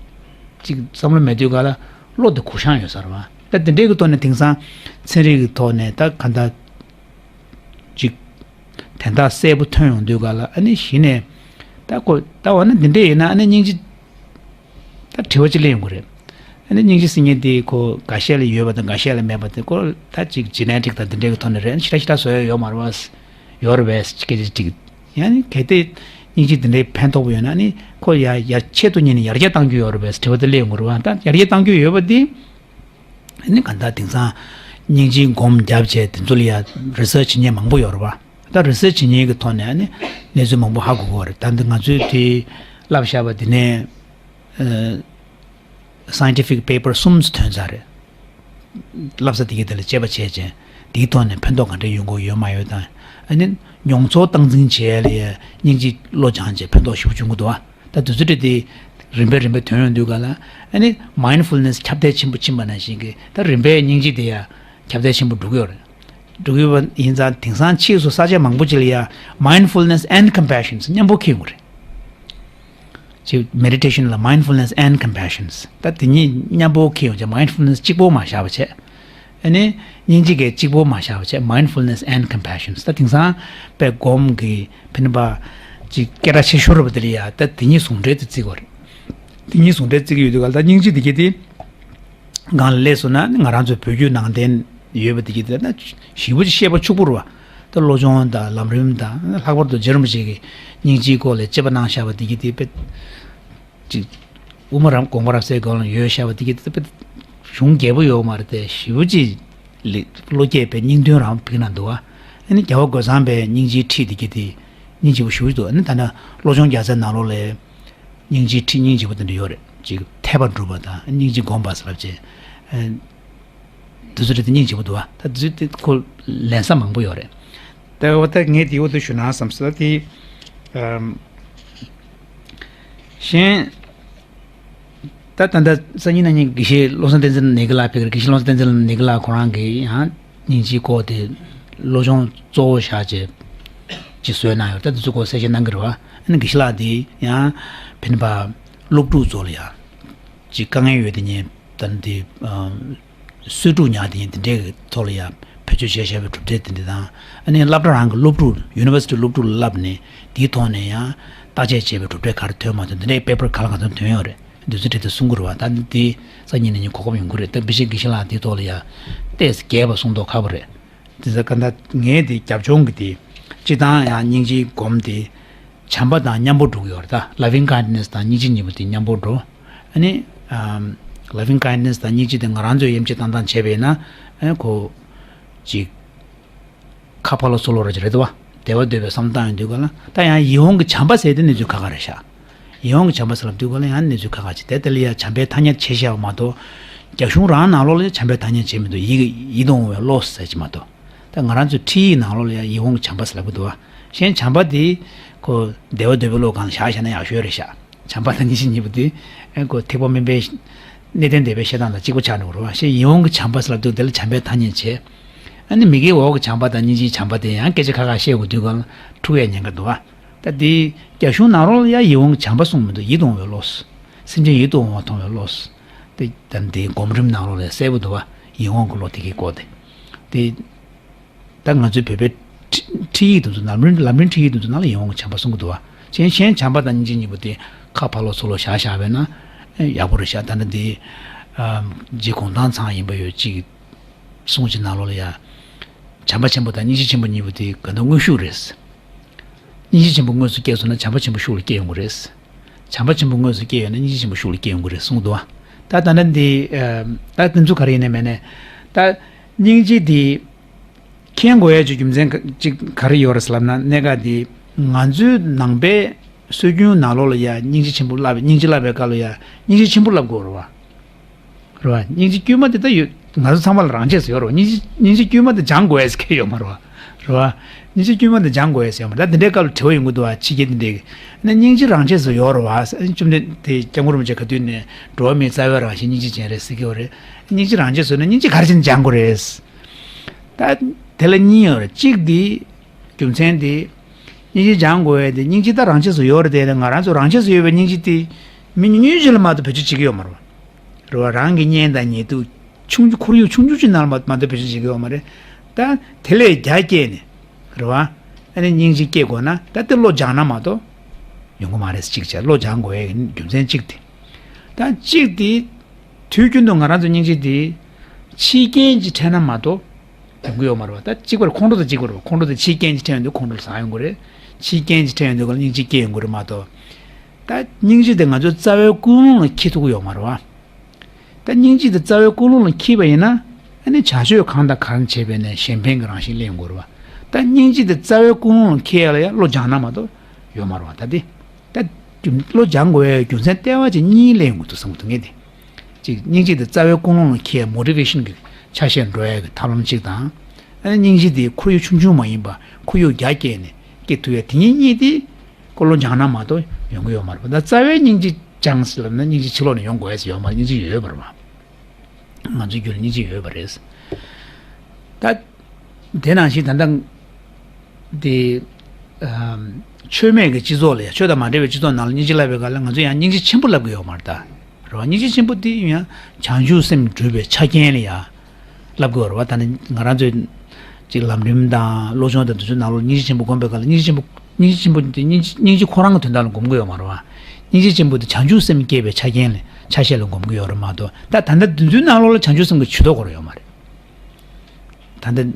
ཅིག་བསམ་བློ་མེད་དུས་ག་ལ་བློ་དེ་གུ་བཤངས་ཡོད་ས་རེད་བ། ད་དེ་འདྲའི་གི་ཐོག་ནས་དེང་སང་ཚན་རིག་གི་ཐོག་ནས་ད་ག་འདྲ་ཅིག་དན་རྟགས་གསལ་པོ་ཐོན་ཡོང་དུས་ག་ལ་ཨ་ནི་གཞི་ནས་ད་ཁོ་ད་འོ་ན་འདི་འདྲ་ཡིན་ན་ཨ་ནི་སྙིང་རྗེ་ད་དྲི་བ་ཅིག་སླེབས་ཡོང་གི་རེད། ཨ་ནི་སྙིང་རྗེ་ཟེར་མཁན་དེ་ཁོ་འགའ་ཤས་ལ་ཡོད་པ་དང་འགའ་ཤས་ལ་མེད་པ་དེ་ཁོ་ད་ཅིག་genetic དང་དེ་འདྲའི་གི་ཐོག་ནས་རེད། ཞེ་དྲག་ཞེ་དྲག་བཟོ་ཡ་ཡོད་མ་རེད་བ། ཡོད་རེད་པས་སྐད་ཆ་ཅིག་ཡང་ནི་གལ་ཏེ་སྙིང་རྗེ་དེ་འདྲའི་ཕན་ཐོགས་པ་ཡོད་ན་ནི་ཁོ་ཡ་ཡ་ཆེད་དུ་གཉེར་ནས་ཡར་རྒྱས་གཏང་རྒྱུ་ཡོད་རེད་པས་དྲི་བ་དེ་སླེབས་ཡོང་གི་རེད་བ། ད་ཡར་རྒྱས་གཏང་རྒྱུ་ཡོད་པ་དེ་ནི་ག་འདྲ་དེང་སང་སྙིང་རྗེའི་སྒོམ་བརྒྱབ་བྱས་དེ་ཚོ་ལ་ཡ་research བྱེད་མཁན་མང་པོ་ཡོད་རེད་བ། ད་research བྱེད་མཁན་གྱི་ཐོག་ནས་ནི་གནས་ཚུལ་མང་པོ་ཧ་གོ་གི་ཡོད་རེད། ད་འདི་ང་ཚོས་དེ་བསླབ་བཞག་པ་དེ་ནས་scientific paper གསུམ་ཐོན་ཚར་རེད། བསླབ་ས་དེ་གའི་དེ་ལ་དཔྱད་པ་བྱས་རྗེས་ དེའི་ཐོག་ནས་ཕན་ཐོགས་ག་འདྲ་ཡོང་གི་ཡོད་མ་ཡོད་དང་། ཨ་ནི་མྱོང་ཚོར་སྟངས་འཛིན་བྱེད་ཡ་ལ་ཡ་སྙིང་རྗེ་བློ་སྦྱངས་བྱས་ཕན་ཐོགས་ཞེ་པོ་བྱུང་གི་འདུག་བ། ད་དུས་ཚོད་དེ་རིམ་པས་རིམ་པས་ཐོན་ཡོང་དུས་ག་ལ། ཨ་ནི་མའིན་ཌ་ཕུལ་ནེ་སི་ཁྱབ་གདལ་ཆེན་པོ་ཕྱིན་པ་ནང་བཞིན་གྱི་ད་རིམ་པས་སྙིང་རྗེ་དེ་ཡ་ཁྱབ་གདལ་ཆེན་པོ་འགྲོ་གི་ཡོད་རེད། འགྲོ་གི་ཡོད་པ་ཡིན་ཙང་དེང་སང་ཕྱིས་སུ་ས་ཆ་མང་པོ་ཅིག་ལ་ཡ་mindfulness and compassion མཉམ་པོ་འཁྱེར་ཡོང་གི་རེད། ཅིག་མེ་ཌི་ཊེ་ཤན་ལ་mindfulness and compassion ད་དེ་གཉིས་མཉམ་པོ་འཁྱེར་ཡོང་བྱས་མའིན་ཌ་ཕུལ་ནེ་སི་གཅིག་པོ་མ་བཞག་པ་བྱས། ཨ་ནི་སྙིང་རྗེ་གི་གཅིག་པོ་མ་བཞག་པ་བྱས་mindfulness and compassion ད་དེང་སང་དཔེ་སྒོམ་གི་ཕན་པ་ཅིག་སྐད་གྲགས་ཆེ་ཤོས་རེད་པ། དེ་ལ་ཡ་ད་དེ་གཉིས་ཟུང་འབྲེལ་དུ་བརྩི་དགོས་རེད། དེ་གཉིས་ཟུང་འབྲེལ་བརྩི་གི་ཡོད་དུས་ག་ལ་ད་སྙིང་རྗེ་དེ་གྱད་དེ། སྒང་ལ་སླེབས་སོང་ན་ང་རང་ཚོའི་བོད་བརྒྱུད་ནང་བསྟན་ཡོད་པ་དེ་གྱད་དེ་ན་ཞེ་པོ་ཅིག་བཤད་པ་ཕྱུག་པོ་རེད་བ། ད་བློ་སྦྱོང་དང་ལམ་རིམ་དང་ལྷག་པར་དུ་རྗེ་རིན་པོ་ཆེ་གིས་སྙིང་རྗེའི་སྐོར་ལ་དཔྱད་པ་གནང་བཞག་པ་དེ་གྱད་དེ་དཔེ་ཅིག་དབུ་མ་རམ་དགོངས་པ་རབ་གསལ་སྒང་ལ་ཡོད་བཞག་པ་དེ་གྱད་དེ་དཔེ་གཞུང་རྒྱས་པོ་ཡོད་མ་རེད་དེ། ཞེ་པོ་ཅིག་ལེ་བློ་སྐྱེད་པའི་སྙིང་དོན་རང་ཕུལ་གནང་འདུག་བ། ཨ་ནི་རྒྱལ་བ་རྒོད་ཚང་པའི་སྙིང་རྗེའི་ཁྲིད་དེ་གྱད་དེ་སྙིང་རྗེ་པོ་ཞེ་པོ་ཅིག་འདུག་ཨ་ནི་ད་ལྟ་བློ་སྦྱོང་རྒྱལ་མཚན་ནང་ལོགས་ལ། སྙིང་རྗེའི་ཁྲིད་སྙིང་རྗེ་པོ་དེ་འདྲ་ཡོད་རེད། ཅིག་འཐད་པ་སྒྲུབ་པ་དང་སྙིང་རྗེ་བསྒོམ་པ་ཟེར་ལབ་བྱས། ཨ། དེ་ཚོ་རེད་དེ་སྙིང་རྗེ་པོ་འདུག་བ། ད་དེ་ཚོ་དེ་ཁོ་ལེན་ས་མང་པོ་ཡོད་རེད། ད་འོ་ད་ངས་དེ་འོ་དེ་ཞུ་ན་བསམ་སོང་། ད་དེ་ཨམ། གཞན་ད་ད་ལྟ་སང་ཉིན་གནངས་ཉིན་དགེ་བཤེས་བློ་བཟང་བསྟན་འཛིན་ནེ་གི་ལགས་ཕེབས་ཀྱི་རེད། དགེ་བཤེས་བློ་བཟང་བསྟན་འཛིན་ནེ་གི་ལགས་ཁོ་རང་གིས་ཡང་སྙིང་རྗེའི་སྐོར་དེ་བློ་སྦྱོང་གཙོ་བོ་བཞག་བྱས་ཅིག་བཟོས་གནང་ཡོད། ད་དེ་ཚོ་སྐོར་གསལ་བཤད་གནང་གི་རེད་བ། ཨ་ནི་དགེ་བཤེས་ལགས་དེ་ཡང་ཕན་པ་སློབ་ཕྲུག་ཚོ་ལ་ཡང་ཅིག་དཀའ་ངལ་ཡོད་དེ་ཉན་ད་ནི་དེ་ཨ་གསོས་ཕྲུག་ཉར་དེ་ཉན་དེ་འདྲའི་ཐོག་ལ་ཡང་བེད་སྤྱོད་བྱས་བཞག་པའི་གྲུབ་འབྲས་དེ་འདྲ་དང་། ཨ་ནི་སློབ་གྲྭ་རང་གི་སློབ་ཕྲུག་ཡུ་ནི་ཝར་སི་ཊི་སློབ་ཕྲུག་ལ་བསླབས་ནས་དེའི་ཐོག་ནས་ཡང་བརྟག་དཔྱད་བྱས་པའི་གྲུབ་འབྲས་ག་རེ་ཐོན་མ་ཐོན་དེ་འདྲའི་པེ་པར་ག་ལ་གང་འཚམ་ཐོན་ཡོད་རེད། དུས་ཚོད་དེ་དུས་གསུང་གི་རེད་བ། ད་འདི་སང་ཉིན་ནས་ཉིན་གོ་སྐབས་ཡོང་གི་རེད། ད་དཔེ་ཆའི་དགེ་བཤེས་ལགས་དེའི་ཐོག་ལ་ཡ་ཏོག་ཙམ་རྒྱས་པ་གསུང་མདོག་ཁ་པོ་རེད། དེ་ཚོ་ག་ད་ངས་དེ་རྒྱབ་ལྗོངས་ཀྱི་དེ་སྤྱི་བཏང་ཡང་སྙིང་རྗེའི་སྒོམ་དེ་བྱམས་པ་དང་མཉམ་པོ་འགྲོ་གི་ཡོད་རེད། ད་loving kindness དང་སྙིང་རྗེ་གཉིས་པོ་དེ་མཉམ་པོ་འགྲོ། ཨ་ནི་ཨམ་loving kindness དང་སྙིང་རྗེ་དེ་ང་རང་ཚོས་དབྱེ་འབྱེད་བཏང་སྟངས་བྱས་པ་ཡིན་ན་ཨ་ནི་ཁོ་ཅིག་ཁ་ཕར་ལོགས་ཚུར་ལོགས་རེད་བ། བདེ་བ་འདོད་པའི་བསམ་བཏང་ཡོང་དུས་ག་ལ་ད་ཡང་ཡིད་འོང་གི་བྱམས་པ་ཟེར་དེ་གནས་ཚུལ་ཁག་ཁག་རེད་ཤག་ཡིད་འོང་གི་བྱམས་པ་ཟེར་ལབ་དུས་ག་ལ་ཡང་གནས་ཚུལ་ཁག་ཁག་ཅིག་དེ་དེ་ལ་ཡང་བྱམས་པའི་ཐ་སྙད་བྱས་བཞག་པ་མ་གཏོགས། རྒྱ་གཞུང་རང་ནང་ལོགས་ལ་ཡང་བྱམས་པའི་ཐ་སྙད་བྱས་མི་འདུག་ཡིད་ཡིད་དུ་འོང་བའི་བློ་ཟེར་གྱི་མ་གཏོགས། ད་ང་རང་ཚོའི་ཁྲིད་ཡིག་ནང་ལོགས་ལ་ཡང་ཡིད་འོང་གི་བྱམས་པ་ཟེར་ལབ་ཀྱི་འདུག་བ། གཞན་བྱམས་པ་དེ་ཁོ་བདེ་བ་འདོད་པའི་བློ་སྒང་ལ་བཞག་བཞག་ན་ཡག་ཤོས་རེད་ཤག་བྱམས་པ་དང་སྙིང་རྗེ་གཉིས་པོ་དེ་ཨེ་ཁོ་ཐེག་པ་དམན་པའི་གནས་བརྟན་སྡེ་པའི་བཤད་སྟངས་དང་གཅིག་པ་ཆགས་འགྲོ་གི་རེད་བ། ཞེས་ཡིད་འོང་གི་བྱམས་པ་ཟེར་ལབ་དུས་དེ་ལ་བྱམས་པའི་ཐ་སྙད་བྱས། ཨ་ནི་མི་དགེ་བའི་འོག་གི་བྱམས་པ་དང་སྙིང་རྗེའི་བྱམས་པ་དེ་ཡང་སྐད་ཆ་ཁ་ཁ་བཤད་དགོས་དུས་གང་འཁྲུག་ཡས་ཉེན་ཁ་འདུག་བ། ད་དེ་རྒྱ་གཞུང་ནང་ལོགས་ལ་ཡང་ཡིད་འོང་གི་བྱམས་པ་གསུངས་མི་འདུག་ཡིད་དུ་འོང་བའི་བློ། སེམས་ཅན་ཡིད་དུ་འོང་བ་མཐོང་བའི་བློ། དེ་ད་དེ་སྒོམ་རིམ་ནང་ལོགས་ལ་གསལ་པོ་འདུག་བ། ཡིད་འོང་གི་བློ་དེ་གའི་སྐོར་དེ། དེ། ད་ང་ཚོའི་བོད་པའི་ཁྲི་ཁྲིད་ཡིག་དེ་ཚོ་ལམ་རིམ་ལམ་རིམ་ཁྲིད་ཡིག་དེ་ཚོ་ནང་ལ་ཡིད་འོང་གི་བྱམས་པ་གསུང་གི་འདུག་བ། གཞན་གཞན་བྱམས་པ་དང་སྙིང་རྗེ་གཉིས་པོ་དེ་ཁ་ཕར་ལོགས་ཚུར་ལོགས་བཞག་བཞག་པས་ན་ཡག་པོ་རེད་ཤག་ད་ནི་འདི་རྗེ་གུང་ཐང་ཚང་ཡིན་པ་ཡོད་ཅིག་གསུང་ཅིག་ནང་ལོགས་ལ་ཡ། བྱམས་པ་ཆེན་པོ་དང་སྙིང་རྗེ་ཆེན་པོ་གཉིས་པོ་དེ་ག་འདྲ་དངོས་ཤུགས་རེད། སྙིང་རྗེ་ཆེན་པོ་དངོས་སུ་སྐྱེས་སོང་ན་བྱམས་པ་ཆེན་པོ་ཤུགས་ལ་སྐྱེ་ཡོང་གི་རེད། བྱམས་པ་ཆེན་པོ་དངོས་སུ་སྐྱེས་ཡོད་ན་སྙིང་རྗེ་ཆེན་པོ་ཤུགས་ལ་སྐྱེ་ཡོང་གི་རེད་གསུངས་འདུག་བ། ད་ད་ནི་འདི་ད་དེ་ཚོ་ག་རེ་ཡིན་ནའི་མེད་ནའི་ད་སྙིང་རྗེ་འདི་མཁྱེན་དགོས་ཡ་ཅིག་རྒྱུ་མཚན་ག་ཅིག་ག་རེ་ཡོད་རེད་ཟེར་ལབ་ན། གནད་འགག་འདི་ང་ཚོའི་ནང་པའི་སྲོལ་རྒྱུན་ནང་ལོགས་ལ་ཡ་སྙིང་རྗེ་ཆེན་པོ་བསླབ་སྙིང་རྗེ་བསླབ་པའི་སྐབས་ལ་ཡ་སྙིང་རྗེ་ཆེན་པོ་བསླབ་དགོས་རེད་བ། རེད་བ། སྙིང་རྗེ་དཀྱུས་མ་དེ་ད་ཡོད་ང་ཚོ་ཚང་མ་ལ་རང་ཆས་སུ་ཡོད་རེད་བ། སྙིང་རྗེ་སྙིང་རྗེ་དཀྱུས་མ་དེ་སྦྱང་དགོས་ཡ་ཟེར་མཁན་ཡོད་མ་རེད་བ། རེད་བ། སྙིང་རྗེ་དཀྱུས་མ་དེ་སྦྱང་དགོས་ཡ་ཟེར་ཡོད་མ་རེད། ད་འདི་འདྲའི་སྐབས་ལ་དྲི་བ་ཡོང་གི་འདུག་བ། ཕྱི་རྒྱལ་འདི་འདྲའི་ནས་སྙིང་རྗེ་རང་ཆས་སུ་ཡོད་རེད་བ། བཅོམ་ལྡན་དེ་སྐྱབས་མགོན་རིན་པོ་ཆེ་ག་དུས་ནས་འགྲོ་བ་མིའི་རྩ་བའི་རང་བཞིན་སྙིང་རྗེ་ཅན་རེད་ཟེར་གྱི་ཡོད་རེད། སྙིང་རྗེ་རང་ཆས་སུ་ཡོད་ན་སྙིང་རྗེ་ག་རེ་བྱས་ནས་སྦྱང་དགོས་རེད། ད་དེ་ལ་གཉིས་ཡོད་རེད། གཅིག་འདི་རྒྱུ་མཚན་འདི་སྙིང་རྗེ་སྦྱང་དགོས་ཡ་དེ་སྙིང་རྗེ་ད་རང་ཆས་སུ་ཡོད་རེད་དེ། ང་རང་ཚོ་རང་ཆས་སུ་ཡོད་པའི་སྙིང་རྗེ་དེ་མི་ཉུང་ཉུང་ཅིག་ལ་མ་གཏོགས་བེད་སྤྱོད་བྱེད་ཀྱི་ཡོད་མ་རེད་བ། རེད་བ། རང་གི་གཉེན་དང་ཉེ་དུ་ཆུང་ཆུང་ཁོར་ཡུག་ཆུང་ཆུང་ཅིག་ནང་ལ་མ་མ་གཏོགས་བེད་སྤྱོད་བྱེད་ཀྱི་ཡོད་མ་རེད། ད་དེ་ལས་རྒྱ་བསྐྱེད་ནས་རེད་བ། ཨ་ནི་སྙིང་རྗེ་སྐྱེ་དགོས་ན་ད་དེ་བློ་སྦྱང་ན་མ་གཏོགས་ཡོང་གི་མ་རེད། གཅིག་བྱས་བློ་སྦྱང་དགོས་ཡ་རྒྱུ་མཚན་གཅིག་དེ། ད་གཅིག་དེ་དུས་རྒྱུན་དུ་ང་རང་ཚོ་སྙིང་རྗེ་དེ་ཕྱིའི་རྐྱེན་གྱིས་འཕྲད་ན་མ་གཏོགས་ཡོང་གི་ཡོད་མ་རེད་བ། ད་གཅིག་པར་ཁོང་ཁྲོ་དང་གཅིག་པར་ཁོང་ཁྲོ་དེ་ཕྱིའི་རྐྱེན་གྱིས་འཕྲད་ཡོང་དུས་ཁོང་ཁྲོ་ལ་ཟ་ཡོང་གི་རེད། ཕྱིའི་རྐྱེན་གྱིས་འཕྲད་ཡོང་དུས་ག་ལ་སྙིང་རྗེ་སྐྱེ་ཡོང་གི་རེད་མ་གཏོགས། ད་སྙིང་རྗེ་དེ་ང་ཚོའི་རྩ་བའི་ཀུན་སློང་ལ་འཁྱེར་ཐུབ་ཀྱི་ཡོད་མ་རེད་བ། ད་སྙིང་རྗེ་དེ་རྩ་བའི་ཀུན་སློང་ལ་འཁྱེར་བ་ཡིན་ན་ཨ་ནི་བྱ་སྤྱོད་གང་དང་གང་བྱས་པས་ནས་གཞན་ཕན་གྱི་རང་བཞིན་སླེབས་ཡོང་གི་རེད་བ། ད་སྙིང་རྗེ་དེ་རྩ་བའི་ཀུན་སློང་ལ་འཁྱེར་ཡ་ལ་ཡ་བློ་སྦྱང་ན་མ་གཏོགས་ཡོད་མ་རེད་བ། ད་དེ་ད་བློ་སྦྱང་དགོས་ཡ་རྒྱུ་མཚན་ལྟེ་བ་ཅིག་གཉིས་སླེབས་ཡོང་གི་འདུག་བསམ་གྱི་འདུག་ངས་དེ། གཅིག་སྙིང་རྗེ་དེ་རྩ་བའི་ཀུན་སློང་ལ་འཁྱེར་མོ་ཊི་ཝེ་ཤན་གྱི་ཆ་ཤས་འགྲོ་ཡ་གི་ཐབས་ལམ་གཅིག་དང་། ཨ་ནི་སྙིང་རྗེ་དེ་ཁོར་ཡུག་ཆུང་ཆུང་མ་ཡིན་པ་ཁོར་ཡུག་རྒྱ་བསྐྱེད་ནས་སྐྱེ་ཐུབ་ཡ་དེ་ཉིད་གཉིས་དེ་ཀོ་ལོ་སྦྱང་ན་མ་གཏོགས་ཡོང་གི་ཡོད་མ་རེད་པ། ད་རྩ་བའི་སྙིང་རྗེ་སྦྱངས་ཟེར་ལབ་ན་སྙིང་རྗེ་ཕྱི་ལོགས་ནས་ཡོང་དགོས་ཡ་ཟེར་ཡོད་མ་རེད། སྙིང་རྗེ་ཡོད་པ་རེད་པ། ང་ཚོའི་རྒྱུད་ལ་སྙིང་རྗེ་ཡོད་པ་རེད། ད་དེ་ནང་བཞིན་ད་ལྟ་དེ་ཨམ་ཆོས་མེད་ཀྱི་སྤྱི་ཚོགས་ལ་ཡང་ཆོས་དང་མ་འབྲེལ་བའི་སྤྱི་ཚོགས་ནང་ལ་སྙིང་རྗེ་བསླབ་པའི་སྐབས་ལ་ང་ཚོས་ཡང་སྙིང་རྗེ་ཆེན་པོ་བསླབ་ཀྱི་ཡོད་མ་རེད་ད། རེད་བ། སྙིང་རྗེ་ཆེན་པོ་དེ་ཡང་བྱང་ཆུབ་སེམས་སྒྲུབ་པའི་ཆ་རྐྱེན་ལ་ཡང་བསླབ་དགོས་རེད་བ། ད་ནི་ང་རང་ཚོའི་ཅིག་ལམ་རིམ་དང་སློབ་སྦྱོང་དང་དེ་ཚོའི་ནང་ལོགས་སྙིང་རྗེ་ཆེན་པོ་སྒོམ་པའི་སྐབས་ལ་སྙིང་རྗེ་ཆེན་པོ་སྙིང་རྗེ་ཆེན་པོ་དེ་སྙིང་རྗེ་སྙིང་རྗེ་ཁོ་རང་གི་དོན་དག་ལ་སྒོམ་གྱི་ཡོད་མ་རེད་བ། སྙིང་རྗེ་ཆེན་པོ་དེ་བྱང་ཆུབ་སེམས་བསྐྱེད་པའི་ཆ་རྐྱེན་ལ་ཆ་ཤས་ལ་སྒོམ་གྱི་ཡོད་རེད་མ་གཏོགས། ད་ད་ལྟ་དེ་ཚོའི་ནང་ལོགས་ལ་བྱང་ཆུབ་སེམས་ཀྱི་ཇུས་གཏོགས་དགོས་རེད་ཡོད་མ་རེད། ད་ལྟ་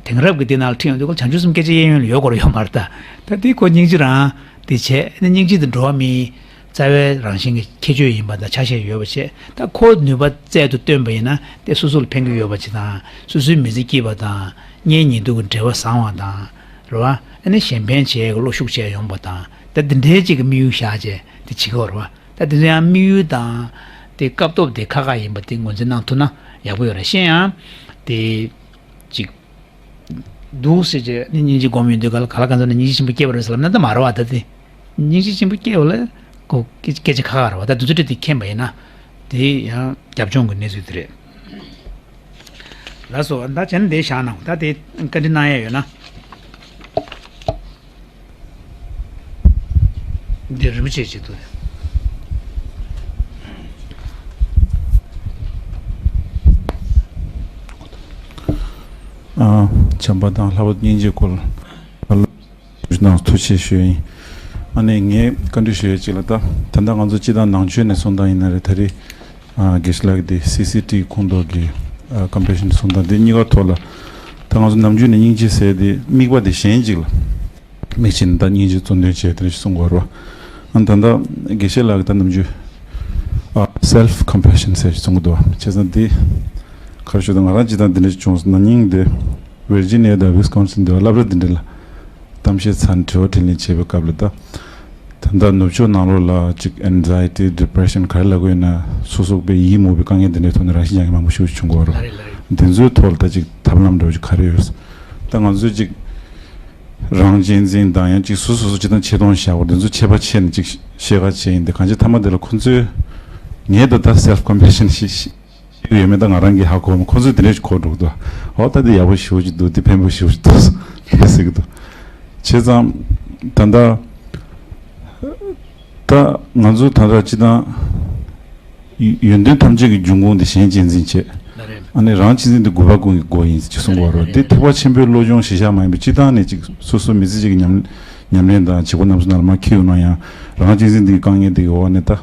དེང་རབས་ཀྱི་དེ་ནང་ལ་ཁྲིད་ཡོང་དུས་ཁོ་བྱང་ཆུབ་སེམས་སྐད་ཆ་གཡས་གཡོན་ལ་ཡོད་དགོས་རེད་ཡོད་མ་རེད་ད། ད་དེ་ཁོ་སྙིང་རྗེ་རང་དེ་བྱས་ནས་སྙིང་རྗེ་དེ་འགྲོ་བ་མིའི་རྩ་བའི་རང་བཞིན་གྱི་ཁྱད་ཆོས་ཡིན་པ་དང་ཆ་ཤས་ཡོད་པ་བྱས། ད་ཁོ་ནུས་པ་རྩལ་དུ་བཏོན་པ་ཡིན་ན་དེ་སོ་སོ་ལ་ཕན་གྱི་ཡོད་པ་ཅིག་དང་། སོ་སོའི་མི་ཚེ་སྐྱིད་པ་དང་། གཉེན་ཉེ་དུ་གི་འབྲེལ་བ་བཟང་བ་དང་། རེད་བ། ཨ་ནི་གཞན་ཕན་བྱེད་ཡག་གི་བློ་ཤུགས་ཆེ་ཡོང་པ་དང་། ད་འདི་འདྲའི་ཅིག་གི་དམིགས་ཡུལ་བཞག་བྱས་དེ་བྱེད་ཀྱི་ཡོད་རེད་བ། ད་དེ་ཚོ་ཡང་དམིགས་ཡུལ་དང་། དེ་སྐབས་ཐོག་དེ་ཁག་ཁག་ཡིན་པ་དེ་ངོས་འཛིན་གནང་ཐུབ་ན་ཡག་པོ་ཡོད་རེད། གཞན་ཡང་དེ་ཅིག་འདུག་ཟེར་བྱས་ནི་སྙིང་རྗེ་སྒོམ་ཡོང་དུས་ག་ལ་ག་ལ་གང་ཚོ་ནས་སྙིང་རྗེ་ཆེན་པོ་སྐྱེས་པ་རེད་ཟེར་ལབ་ན་ད་མ་རེད་བ། ད་དེ་སྙིང་རྗེ་ཆེན་པོ་སྐྱེས་པ་ལ་ཁོ་སྐད་སྐད་ཆ་ཁག་ཁག་རེད་བ། ད་དེ་ཚོ་དེ་མཁྱེན་པ་ཡིན་ན་དེ་ཡང་རྒྱབ་ལྗོངས་ཀྱི་གནས་ཚུལ་དེ་རེད། ལགས་སོ། ད་བྱས་ན་དེ་བཞག་གནང་། ད་དེ་བཀའ་འདྲི་གནང་ཡས་ཡོད་ན། འདི་རིན་པོ་ཆེ་ཅིག་ཏུ། ཨ། བྱམས་པ་དང་ལྷག་པར་དུ་སྙིང་རྗེ་སྐོར་ལ་ཞུ་གནང་། ཐུགས་རྗེ་ཆེ་ཞུ་ཡིན། ཨ་ནི་ངས་བཀའ་འདྲི་ཞུ་ཡས་ཅིག་ལ། ད་ད་ལྟ་ང་ཚོ་སྤྱི་བཏང་ནང་ཆོས་ནས་གསུངས་སྟངས་ཡིན་ན་རེད། ད་རེས་ཨ་དགེ་བཤེས་ལགས་ཀྱིས་དེ་སི་སི་ཊི་ཁོངས་གཏོགས་ཀྱི་ཨ་ཀམ་པེ་ཤན་གསུངས་སྟངས་དེ་གཉིས་ཀ་ཐོག་ལ་ད་ང་ཚོ་ནམ་རྒྱུན་ནས་སྙིང་རྗེ་ཟེར་དེ་དམིགས་པ་དེ་གཞན་ཅིག་ལ་དམིགས་བྱས་ནས་ད་སྙིང་རྗེ་གཙོ་འདོན་བྱས་དེ་འདྲ་ཞིག་གསུང་དགོས་རེད་བ། ཨ་ད་ལྟ་དགེ་བཤེས་ལགས་ཀྱིས་ད་ནམ་རྒྱུན་ཨ་སེལ་ཕི་ཀམ་པེ་ཤན་ཟེར་ཞིག་གསུང་གི་འདུག་བ། བྱས་ཙང་དེ་ག་རེ་ཞུ་དང་། ང་རང་སྤྱི་བཏང་དེ་འདྲ་ཞིག་བྱུང་སོང་། ན་ནིང་དེ་ཝེར་ཇི་ནི་ཡ་དང་ཝིས་ཀོན་སིན་དེ་བ་སློབ་གྲྭ་དེ་འདྲ་ལ་གཏམ་བཤད་ཚར་ནས་དྲི་བ་དྲིས་ལན་བྱེད་པའི་སྐབས་ལ། ད་ད་ལྟ་ནུབ་ཕྱོགས་ནང་ལོགས་ལ་ཅིག་ཨེན་ཛའི་ཊི་ཌི་པི་རེ་ཤན་ག་རེ་ལབ་དགོས་ཡིན་ན། སོ་སོ་པའི་ཡིད་མུག་པའི་དཀའ་ངལ་འདི་འདྲའི་ཐོག་ནས་རང་ཤི་རྒྱག་མཁན་མང་པོ་ཞིག་བྱུང་གི་ཡོད་རེད། ལ་རེད་ལ་རེད། འདི་ཚོའི་ཐོག་ལ་ད་ཅིག་ཐབས་ལམ་འདྲ་བོ་ཅིག་ག་རེ་ཡོད། ད་ང་ཚོས་ཅིག་རང་གཅེས་འཛིན་དང་ཡང་ཅིག་སོ་སོ་སོ་སྤྱི་དང་ཆེ་མཐོང་བཞག་པ་འདི་ཚོ་ཆད་པ་ཆད་ནས་ཅིག་ཤེས་ག་བྱས་ཡིན། དེ་གང་ཅི་མཐའ་མ་དེ་ལ་ཁོ་ཚོས་ངས་ད་ལྟ་སེལ་ཕི་ཀམ་པེ་ཤན་ཞིག་ཤེས་ཀྱི་ཡོད་མེད་ད་ང་རང་གིས་ཧ་གོ་མ། ཁོ་ཚོས་དེ་འདྲ་ཞིག་གོ་འགྲོ་གི་འདུག་ཨོ་ད་འདི་ཡག་པོ་ཞེ་པོ་ཅིག་འདུག་འདི་ཕན་པོ་ཞེ་པོ་ཅིག་འདུག་ཟེར་གྱི་འདུག་བྱས་ཙང་ད་ལྟ་ད་ང་ཚོ་ད་ལྟ་སྤྱི་བཏང་ཡོན་ཏན་ཐམས་ཅད་ཀྱི་འབྱུང་ཁུངས་དེ་གཞན་གཅེས་འཛིན་བྱེད། ལ་རེད། ཨ་ནི་རང་གཅེས་འཛིན་དེ་རྒུད་པ་ཀུན་གྱི་སྒོ་ཡིན་ཅེས་གསུང་གི་ཡོད་རེད། དེ་ཐེག་པ་ཆེན་པོའི་བློ་སྦྱོང་གཞི་བཞག་མ་ཡིན་པའི་སྤྱི་བཏང་ནས་ཅིག་སོ་སོ་མི་ཚེ་གཅིག་གི་ཉམས་ཉམས་ལེན་དང་བྱེད་སྒོ་རྣམས་སུ་ནང་ལ་མར་འཁྱེར་ཡོང་ན་ཡང་རང་གཅེས་འཛིན་དེ་གི་དཀའ་ངལ་དེ་གི་འོག་ནས་ད།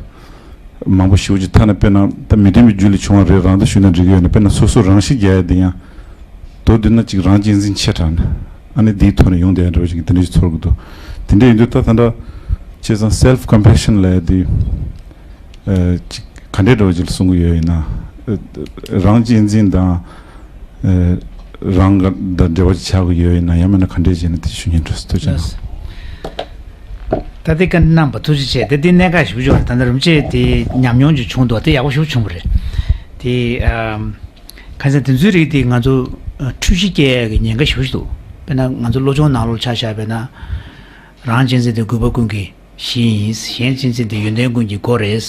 མང་པོ་ཞེ་པོ་ཅིག་ཐ་ན་དཔེར་ན་ད་མི་མཐུན་པའི་རྒྱུ་ལས་བྱུང་བ་རེད་རང་ད་ཞུས་ན་འགྲིག་གི་ཡོད་ན། དཔེར་ན་སོ་སོ་རང་ཤི་རྒྱག་ཡ་དེ་ཡང་མདོར་བསྡུས་ན་ཅིག་རང་གཅེས་འཛིན་ཆེ་དྲགས་ནས་ཨ་ནི་དེའི་ཐོག་ནས་ཡོང་བསྡད་ཡ་འདྲ་བོ་ཅིག་དེ་འདྲ་ཞིག་ཚོར་གི་འདུག་དེ་འདྲ་ཡིན་དུས་ད་ད་ལྟ་བྱས་ཙང་self compassion ལབ་ཡ་དེ་ཨ་ཅིག་ག་འདྲའི་འདྲ་བོ་ཅིག་ལ་གསུང་གི་ཡོད་ཡིན་ན། ཨ་རང་གཅེས་འཛིན་དང་། ཨེ་རང་ག་དང་འབྲེལ་བ་ཅིག་ཆགས་ཀྱི་ཡོད་ཡིན་ན། ཡང་མིན་ན་ག་འདྲས་བྱས་ན་དེ་ཞུ་སྙིང་འདོད་སོང་། ཐུགས་རྗེ་གནང་། ད་དེ་བཀའ་འདྲི་གནང་བ་ཐུགས་རྗེ་ཆེ། དེ་དེ་གནད་འགག་ཞེ་པོ་ཅིག་ཡོད་རེད། ད་ལྟ་རིན་པོ་ཆེ་དེ་ཉམས་མྱོང་ཅིག་བྱུང་འདུག་དེ་ཡག་པོ་ཞེ་པོ་བྱུང་བ་རེད། དེ་ཨམ་གང་ཟེར་དེ་ཚོའི་རིགས་དེ་ང་ཚོ་ཨ་འཁྲུལ་གཞི་སྐྱེ་ཡག་གི་ཉེན་ཁ་ཞེ་པོ་ཅིག་འདུག་དཔེར་ན་ང་ཚོ་བློ་སྦྱོང་ནང་ལོགས་ཆ་བཞག་པས་ན། རང་གཅེས་འཛིན་དེ་རྒུད་པ་ཀུན་གྱི་གཞི་ཡིན། གཞན་གཅེས་འཛིན་དེ་ཡོན་ཏན་ཀུན་གྱི་སྒོ་རེད།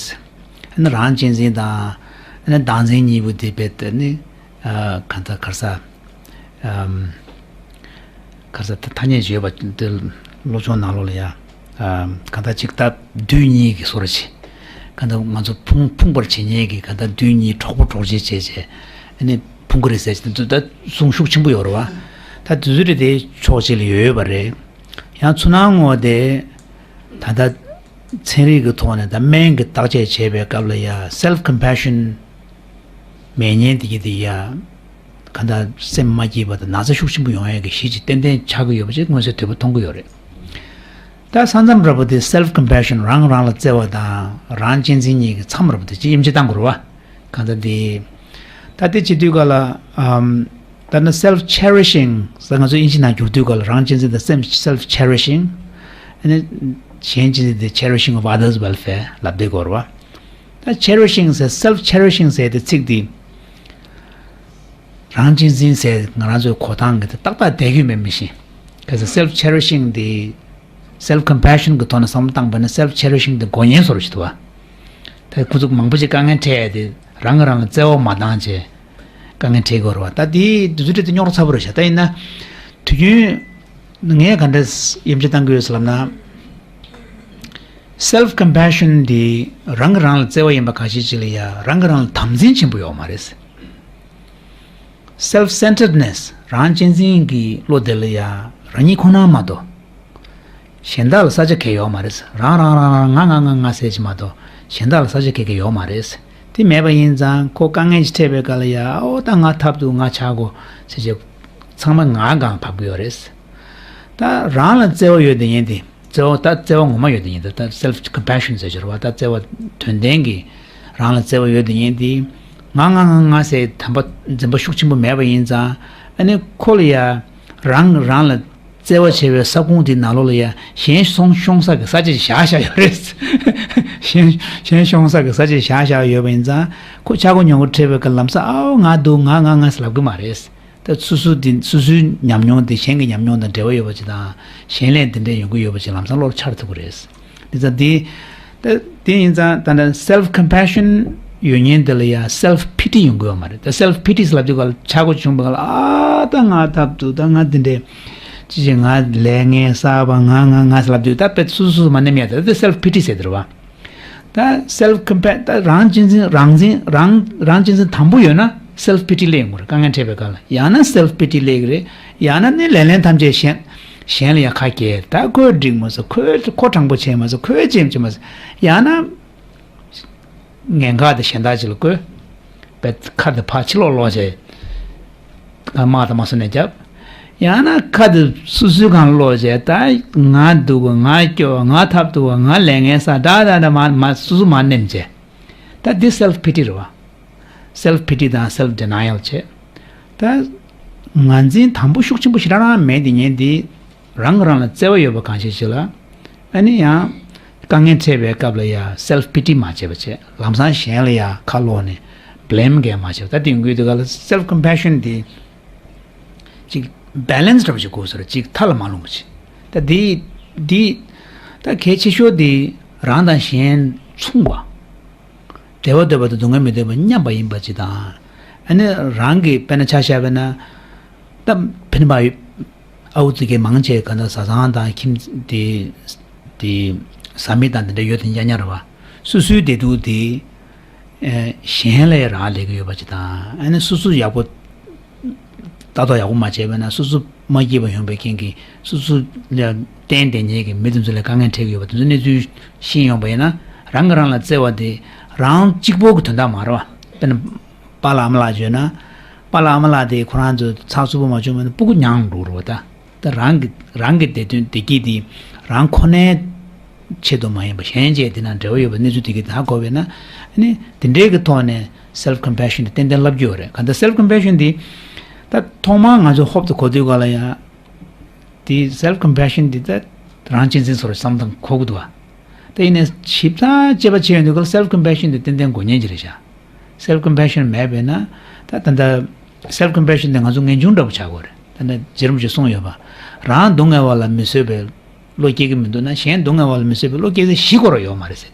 ཨ་ནི་རང་གཅེས་འཛིན་དང་ཨ་ནི་བདག་འཛིན་གཉིས་པོ་དེ་རྦད་དེ་ནི་ཨ་གང་ལྟར་ག་རེ་ཟ། ཨམ་ག་རེ་ཟ། ཐ་སྙད་ཅིག་ཡོད་པ་དེ་བློ་སྦྱོང་ནང་ལོགས་ལ་ཡ། ཨམ་གང་ལྟར་ཅིག་ད་བདུད་གཉིས་ཀྱི་བཟོ་འདྲ་ཅིག་གང་ལྟར་ང་ཚོ་ཕུང་ཕུང་བར་བྱེད་མཁན་གྱི་གང་ལྟར་བདུད་གཉིས་གྲོགས་པོ་གྲོགས་མཆེད་བྱས་བྱས་ཨ་ནི་ཕུང་གི་རེད་ཟེར་ཅིག་དེ་ཚོ་ད་གསུང་ཤུགས་ཆེན་པོ་ཡོད་རེད་བ། ད་དེ་ཚོ་རེད་དེ་ཕྱོགས་གཅིག་ལ་ཡོད་ཡོད་པ་རེད། ཡང་ཚུར་སྣང་ངོ་དེ་ད་ལྟ་ཚན་རིག་གི་ཐོག་ནས་ད་སྨན་གྱི་བརྟག་དཔྱད་བྱེད་པའི་སྐབས་ལ་ཡ་self compassion མེད་མཁན་དེ་གྱིས་དེ་ཡ་གང་ལྟར་སེམས་མ་སྐྱིད་པ་དང་ན་ཚ་ཤུགས་ཆེན་པོ་ཡོང་ཡ་གི་གཞི་ཅིག་ཏན་ཏན་ཆགས་ཀྱི་ཡོད་པ་ཅིག་མངོན་གསལ་དོད་པོ་མཐོང་གི་ཡོད་རེད། ད་ས་མཚམས་ར་བ་དེ་self compassion རང་རང་ལ་བརྩེ་བ་དང་རང་གཅེས་འཛིན་གཉིས་ཀྱི་མཚམས་ར་བ་དེ་ཅིག་དབྱེ་འབྱེད་བཏང་དགོས་རེད་བ། གང་ལྟར་དེ། ད་དེ་བྱེད་དུས་ག་ལ་ཨམ་ད་ནི་self cherishing ཟེར་ང་ཚོ་དབྱིན་ཇི་ནང་བསྒྱུར་དུས་ག་ལ་རང་གཅེས་འཛིན་དང་སེམས་self cherishing ཨ་ནི་གཞན་གཅེས་འཛིན་དེ་cherishing of others welfare ལབ་བསྡད་ཀྱི་ཡོད་རེད་བ། ད་cherishing ཟེར་self cherishing ཟེར་དེ་ཚིག་དེ་ རང་གཅེས་འཛིན་ཟེར་ང་རང་ཚོའི་གོ་སྟངས་ཀྱི་དེ་ཏག་ཏག་བསྡད་ཀྱི་མེད་མི་ཤེས། གལ་སྲིད་self cherishing དེ་self compassion གྱི་ཐོག་ནས་བསམ་བློ་བཏང་པ་ན་self cherishing དེ་མགོ་ཉེན་བཟོ་འདྲ་ཞིག་འདུག་བ། ད་ཁོ་ཚོ་མང་པོ་ཞིག་དཀའ་ངལ་འཕྲད་ཡ་དེ་རང་གིས་རང་ལ་བརྩེ་བ་མ་བཏང་བྱས་དཀའ་ངལ་འཕྲད་ཀྱི་ཡོད་རེད་བ། ད་དེའི་དུས་ཚོད་དེ་རྙོག་དྲ་ཚ་པོ་རེད་ཤག་ད་ཡིན་ན་དུས་རྒྱུན་ངས་ག་འདྲ་དབྱེ་འབྱེད་བཏང་གི་ཡོད་ཟེར་ལབ་ན། self compassion དེ་རང་གིས་རང་ལ་བརྩེ་བ་ཡིན་པ་ཁ་ཤས་ཅིག་ལ་ཡ་རང་གིས་རང་ལ་དམ་འཛིན་ཆེན་པོ་ཡོད་མ་རེད། self centeredness རང་གཅེས་འཛིན་གྱི་བློ་དེ་ལ་ཡ་རང་ཉིད་ཁོ་ན་མ་གཏོགས་གཞན་དག་ལ་ས་ཆ་གང་ཡོད་མ་རེད། རང་རང་རང་རང་ང་ང་ང་ང་ཟེར་གྱི་མ་གཏོགས་གཞན་དག་ལ་ས་ཆ་གང་གང་ཡོད་མ་རེད། དེ་མེད་པ་ཡིན་ཙང་ཁོ་དཀའ་ངལ་ཞིག་འཕྲད་པའི་སྐབས་ལ་ཡ་ཨོ་ད་ང་ཐབས་སྡུག་ང་ཆག་གོ་ཟེར་བྱས་ཚང་མ་ང་སྒང་ལ་བབས་ཀྱི་ཡོད་རེད། ད་རང་ལ་བརྩེ་བ་ཡོད་དེ་ཡིན་ཏེ། བརྩེ་བ་ད་བརྩེ་བ་ངོ་མ་ཡོད་དེ་ཡིན་ད་ད་self compassion ཟེར་ཞོར་བ་ད་བརྩེ་བ་དོན་ལྡན་གྱི་རང་ལ་བརྩེ་བ་ཡོད་དེ་ཡིན་ཏེ། ང་ང་ང་ང་ཟེར་དམ་པ་འཛིན་པ་ཤུགས་ཆེན་པོ་མེད་པ་ཡིན་ཙང་ཨ་ནི་ཁོ་ལ་ཡ་རང་རང་ལ་བརྩེ་བ་བྱེད་པའི་ས་ཁོངས་དེའི་ནང་ལོགས་ལ་ཡ་གཞན་སོང་ཤོང་ས་གི་ས་ཆ་ཞིག་བཞག་བཞག་ཡོད་རེད། གཞན་གཞན་ཤོང་ས་གི་ས་ཆ་ཞིག་བཞག་བཞག་ཡོད་པ་ཡིན་ཙང་ཁོ་ཆག་སྒོ་ཉོག་གོ་འཕྲད་པའི་སྐབས་ལམ་སང་ཨའོ་ང་འདུག་ང་ང་ང་ཟེར་ལབ་གི་མ་རེད། ད་སོ་སོ་དེ་སོ་སོའི་ཉམས་མྱོང་དེ་གཞན་གྱི་ཉམས་མྱོང་དང་འབྲེལ་བ་ཡོད་པ་ཅིག་དང་གཞན་ལས་དེ་འདྲ་ཡོང་གི་ཡོད་པ་ཅིག་ལམ་སང་བློར་འཆར་ཐུབ་ཀྱི་རེད། དེ་ཙང་དེ་ད་དེ་ཡིན་ཙང་ད་ལྟ་self compassion ཡོད་མཁན་དེ་ལ་ཡང་self pity ཡོང་གི་ཡོད་མ་རེད། ད་self pity ཟེར་ལབ་དུས་ག་ལ་ཆག་སྒོ་བྱུང་བ་ག་ལ་ཨ་ད་ང་ཐབས་སྡུག་ད་ང་དེ་འདྲ་ཅི་བྱེད་ང་ལས་ངན་བསགས་པ་ང་ང་ང་ཟེར་ལབ་དུས་ད་དཔེ་སོ་སོ་སོ་མ་ནེམ་ཡ་ད་ད་self pity ཟེར་དེ་རེད་བ། ད་self compassion ད་རང་གཅེས་འཛིན་རང་འཛིན་རང་རང་གཅེས་འཛིན་དམ་པོ་ཡོད་ན་self pity སླེབས་ཡོང་གི་རེད། དཀའ་ངལ་འཕྲད་པའི་སྐབས་ལ་ཡང་ན་self pity སླེབས་ཀྱི་རེད། ཡང་ན་ནི་ལེ་ལན་ཐམས་ཅད་གཞན་གཞན་ལ་ཡང་ཁ་གྱེས་ད་ཁོས་འགྲིག་མ་སོང་ཁོས་ཁོ་དྲང་པོ་བྱས་མ་སོང་ཁོས་ཅེམ་བྱས་མ་སོང་ཡང་ན། ངན་ཁག་དེ་གཞན་དག་ཅིག་ལ་བཀོད། པས་ཁ་དེ་ཕར་ཕྱི་ལོགས་སློག་བྱས། དམག་དང་མ་སོ་ནས་རྒྱབ། ཡང་ན་ཁ་དེ་སོ་སོའི་སྒང་སློག་བྱས་ད་ང་སྡུག་གོ་ང་སྐྱོ་ང་ཐབས་སྡུག་གོ་ང་ལས་ངན་བསགས་ད་ད་ད་མ་མ་སོ་སོ་མ་ནེམ་བྱས། ད་འདི་self pity རེད་བ། self pity དང་self denial བྱས། ད་ངར་འཛིན་དམ་པོ་ཤུགས་ཆེན་པོ་ཞེ་དྲག་རང་མེད་དེ་ཉན་དེ། རང་གིས་རང་ལ་བརྩེ་བ་ཡོད་པ་གང་ཞིག་ཞིག་ལ། ཨ་ནི་ཡང་། དཀའ་ངལ་འཕྲད་པའི་སྐབས་ལ་ཡང་self pity མ་བྱེད་པ་བྱས་ལམ་སང་གཞན་ལ་ཡང་ཁ་ལོག་ནས་blame གས་མ་བྱེད་པ་ད་དེ་ཡོང་གི་ཡོད་དུས་ག་ལ་self compassion དེ། ཅིག་balance འདྲ་པོ་ཞིག་དགོས་ཟེར་ཅིག་མཐའ་ལ་མ་ལྷུང་བ་ཅིག་ད་དེ་དེ་ད་གལ་ཆེ་ཤོས་དེ་རང་དང་གཞན་མཚུངས་པ། བདེ་བ་འདོད་པ་དང་སྡུག་བསྔལ་མི་འདོད་པ་མཉམ་པ་ཡིན་པ་ཅིག་དང་། ཨ་ནི་རང་གི་དཔེར་ན་ཆ་བཞག་པ་ན། ད་ཕན་པ་ཨ་ཨུ་ཙི་གེ་མང་ཆེ་ག་ད་བཟའ་ཚང་དང་ཁྱིམ་དེ་དེ་བཟའ་མི་དང་དེ་འདྲ་ཡོད་དེ་ཉག་ཉག་རེད་བ། སོ་སོའི་བདེ་སྡུག་དེ་གཞན་ལ་རག་ལས་ཀྱི་ཡོད་པ་ཅིག་དང་ཨ་ནི་སོ་སོ་ཡག་པོ་ལྟ་རྟོག་ཡག་པོ་མ་བྱས་པ་ན་སོ་སོ་མ་སྐྱིད་པ་ཡོང་པའི་རྐྱེན་གྱིས་སོ་སོ་ལ་བརྟེན་བསྡད་མཁན་གྱི་མི་དེ་ཚོ་ལ་དཀའ་ངལ་འཕྲད་ཀྱི་ཡོད་པ་དེ་ཚོ་གནས་ཚུལ་ཤེས་ཡོང་པ་ཡིན་ན་རང་གིས་རང་ལ་བརྩེ་བ་དེ་རང་གཅིག་པོ་གི་དོན་དག་མ་རེད་བ། དཔེར་ན། པཱ་ལགས་ཨ་མ་ལགས་བརྗོད་ན། པཱ་ལགས་ཨ་མ་ལགས་དེ་ཁོ་རང་ཚོ་ཚགས་ཚུད་པོ་མ་བྱུང་བ་ན་སྤུ་གུ་མྱངས་འགྲོ་རེད་བ་ད། ད་རང་གི་རང་གི་བདེ་དོན་བདེ་སྐྱིད་དེ་རང་ཁོ་ནའི་ཆེད་དུ་མ་ཡིན་པ་གཞན་བཅས་དེ་ན་འབྲེལ་བ་ཡོད་པའི་གནས་ཚུལ་དེ་གི་ད་གོ་བས་ན་ཨ་ནི་དེ་འདྲའི་གི་ཐོག་ནས་self compassion དེ་ཏན་ཏན་ལབ་རྒྱུ་ཡོད་རེད། ག་ད་self compassion དེ་ད་ཐོག་མར་ང་ཚོ་ཧོབ་ཏེ་གོ་དུས་ག་ལ་ཡང་དེ་self compassion དེ་ད་རང་གཅེས་འཛིན་ཚོར་བསམ་སྟངས་གོ་གི་འདུག་བ། ད་ཡིན་ནའི་ཞིབ་ཚགས་དཔྱད་པ་བྱས་ཡོང་དུས་སྐབས་self compassion དེ་ཏན་ཏན་དགོས་ངེས་ཅིག་རེད་ཤག self compassion མེད་པས་ན་ད་ད་ལྟ་self compassion དེ་ང་ཚོ་ངེས་འབྱུང་འདྲ་པོ་ཆགས་དགོས་རེད། ད་ལྟ་རྗེ་རིན་པོ་ཆེས་གསུངས་ཡོད་པ། རང་སྡུག་བསྔལ་བ་ལ་མི་བཟོད་པའི་བློ་སྐྱེ་གི་མི་འདུག་ན་གཞན་སྡུག་བསྔལ་བ་ལ་མི་བཟོད་པའི་བློ་སྐྱེ་ཚེ་ཞི་དགོས་ར་ཡོད་མ་རེད་ཟེར་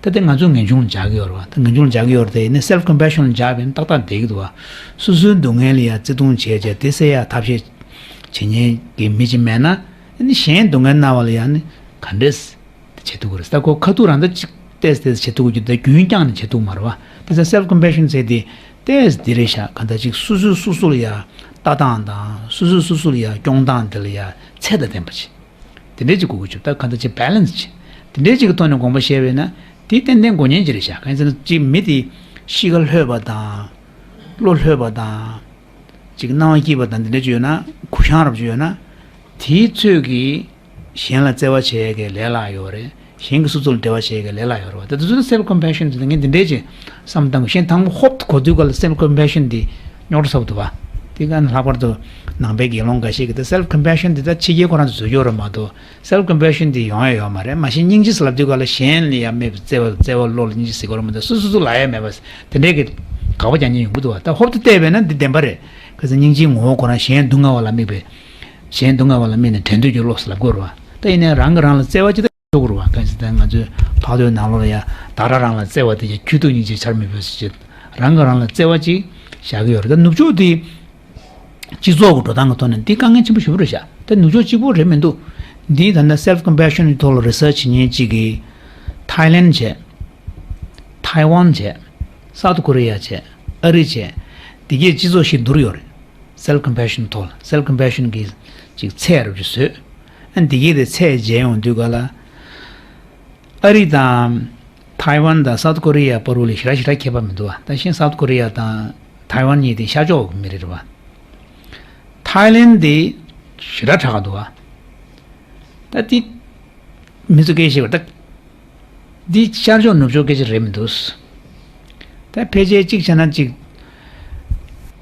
ཏེ། ད་དེ་ང་ཚོ་ངེས་འབྱུང་ལ་འཇགས་ཀྱི་ཡོད་རེད་བ། ད་ངེས་འབྱུང་ལ་འཇགས་ཀྱི་ཡོད་རེད་དེ་ཡིན་ན་self compassion ལ་འཇགས་པས་ན་ཏག་ཏག་བསྡད་ཀྱི་འདུག་བ། སོ་སོའི་སྡུག་བསྔལ་ལ་ཡ་བརྩེ་དུང་བྱས་བྱས་དེ་སེལ་ཡ་ཐབས་ཤེས་བྱེད་མཁན་གྱི་མི་ཅིག་མེད་ན་ཨ་ནི་གཞན་སྡུག་བསྔལ་གནང་བ་ལ་ཡ་ནི་ག་འདྲས། དེ་བྱེད་ཐུབ་ཀྱི་རེད། ད་ཁོ་ཁ་ཐུག་རང་ད་ཅིག་ཏོག་ཙམ་ཏོག་ཙམ་བྱེད་ཐུབ་ཀྱི་རྒྱུ་ད་རྒྱུན་བསྐྱངས་ནས་བྱེད་ཐུབ་མ་རེད་བ། དེ་ཚེ་self compassion ཟེར་དེ་ཏོག་ཙམ་འདི་རེད་ཤག་ག་ད་ཅིག་སོ་སོས་སོ་སོ་ལ་ཡ་ལྟ་སྟངས་དང་སོ་སོས་སོ་སོ་ལ་ཡ་སྐྱོང་སྟངས་དེ་ལ་ཡ་ཚད་དང་ལྡན་པ་ཅིག་དེ་འདྲས་ཅིག་དགོས་ཀྱི་བྱུང་ད་ག་ད་ཅིག་balance ཅིག་དེ་འདྲས་ཅིག་གི་ཐོག་ནས་དགོངས་པ་བཞེས་པས་ན་དེ་ཏན་ཏན་དགོས་ངེས་ཅིག་རེད་ཤག་གང་ཡིན་ཟེར་ན་ཅིག་མི་དེ་གཤིས་ཀ་ལྷོད་པ་དང་བློ་ལྷོད་པ་དང་ཅིག་སྣང་བ་སྐྱིད་པ་དང་དེ་འདྲས་ཅིག་ཡོད་ན་གུ་བཤངས་རབ་ཅིག་ཡོད་ན་དེའི་ཚོད་ཀྱིས། གཞན་ལ་བརྩེ་བ་བྱེད་ཡས་ཀྱི་ལས་སླ་ཡོད་རེད། གཞན་གྱིས་སོ་སོ་ལ་འབྲེལ་བ་བྱེད་ཡས་ཀྱི་ལས་སླ་ཡོད་རེད་བ། དེ་དུས་ཚོད་self compassion དེ་ངས་འདི་འདྲས་ཅིག་བསམ་བཏང་གི་གཞན་དང་པོ་ཧོབ་ཏེ་གོ་དུས་ག་ལ་self compassion དེ་རྙོག་དྲ་ཚ་པོ་འདུག་བ། དེ་ག་ནི་ལྷག་པར་དུ་ནང་པའི་དགེ་སློང་འགའ་ཤས་ཀྱིས་དེ་self compassion དེ་ད་ཕྱི་རྒྱལ་ཁོ་རང་ཚོས་བཟོས་ཡོད་རེད་མ་གཏོགས་self compassion དེ་ཡོང་ཡ་ཡོད་མ་རེད། མ་གཞི་སྙིང་རྗེ་ཟེར་ལབ་དུས་ག་ལ་གཞན་ལ་ཡ་མེད་པའི་བརྩེ་བ་བརྩེ་བ་བློ་ལ་སྙིང་རྗེ་ཟེར་གོ་རེད་མ་གཏོགས་སོ་སོ་སོ་ལ་ཡ་མེད་པ་དེ་འདྲས་ཀྱི་ དགག་པ་རྒྱག་མཁན་ཡོང་གི་འདུག་བ། ད་ཧོབ་ཏེ་བལྟས་པས་ན་འདི་བདེན་པ་རེད། ག་ཚོད་སྙིང་རྗེའི་ངོ་བོ་ཁོ་རང་གཞན་སྡུག་བསྔལ་བ་ལ་དམིགས་པའི། གཞན་སྡུག་བསྔལ་བ་ལ་དམིགས་ནས་དྲན་འདོད་ཀྱི་བློ་ཟེར་ལབ་དགོས་རེད་བ། ད་ཡིན་ནའི་རང་གིས་རང་ལ་བརྩེ་བ་ཅི་ལྟར་ཞུ་དགོས་རེད་བ། ག་ཚོད་ད་ང་ཚོའི་ཕག་ཏུའི་ནང་ལོགས་ལ་ཡ་བདག་རང་རང་ལ་བརྩེ་བ་དེ་ཡ་ཁྱོད་སྡུག་སྙིང་རྗེ་ཆར་མི་ཕོད་ཟེར་བྱས། རང་གིས་རང་ལ་བརྩེ་བ་ཅིག་བཞག་གི་ཡོད་རེད། ད་ནུབ་ཕྱོགས་དེ། སྤྱི་ཚོགས་ཀྱི་འགྲོ་སྟངས་ཀྱི་ཐོག་ནས་འདི་དཀའ་ངལ་ཆེན་པོ་ཞེ་པོ་རེད་ཤག་ད་ནུབ་ཕྱོགས་གཅིག་པོ་རེད་མི་འདུག་འདི་ད་ལྟ་self compassion གི་ཐོག་ལ་research བྱེད་མཁན་གཅིག་གིས་Thailand བྱས། Taiwan བྱས། South Korea བྱས། ཨ་རི་བྱས། འདི་གས་སྤྱི་ཚོགས་ཤིག་བསྡུར་ཡོད་རེད། Self compassion ཐོག་ལ་self compassion གི་ཅིག་ཚད་རབ་ཅིག་བཟོས། ཨ་འདི་གས་དེ་ཚད་འཇལ་ཡོང་དུས་ག་ལ། ཨ་རི་དང་། ཐའེ་ཝན་དང་སའུ་ཐི་ཀོ་རི་ཡ་བར་དུ་ལ་ཞེ་དྲག་ཞེ་དྲག་ཁྱད་པར་མི་འདུག་བ། ད་ཤིང་སའུ་ཐི་ཀོ་རི་ཡ་དང་ཐའེ་ཝན་གཉིས་དེ་ཤར་ཕྱོགས་ཀྱི་མི་རིགས་རེད་བ། ཐའི་ལེན་དེ་ཞེ་དྲག་དྲག་ག་འདུག་བ། ད་དེ་མི་ཚོ་སྐད་ཆ་བཤད་པ་ད། འདི་ཤར་ཕྱོགས་ནུབ་ཕྱོགས་སྐད་ཆ་རེད་མི་འདུག་ད་ཕལ་ཆེར་གཅིག་བྱས་ན་གཅིག་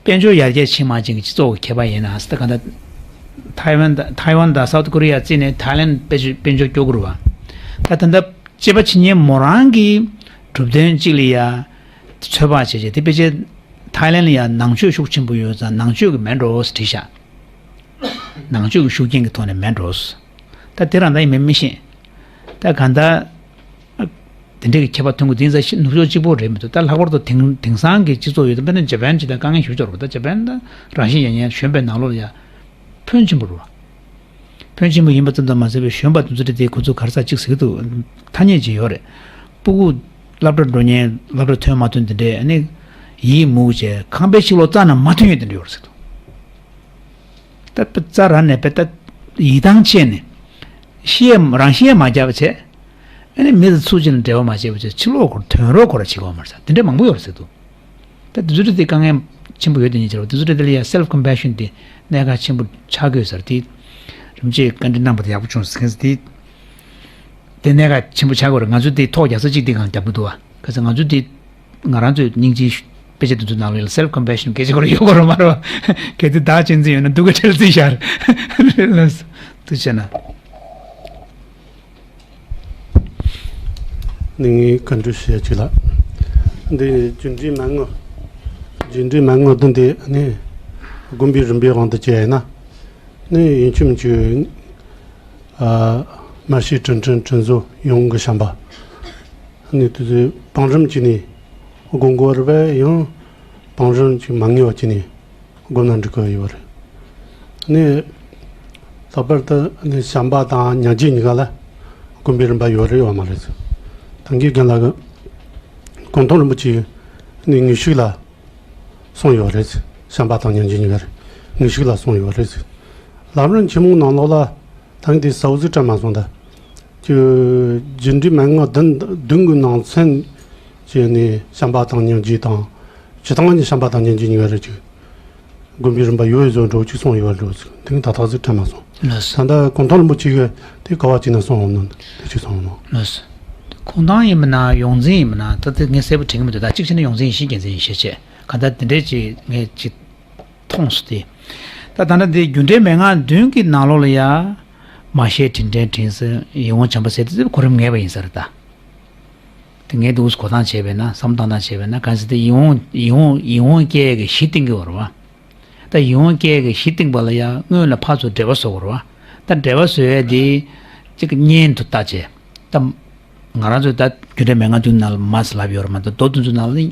དཔལ་འབྱོར་ཡར་རྒྱས་ཕྱིན་མ་ཕྱིན་གྱི་སྤྱི་ཚོགས་ཀྱི་ཁྱད་པར་ཡིན་ན་ད་ག་ད། ཐའེ་ཝན་དང་ཐའེ་ཝན་དང་སའུ་ཐི་ཀོ་རི་ཡ་བརྩིས་ནས་ཐའི་ལེན་དཔལ་འབྱོར་དཔལ་འབྱོར་སྐྱོ་གི་རེད་བ། ད་ད་ལྟ་དཔྱད་པ་བྱེད་མཁན་མོ་རང་གི་གྲུབ་དོན་གཅིག་ལ་ཡ་ཚོད་དཔག་བྱས་བྱས་དེ་ཕལ་ཆེར་ཐའི་ལེན་ལ་ཡ་ནང་ཆོས་ཤུགས་ཆེན་པོ་ཡོད་ཙང་ནང་ཆོས་ཀྱི་མེད་འགྲོ་ཟེར་བྲིས་ཤག་ནང་ཆོས་ཀྱི་ཤུགས་རྐྱེན་གྱི་ཐོག་ནས་མེད་འགྲོ། ད་དེ་རང་ད་ཡིན་མིན་མི་ཤེས། ད་གང་ལྟར། དེ་འདྲའི་གི་ཁྱད་པར་ཐོན་གྱི་འདུག་ཡིན་ཙང་ནུབ་ཕྱོགས་གཅིག་པོ་རེད་མི་འདུག་ད་ལྷག་པར་དུ་དེང་དེང་སང་གི་སྤྱི་ཚོགས་ཡོད་དོ་དཔེར་ན་ཇ་པན་ཇི་ལྟར་དཀའ་ངལ་ཞེ་པོ་ཅིག་ཡོད་རེད་པ། ད་ཇ་པན་ད་རང་བཞིན་ཡང་ཡང་གཞོན་པའི་ནང་ལོགས་ལ་ཡ་ཕོན་ཆེན་པོ་རེད་བ། ཕོན་ཆེན་པོ་ཡིན་པ་ཙམ་དུ་མ་ཟད་པའི་གཞོན་པ་དེ་ཚོ་དེ་དེ་ཁོ་ཚོ་ག་རེ་ཟེར་གཅིག་ཟེར་གྱི་འདུག་ཐ་སྙད་ཅིག་ཡོད་རེད། སྤུ་གུ་སློབ་གྲྭ་འགྲོ་མཁན་སློབ་གྲྭ་ཐོན་མ་ཐོན་དེ་འདྲས་ཨ་ནི་ཡིད་མུག་བྱས་ཁང་པའི་ཕྱི་ལོགས་རྩྭ་ནང་མ་ཐོན་ཡོད་དེ་འདྲ་ཡོད་རེད་ཟེར་གྱི་འདུག་ད་པ་རྩ་ར་ནས་པ་ད་ཡིད་ཐང་ཆད་ནས་ཤི་ཡས་རང་ཤི་ཡས་མ་རྒྱབ་བྱས། ཨ་ནི་མི་དང་ཚུར་ཕྱིན་ལ་འབྲེལ་བ་མ་བྱས་པ་བྱས་ཕྱི་ལོགས་ཁོར་དོན་རོགས་ཁོ་ར་བྱེད་དགོས་མ་རེད་ཟེར་དེ་འདྲ་མང་པོ་ཡོད་རེད་ཟེར་འདུག་ད་དེ་ཚོ་དེ་དཀའ་ངལ་ཆེན་པོ་ཡོད་དེ་ཉིད་ཅེར་བ་དེ་ཚོ་དེ་ལ་ཡ་self compassion དེ་གནད་འགག་ཆེན་པོ་ཆགས་དགོས་ཟེར་དེ། རིན་པོ་ཆེས་བཀའ་འདྲི་གནང་པ་དེ་ཡག་པོ་བྱུང་ཟེར་མཁན་ཟེར་དེ། དེ་གནད་འགག་ཆེན་པོ་ཆགས་དགོས་རེད། ང་ཚོ་དེ་ཐོག་རྒྱག་ས་གཅིག་དེ་གང་རྒྱབ་ཀྱི་འདུག་བ། ག་ཚོད་ང་ཚོ་དེ། ང་རང་ཚོའི་སྙིང་རྗེའི་དཔེ་ཆ་དེ་ཚོའི་ནང་ལ་self compassion སྐད་ཆ་ཁོ་རང་ཡོད་དགོས་རེད་མ་རེད་བ། གལ་ཏེ་བདག་གཅེས་འཛིན་ཡོད་ན་སྡུག་ག་ཁྲེལ་རྩིས་ཤར། ལགས་སོ། ཐུགས་རྗེ་གནང་། ནི་ངས་བཀའ་འདྲི་ཞུ་ཡ་ཅིག་ལ། འདི་རྒྱུ་འབྲས་མན་ངག་རྒྱུ་འབྲས་མན་ངག་བདུན་དེ་ནི་དགོན་པའི་རིམ་པའི་དབང་དུ་བྱས་ཡིན་ན། ནི་ཡིན་གཅིག་མིན་གཅིག་ཨ། མ་ཤེས་དྲིན་དྲན་དྲིན་གཟོ་ཡིད་འོང་གི་བྱམས་པ། ནི་དེ་ཚོའི་བང་རིམ་གཅིག་ནས་སྒོམ་དགོས་རེད་པས་ཡང་བང་རིམ་གཅིག་མ་ངེས་པ་གཅིག་ནས་སྒོམ་ན་འགྲིག་གི་ཡོད་རེད། ནི། ལྷག་པར་དུ་ནི་བྱམས་པ་དང་སྙིང་རྗེ་གཉིས་ཀ་ལ་དགོན་པའི་རིམ་པ་ཡོད་རེད་ཡོད་མ་རེད། ད་གིན་རྒན་ལགས་ཀྱིས་གུང་ཐང་རིན་པོ་ཆེ་ནི་དངོས་ཤུགས་ལ་གསུངས་ཡོད་རེད། བྱམས་པ་དང་སྙིང་རྗེ་གཉིས་ཀ་རེད། དངོས་ཤུགས་ལ་གསུངས་ཡོད་རེད། ལམ་རིམ་ཆེན་མོའི་ནང་ལོགས་ལ་ད་གིན་དེ་གསལ་བོ་ཟིག་དྲན་མ་སོང་ད། ཀྱི་རྒྱུ་འབྲས་མན་ངག་བདུན་བདུན་གྱི་ནང་ཚན་བྱས་ནས་བྱམས་པ་དང་སྙིང་རྗེ་དང་། སྤྱིར་བཏང་ནི་བྱམས་པ་དང་སྙིང་རྗེ་གཉིས་ཀ་རེད་ཅིག་དགོན་པའི་རིམ་པ་ཡོད་བཟོ་འགྲོ་ཅིག་སོང་ཡོད་འགྲོ་ཅིག་དེ་ད་ཐག་ཟིག་དྲན་མ་སོང་། ལགས་སོ། ད་ལྟ་གུང་ཐང་རིན་པོ་ཆེ་གིས་དེ་ག་བ་ཅིག་ན་སོང་འོང་ནོ་དེ་ཅིག་སོང་འོང་ནོ། ལགས་སོ། གུང་ཐང་ཡིན་མིན་ན་ཡོངས་འཛིན་ཡིན་མིན་ན་ད་དེ་ངས་གསལ་པོ་དྲན་གི་མི་འདུག་ད་གཅིག་བྱས་ན་ཡོངས་འཛིན་ཡེ་ཤེས་རྒྱལ་མཚན་ཡིན་ཤེས་བྱས་ག་ད་དེ་འདྲས་ཅིག་ངས་ཅིག་མཐོང་སོང་སྟེ། ད་ད་ལྟ་འདི་རྒྱུ་འབྲས་མན་ངག་བདུན་གྱི་ནང་ལོགས་ལ་ཡ། མ་ཤེས་དྲིན་དྲན་དྲིན་གཟོ་ཡིད་འོང་བྱམས་པ་ཟེར་དེ་གོ་རིམ་ངེས་པ་ཡིན་ས་རེད་ད། དེ་ངས་འདུག་གོ་སྟངས་བྱས་པས་ན་བསམ་སྟངས་སྟངས་བྱས་པས་ན་གང་ཟེར་ཏེ་ཡིད་འོང་ཡིད་འོང་ཡིད་འོང་སྐྱེ་གི་གཞི་བཏིང་གི་ཡོད་རེད་བ། ད་ཡིད་འོང་སྐྱེ་གི་གཞི་བཏིང་པ་ལ་ཡ་སྔོན་ལ་ཕར་ཚུར་འབྲེལ་བ་བཟོ་དགོས་རེད་བ། ད་འབྲེལ་བ་བཟོ་ཡས་དེ་གཅིག་གི་གཉེན་དུ་བལྟ་བྱས། ད། ང་རང་ཚོས་ད་རྒྱུ་འབྲས་མན་ངག་བདུན་ནང་ལ་མ་ཟེར་ལབ་ཡོད་རེད་མ་གཏོགས་མདོ་དེ་ཚོ་ནང་ལ་ནི།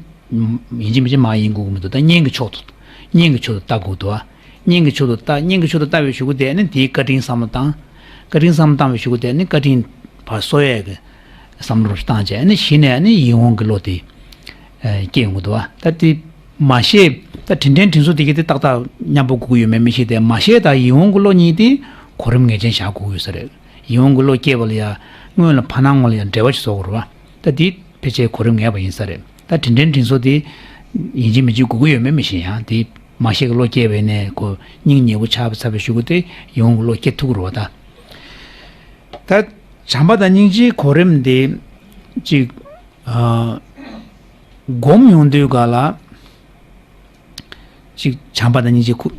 ཡིན་གཅིག་མིན་གཅིག་མ་ཡིན་དགོས་ཀྱི་མི་འདུག་ད་གཉེན་གྱི་ཕྱོགས་སུ། གཉེན་གྱི་ཕྱོགས་སུ་ལྟ་དགོས་འདུག་ཨ། གཉེན་གྱི་ཕྱོགས་སུ་ལྟ་གཉེན་གྱི་ཕྱོགས་སུ་ལྟ་བའི་གཞུག་གུ་དེ་ནི་དེའི་བཀའ་དྲིན་བསམ་བློ་བཏང་། བཀའ་དྲིན་བསམ་བློ་བཏང་བའི་གཞུག་གུ་དེ་ནི་བཀའ་དྲིན་ཕར་གསོ་ཡས་ཀྱི་བསམ་བློ་རུ་བཏང་བྱས་ནི་གཞི་ནས་ནི་ཡིད་འོང་གི་བློ་དེ། སྐྱེ་ཡོང་གི་འདུག་ཨ། ད་དེ་མ་ཤེས་ད་དྲིན་དྲན་དྲིན་གཟོ་དེ་གི་དེ་ཏག་ཏག་མཉམ་པོ་དགོས་ཀྱི་ཡོད་མེད་མི་ཤེས་ཏེ་མ་ཤེས་ད་ཡིད་འོང་གི་བློ་གཉིས་དེ་གོ་རིམ་ངེས་ཅན་བཞག་དགོས་ཀྱི་ཡོད་ས་རེད། ཡིད་འོང་གི་བློ་སྐྱེས་པ་ལ་ཡ། སྔོན་ལ་ཕ་ནང་ངོ་ལ་ཡ་འབྲེལ་བ་ཞིག་བཟོ་དགོས་རེད་བ། ད་འདི་ཕལ་ཆེར་གོ་རིམ་ངེས་པ་ཡིན་ས་རེད། ད་དྲིན་དྲན་དྲིན་གཟོ་དེ། ཡིན་གཅིག་མིན་གཅིག་དགོས་ཀྱི་ཡོད་མེད་མི་ཤེས་ཡང་དེ། མ་ཤེས་ཀྱི་བློ་སྐྱེས་པས་ནས་ཁོ་སྙིང་ཉེ་བོ་ཆགས་པ་ཚར་བའི་གཞུག་གུ་དེ་ཡིད་འོང་གི་བློ་སྐྱེ་ཐུབ་ཀྱི་རེད་བ་ད། ད། བྱམས་པ་དང་སྙིང་རྗེའི་གོ་རིམ་དེ། གཅིག་ཨ། སྒོམ་ཡོང་དུས་ག་ལ། གཅིག་བྱམས་པ་དང་སྙིང་རྗེ་ཁུ།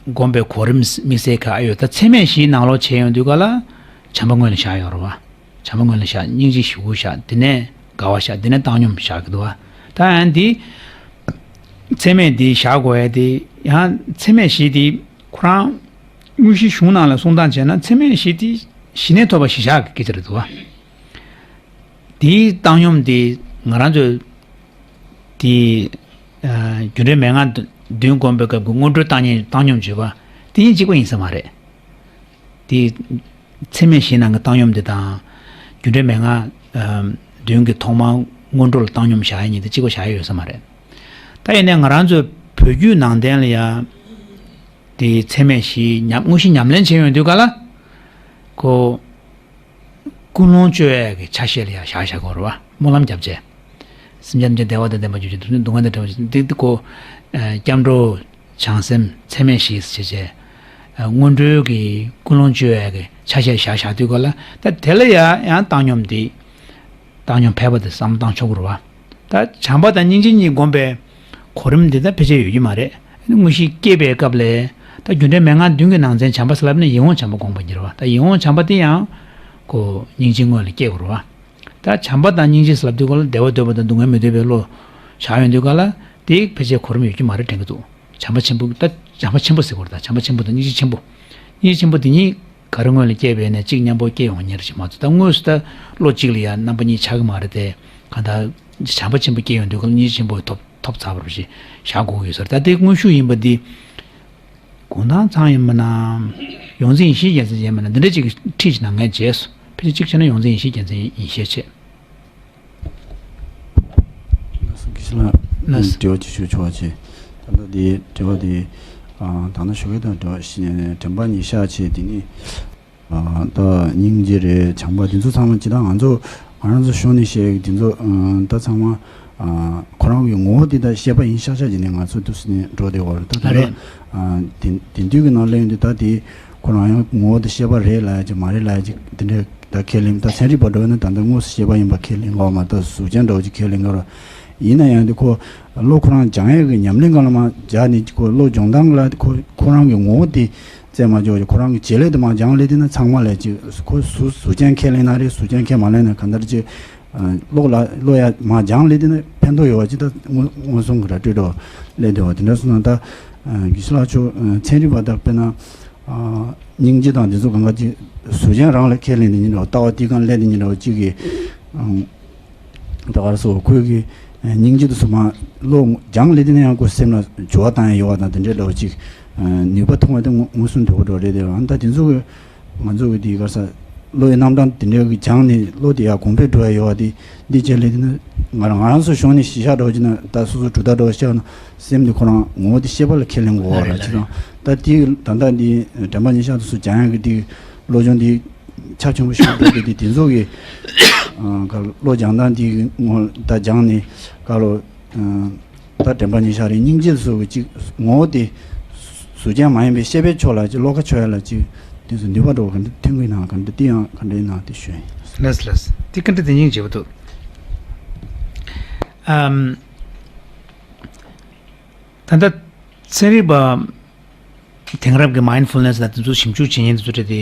སྒོམ་པའི་གོ་རིམ་དམིགས་བསལ་ཁག་ཨ་ཡོད་ད་ཚད་མེད་བཞིའི་ནང་ལོགས་བྱས་ཡོང་དུས་ག་ལ། བྱམས་པ་སྔོན་ལ་བཞག་ཡོད་རེད་བ། བྱམས་པ་སྔོན་ལ་བཞག་སྙིང་རྗེ་གཞུག་གུ་བཞག་དེ་ནས་དགའ་བ་བཞག་དེ་ནས་བཏང་སྙོམས་བཞག་གི་འདུག་བ། ད་ཨ་འདི། ཚད་མེད་འདི་བཞག་དགོས་ཡ་དེ་ཡང་ཚད་མེད་བཞི་དེ་ཁོ་རང་དངོས་གཞི་གཞུང་ནང་ལ་གསུང་སྟངས་བྱས་ན་ཚད་མེད་བཞི་དེ་གཞི་ནས་ཐོབ་པ་གཞི་བཞག་གི་སྐད་ཆ་རེད་འདུག་བ། དེའི་བཏང་སྙོམས་དེ་ང་རང་ཚོས་དེ་རྒྱུ་འབྲས་མན་ངག་བདུན་སྒོམ་པའི་སྐབས་ཀྱི་སྔོན་འགྲོའི་བཏང་སྙོམས་བཏང་སྙོམས་བརྗོད་པ་དེ་གཉིས་གཅིག་པ་ཡིན་ས་མ་རེད། དེ་ཚད་མེད་བཞི་ནང་གི་བཏང་སྙོམས་དེ་དང་རྒྱུ་འབྲས་མན་ངག་ཨམ་བདུན་གྱི་ཐོག་མར་སྔོན་འགྲོ་ལ་བཏང་སྙོམས་བཞག་ཡ་གཉིས་དེ་གཅིག་པ་བཞག་ཡ་ཡོད་ས་མ་རེད། ད་ཡིན་ནའི་ང་རང་ཚོའི་བོད་བརྒྱུད་ནང་བསྟན་ལ་ཡ་དེ་ཚད་མེད་བཞི་ཉམས་དངོས་གཞི་ཉམས་ལེན་བྱེད་ཡོང་དུས་ག་ལ་ཁོ་ཀུན་སློང་བཅོས་ཡ་གི་ཆ་ཤས་ལ་ཡ་བཞག་བཞག་གི་ཡོད་རེད་བ། སྨོན་ལམ་བརྒྱབ་བྱས། སེམས་ཅན་ཐམས་ཅད་བདེ་བ་དང་ལྡན་པར་གྱུར་ཅིག་སྡུག་བསྔལ་དང་བྲལ་བར་གྱུར་ཅིག་འདི་འདི་ཁོ་ཨ་སྐྱབས་འགྲོ་བྱང་སེམས་ཚད་མེད་བཞི་ཞེས་བྱས། ཨ་སྔོན་འགྲོའི་གི་ཀུན་སློང་བཅོས་ཡ་གི་ཆ་ཤས་བཞག་བཞག་དུས་ག་ལ་ད་དེ་ལ་ཡ་ཡང་བཏང་སྙོམས་འདི་བཏང་སྙོམས་ཕལ་པ་དེ་བསམ་བློ་བཏང་ཆོག་གི་རེད་བ། ད་བྱམས་པ་དང་སྙིང་རྗེ་གཉིས་བསྒོམས་པའི་གོ་རིམ་འདི་ད་ཕལ་ཆེར་ཡོད་ཀྱི་མ་རེད། དངོས་གཞི་སྐྱེས་པའི་སྐབས་ལ་ད་རྒྱུ་འབྲས་མན་ངག་བདུན་གྱི་ནང་ཚན་བྱམས་པ་ཟེར་ལབ་ན་ཡིད་འོང་བྱམས་པ་སྒོམ་པ་ཡིན་རེད་བ། ད་ཡིད་འོང་བྱམས་པ་དེ་ཡང་ཁོ་སྙིང་རྗེའི་ངོས་ལ་སྐྱེ་དགོས་རེད་བ། ད་བྱམས་པ་དང་སྙིང་རྗེ་ཟེར་ལབ་དུས་ག་ལ་བདེ་བ་འདོད་པ་དང་སྡུག་བསྔལ་མི་འདོད་པའི་བློ་བཞག་ཡོང་དུས་ག་ལ་དེ་ཕལ་ཆེར་གོ་རིམ་ཡོད་ཀྱི་མ་རེད་དྲན་གྱི་འདུག་བྱམས་པ་ཆེན་པོ་ད་བྱམས་པ་ཆེན་པོ་ཟེར་དགོས་རེད། ད་བྱམས་པ་ཆེན་པོ་དང་སྙིང་རྗེ་ཆེན་པོ། སྙིང་རྗེ་ཆེན་པོ་དེ་གཉིས་ག་རེ་སྔོན་ལ་སྐྱེས་པས་ནས་གཅིག་མཉམ་པོ་སྐྱེ་ཡོང་མཁན་ཞིག་མ་གཏོགས། ད་དངོས་སུ་ད་བློ་གཅིག་ལ་ཡང་རྣམ་པ་གཉིས་ཆགས་ཀྱི་མ་རེད་དེ། གང་ལྟར་བྱམས་པ་ཆེན་པོ་སྐྱེ་ཡོང་དུས་ག་ལ་སྙིང་རྗེ་ཆེན་པོ་ཐོབ་ཐོབ་ཚར་བ་ཞིག་བཞག་དགོས་ཀྱི་ཡོད་ས་རེད། ད་དེ་དངོས་ཤུགས་ཡིན་པ་འདི་གུང་ཐང་ཚང་ཡིན་པ་ན་ཡོངས་འཛིན་ཡེ་ཤེས་རྒྱལ་མཚན་ཡིན་པ་ན་འདི་འདྲ་ཅིག་གི་ཁྲིད་ཅིག་གནང་མཁན་བྱས་སོ། ཕལ་ཆེར་གཅིག་བྱས་ན་ཡོངས་འཛིན་ཡེ་ཤེས་རྒྱལ་མཚན་ཡིན་ཤས་ཆེ། ལགས་སོ། དགེ་བཤེས་ལགས། ལགས་སོ། དྲི་བ་ཅིག་ཞུ་ཆོག་པ་བྱས། ད་ལྟ་དེ་དྲི་བ་དེ་ཨ་ད་ནང་ཞུ་གི་དང་དྲི་བ་བཞི་དྲན་པ་ཉེར་བཞག་བྱས། དེ་ནི་ཨ་ད་སྙིང་རྗེ་རེད། བྱམས་པ་དེ་ཚོ་ཚང་མ་ཇི་ལྟར་ང་ཚོ་ང་རང་ཚོ་གཞུང་ནས་བཤད་ཀྱི་དེ་ཚོ་ཨ་ད་ཚང་མ་ཨ་ཁོ་རང་གི་ངོ་བོ་དེ་ད་ཤེས་པ་ཡིན་ཤག་ཤག་བྱས་ནས་ང་ཚོ་དུས་སུ་ནས་འགྲོ་བསྡད་ཡོད་རེད། ད་ད་ལྟ་ཨ་དེང་དུས་ཀྱི་ནང་གླེང་དུས་ད་དེ་ཁོ་རང་ཡང་ངོ་བོ་དེ་ཤེས་པ་རེད་ལབ་ཡ་ཅིག་མ་རེད་ལབ་ཡ་ཅིག་དེ་འདྲའི་ད་ཁས་ལེན། ད་ཚན་རིག་པ་འགྲོ་ཡོད་ན་ད་ལྟ་དངོས་སུ་ཤེས་པ་ཡིན་པ་ཁས་ལེན་དགོས་མ་གཏོགས་གཟུགས་ཅན་འདྲ་བོ་ཅིག་ཁས་ལེན་དགོས་ར། ཡིན་ན་ཡང་དེ་ཁོ་བློ་ཁོ་རང་སྦྱང་ཡས་ཀྱི་ཉམས་ལེན་སྒང་ལ་མར་སྦྱར་ནས་ཁོ་བློ་སྦྱོང་སྟངས་ལ་ཁོ་ཁོ་རང་གི་ངོ་བོ་དེ་རྩད་མ་འཇོག་ཅིག་ཁོ་རང་གི་བྱེད་ལས་དེ་མར་སྦྱང་སླེབས་དུས་ན་ཚང་མ་ལས་ཅིག་ཁོ་གཟུགས་གཟུགས་ཅན་ཁས་ལེན་ན་རེད། གཟུགས་ཅན་ཁས་མ་ལེན་ན་གང་ལྟར་ཅིག་བློ་ལ་བློ་ཡ་མར་སྦྱང་སླེབས་དུས་ན་ཕན་ཐོགས་ཡོད་པ་ཅིག་ད་མངོན་མངོན་སུམ་གྱི་ར་སྤྲོད་འགྲོ་སླེབས་བསྡད་པ་དེ་འདྲ་སོང་ན་ད་དགེ་བཤེས་ལགས་ཚོ་ཚན་རིག་པ་དག་དཔེར་ན། ཨ་སྙིང་རྗེ་དང་འདི་ཚོ་གང་ག་ཅིག་གཟུགས་ཅན་རང་ལ་ཁས་ལེན་ནས་ཡིན་འདྲ་བོ། ལྟ་བ་དེ་གང་ལས་ནས་ཡིན་འདྲ་བོ་གཅིག་གིས་ཨམ་ད་ག་རེ་ཟེར། ཁོས་ཀྱི་སྙིང་རྗེ་དེ་ཚོ་མར་བློ་སྦྱང་སླེབས་དུས་ན་ཡང་ཁོ་སེམས་ལ་འགྱུར་བ་བཏང་ཡ་ཡོད་པ་དང་དེ་འདྲའི་འདྲ་བོ་གཅིག་ནུས་པ་ཐོན་པ་དེ་མངོན་མངོན་སུམ་དོད་པོ་འདྲ་བོ་རེད་དེ། ཨ་ད་དེ་ཚོ་གི་ང་ཚོ་གི་དེ་ག་རེ་ཟེར། བློ་ཡི་རྣམ་གྲངས་དེ་འདྲའི་གི་སྦྱངས་ནས་བློ་དེ་ཡར་གོང་འཕེལ་འགྲོ་ཡ་ཡོད་པ་དེ་འདི་བྱས་སླེབས་དུས་ན་ང་རང་ང་རང་ཚོ་གཞུང་ནས་གཞི་བཞག་འདྲ་བོ་བྱས་ན་ད་སོ་སོ་གྲུབ་མཐའ་འདྲ་བོ་བཤད་ན། སེམས་དེ་ཁོ་རང་ངོ་བོ་དེ་ཤེས་པ་ལ་ཁས་ལེན་དགོས་པ་རེད། ཅེས་དང་ད་དེ་ད་ལྟ་འདི་དྲན་པ་ཉེར་བཞག་དེ་ཚོ་སྦྱང་ཡག་གི་དེ་བློ་སྦྱོང་དེ་ཆ་ཆེན་པོ་ཞིག་འགྲོ་གི་དེ་དེ་ཚོ་གི་ག་བློ་སྦྱང་སྟངས་དེ་ངོ་ད་སྦྱངས་ནས་ག་ལོ་ད་དྲན་པ་ཉེར་བཞག་རེད། སྙིང་རྗེ་སོགས་ཀྱི་ཅིག་ངོ་བོ་དེ་གཟུགས་ཅན་མ་ཡིན་པའི་ཤེས་པའི་ཕྱོགས་ལ་ཅིག་བློ་ཁ་ཕྱོགས་ཡ་ལ་ཅིག་དེ་ཚོ་ནུས་པ་འགྲོ་ག་འདྲ་ཐོན་གི་ན་ག་འདྲ་དེ་ཡང་ག་འདྲ་ཡིན་ན་དེ་ཞུ་ཡིན། ལགས་ལགས། དེ་ག་འདྲ་དེ་སྙིང་རྗེ་པོ་འདུག་ཨམ། ད་ལྟ་ཚན་རིག་པ་དེང་རབས་ཀྱི་མའིན་ཌ་ཕུལ་ནེ་སི་དང་དེ་ཚོ་ཞིབ་འཇུག་བྱེད་མཁན་དེ་ཚོ་གྲས་དེ་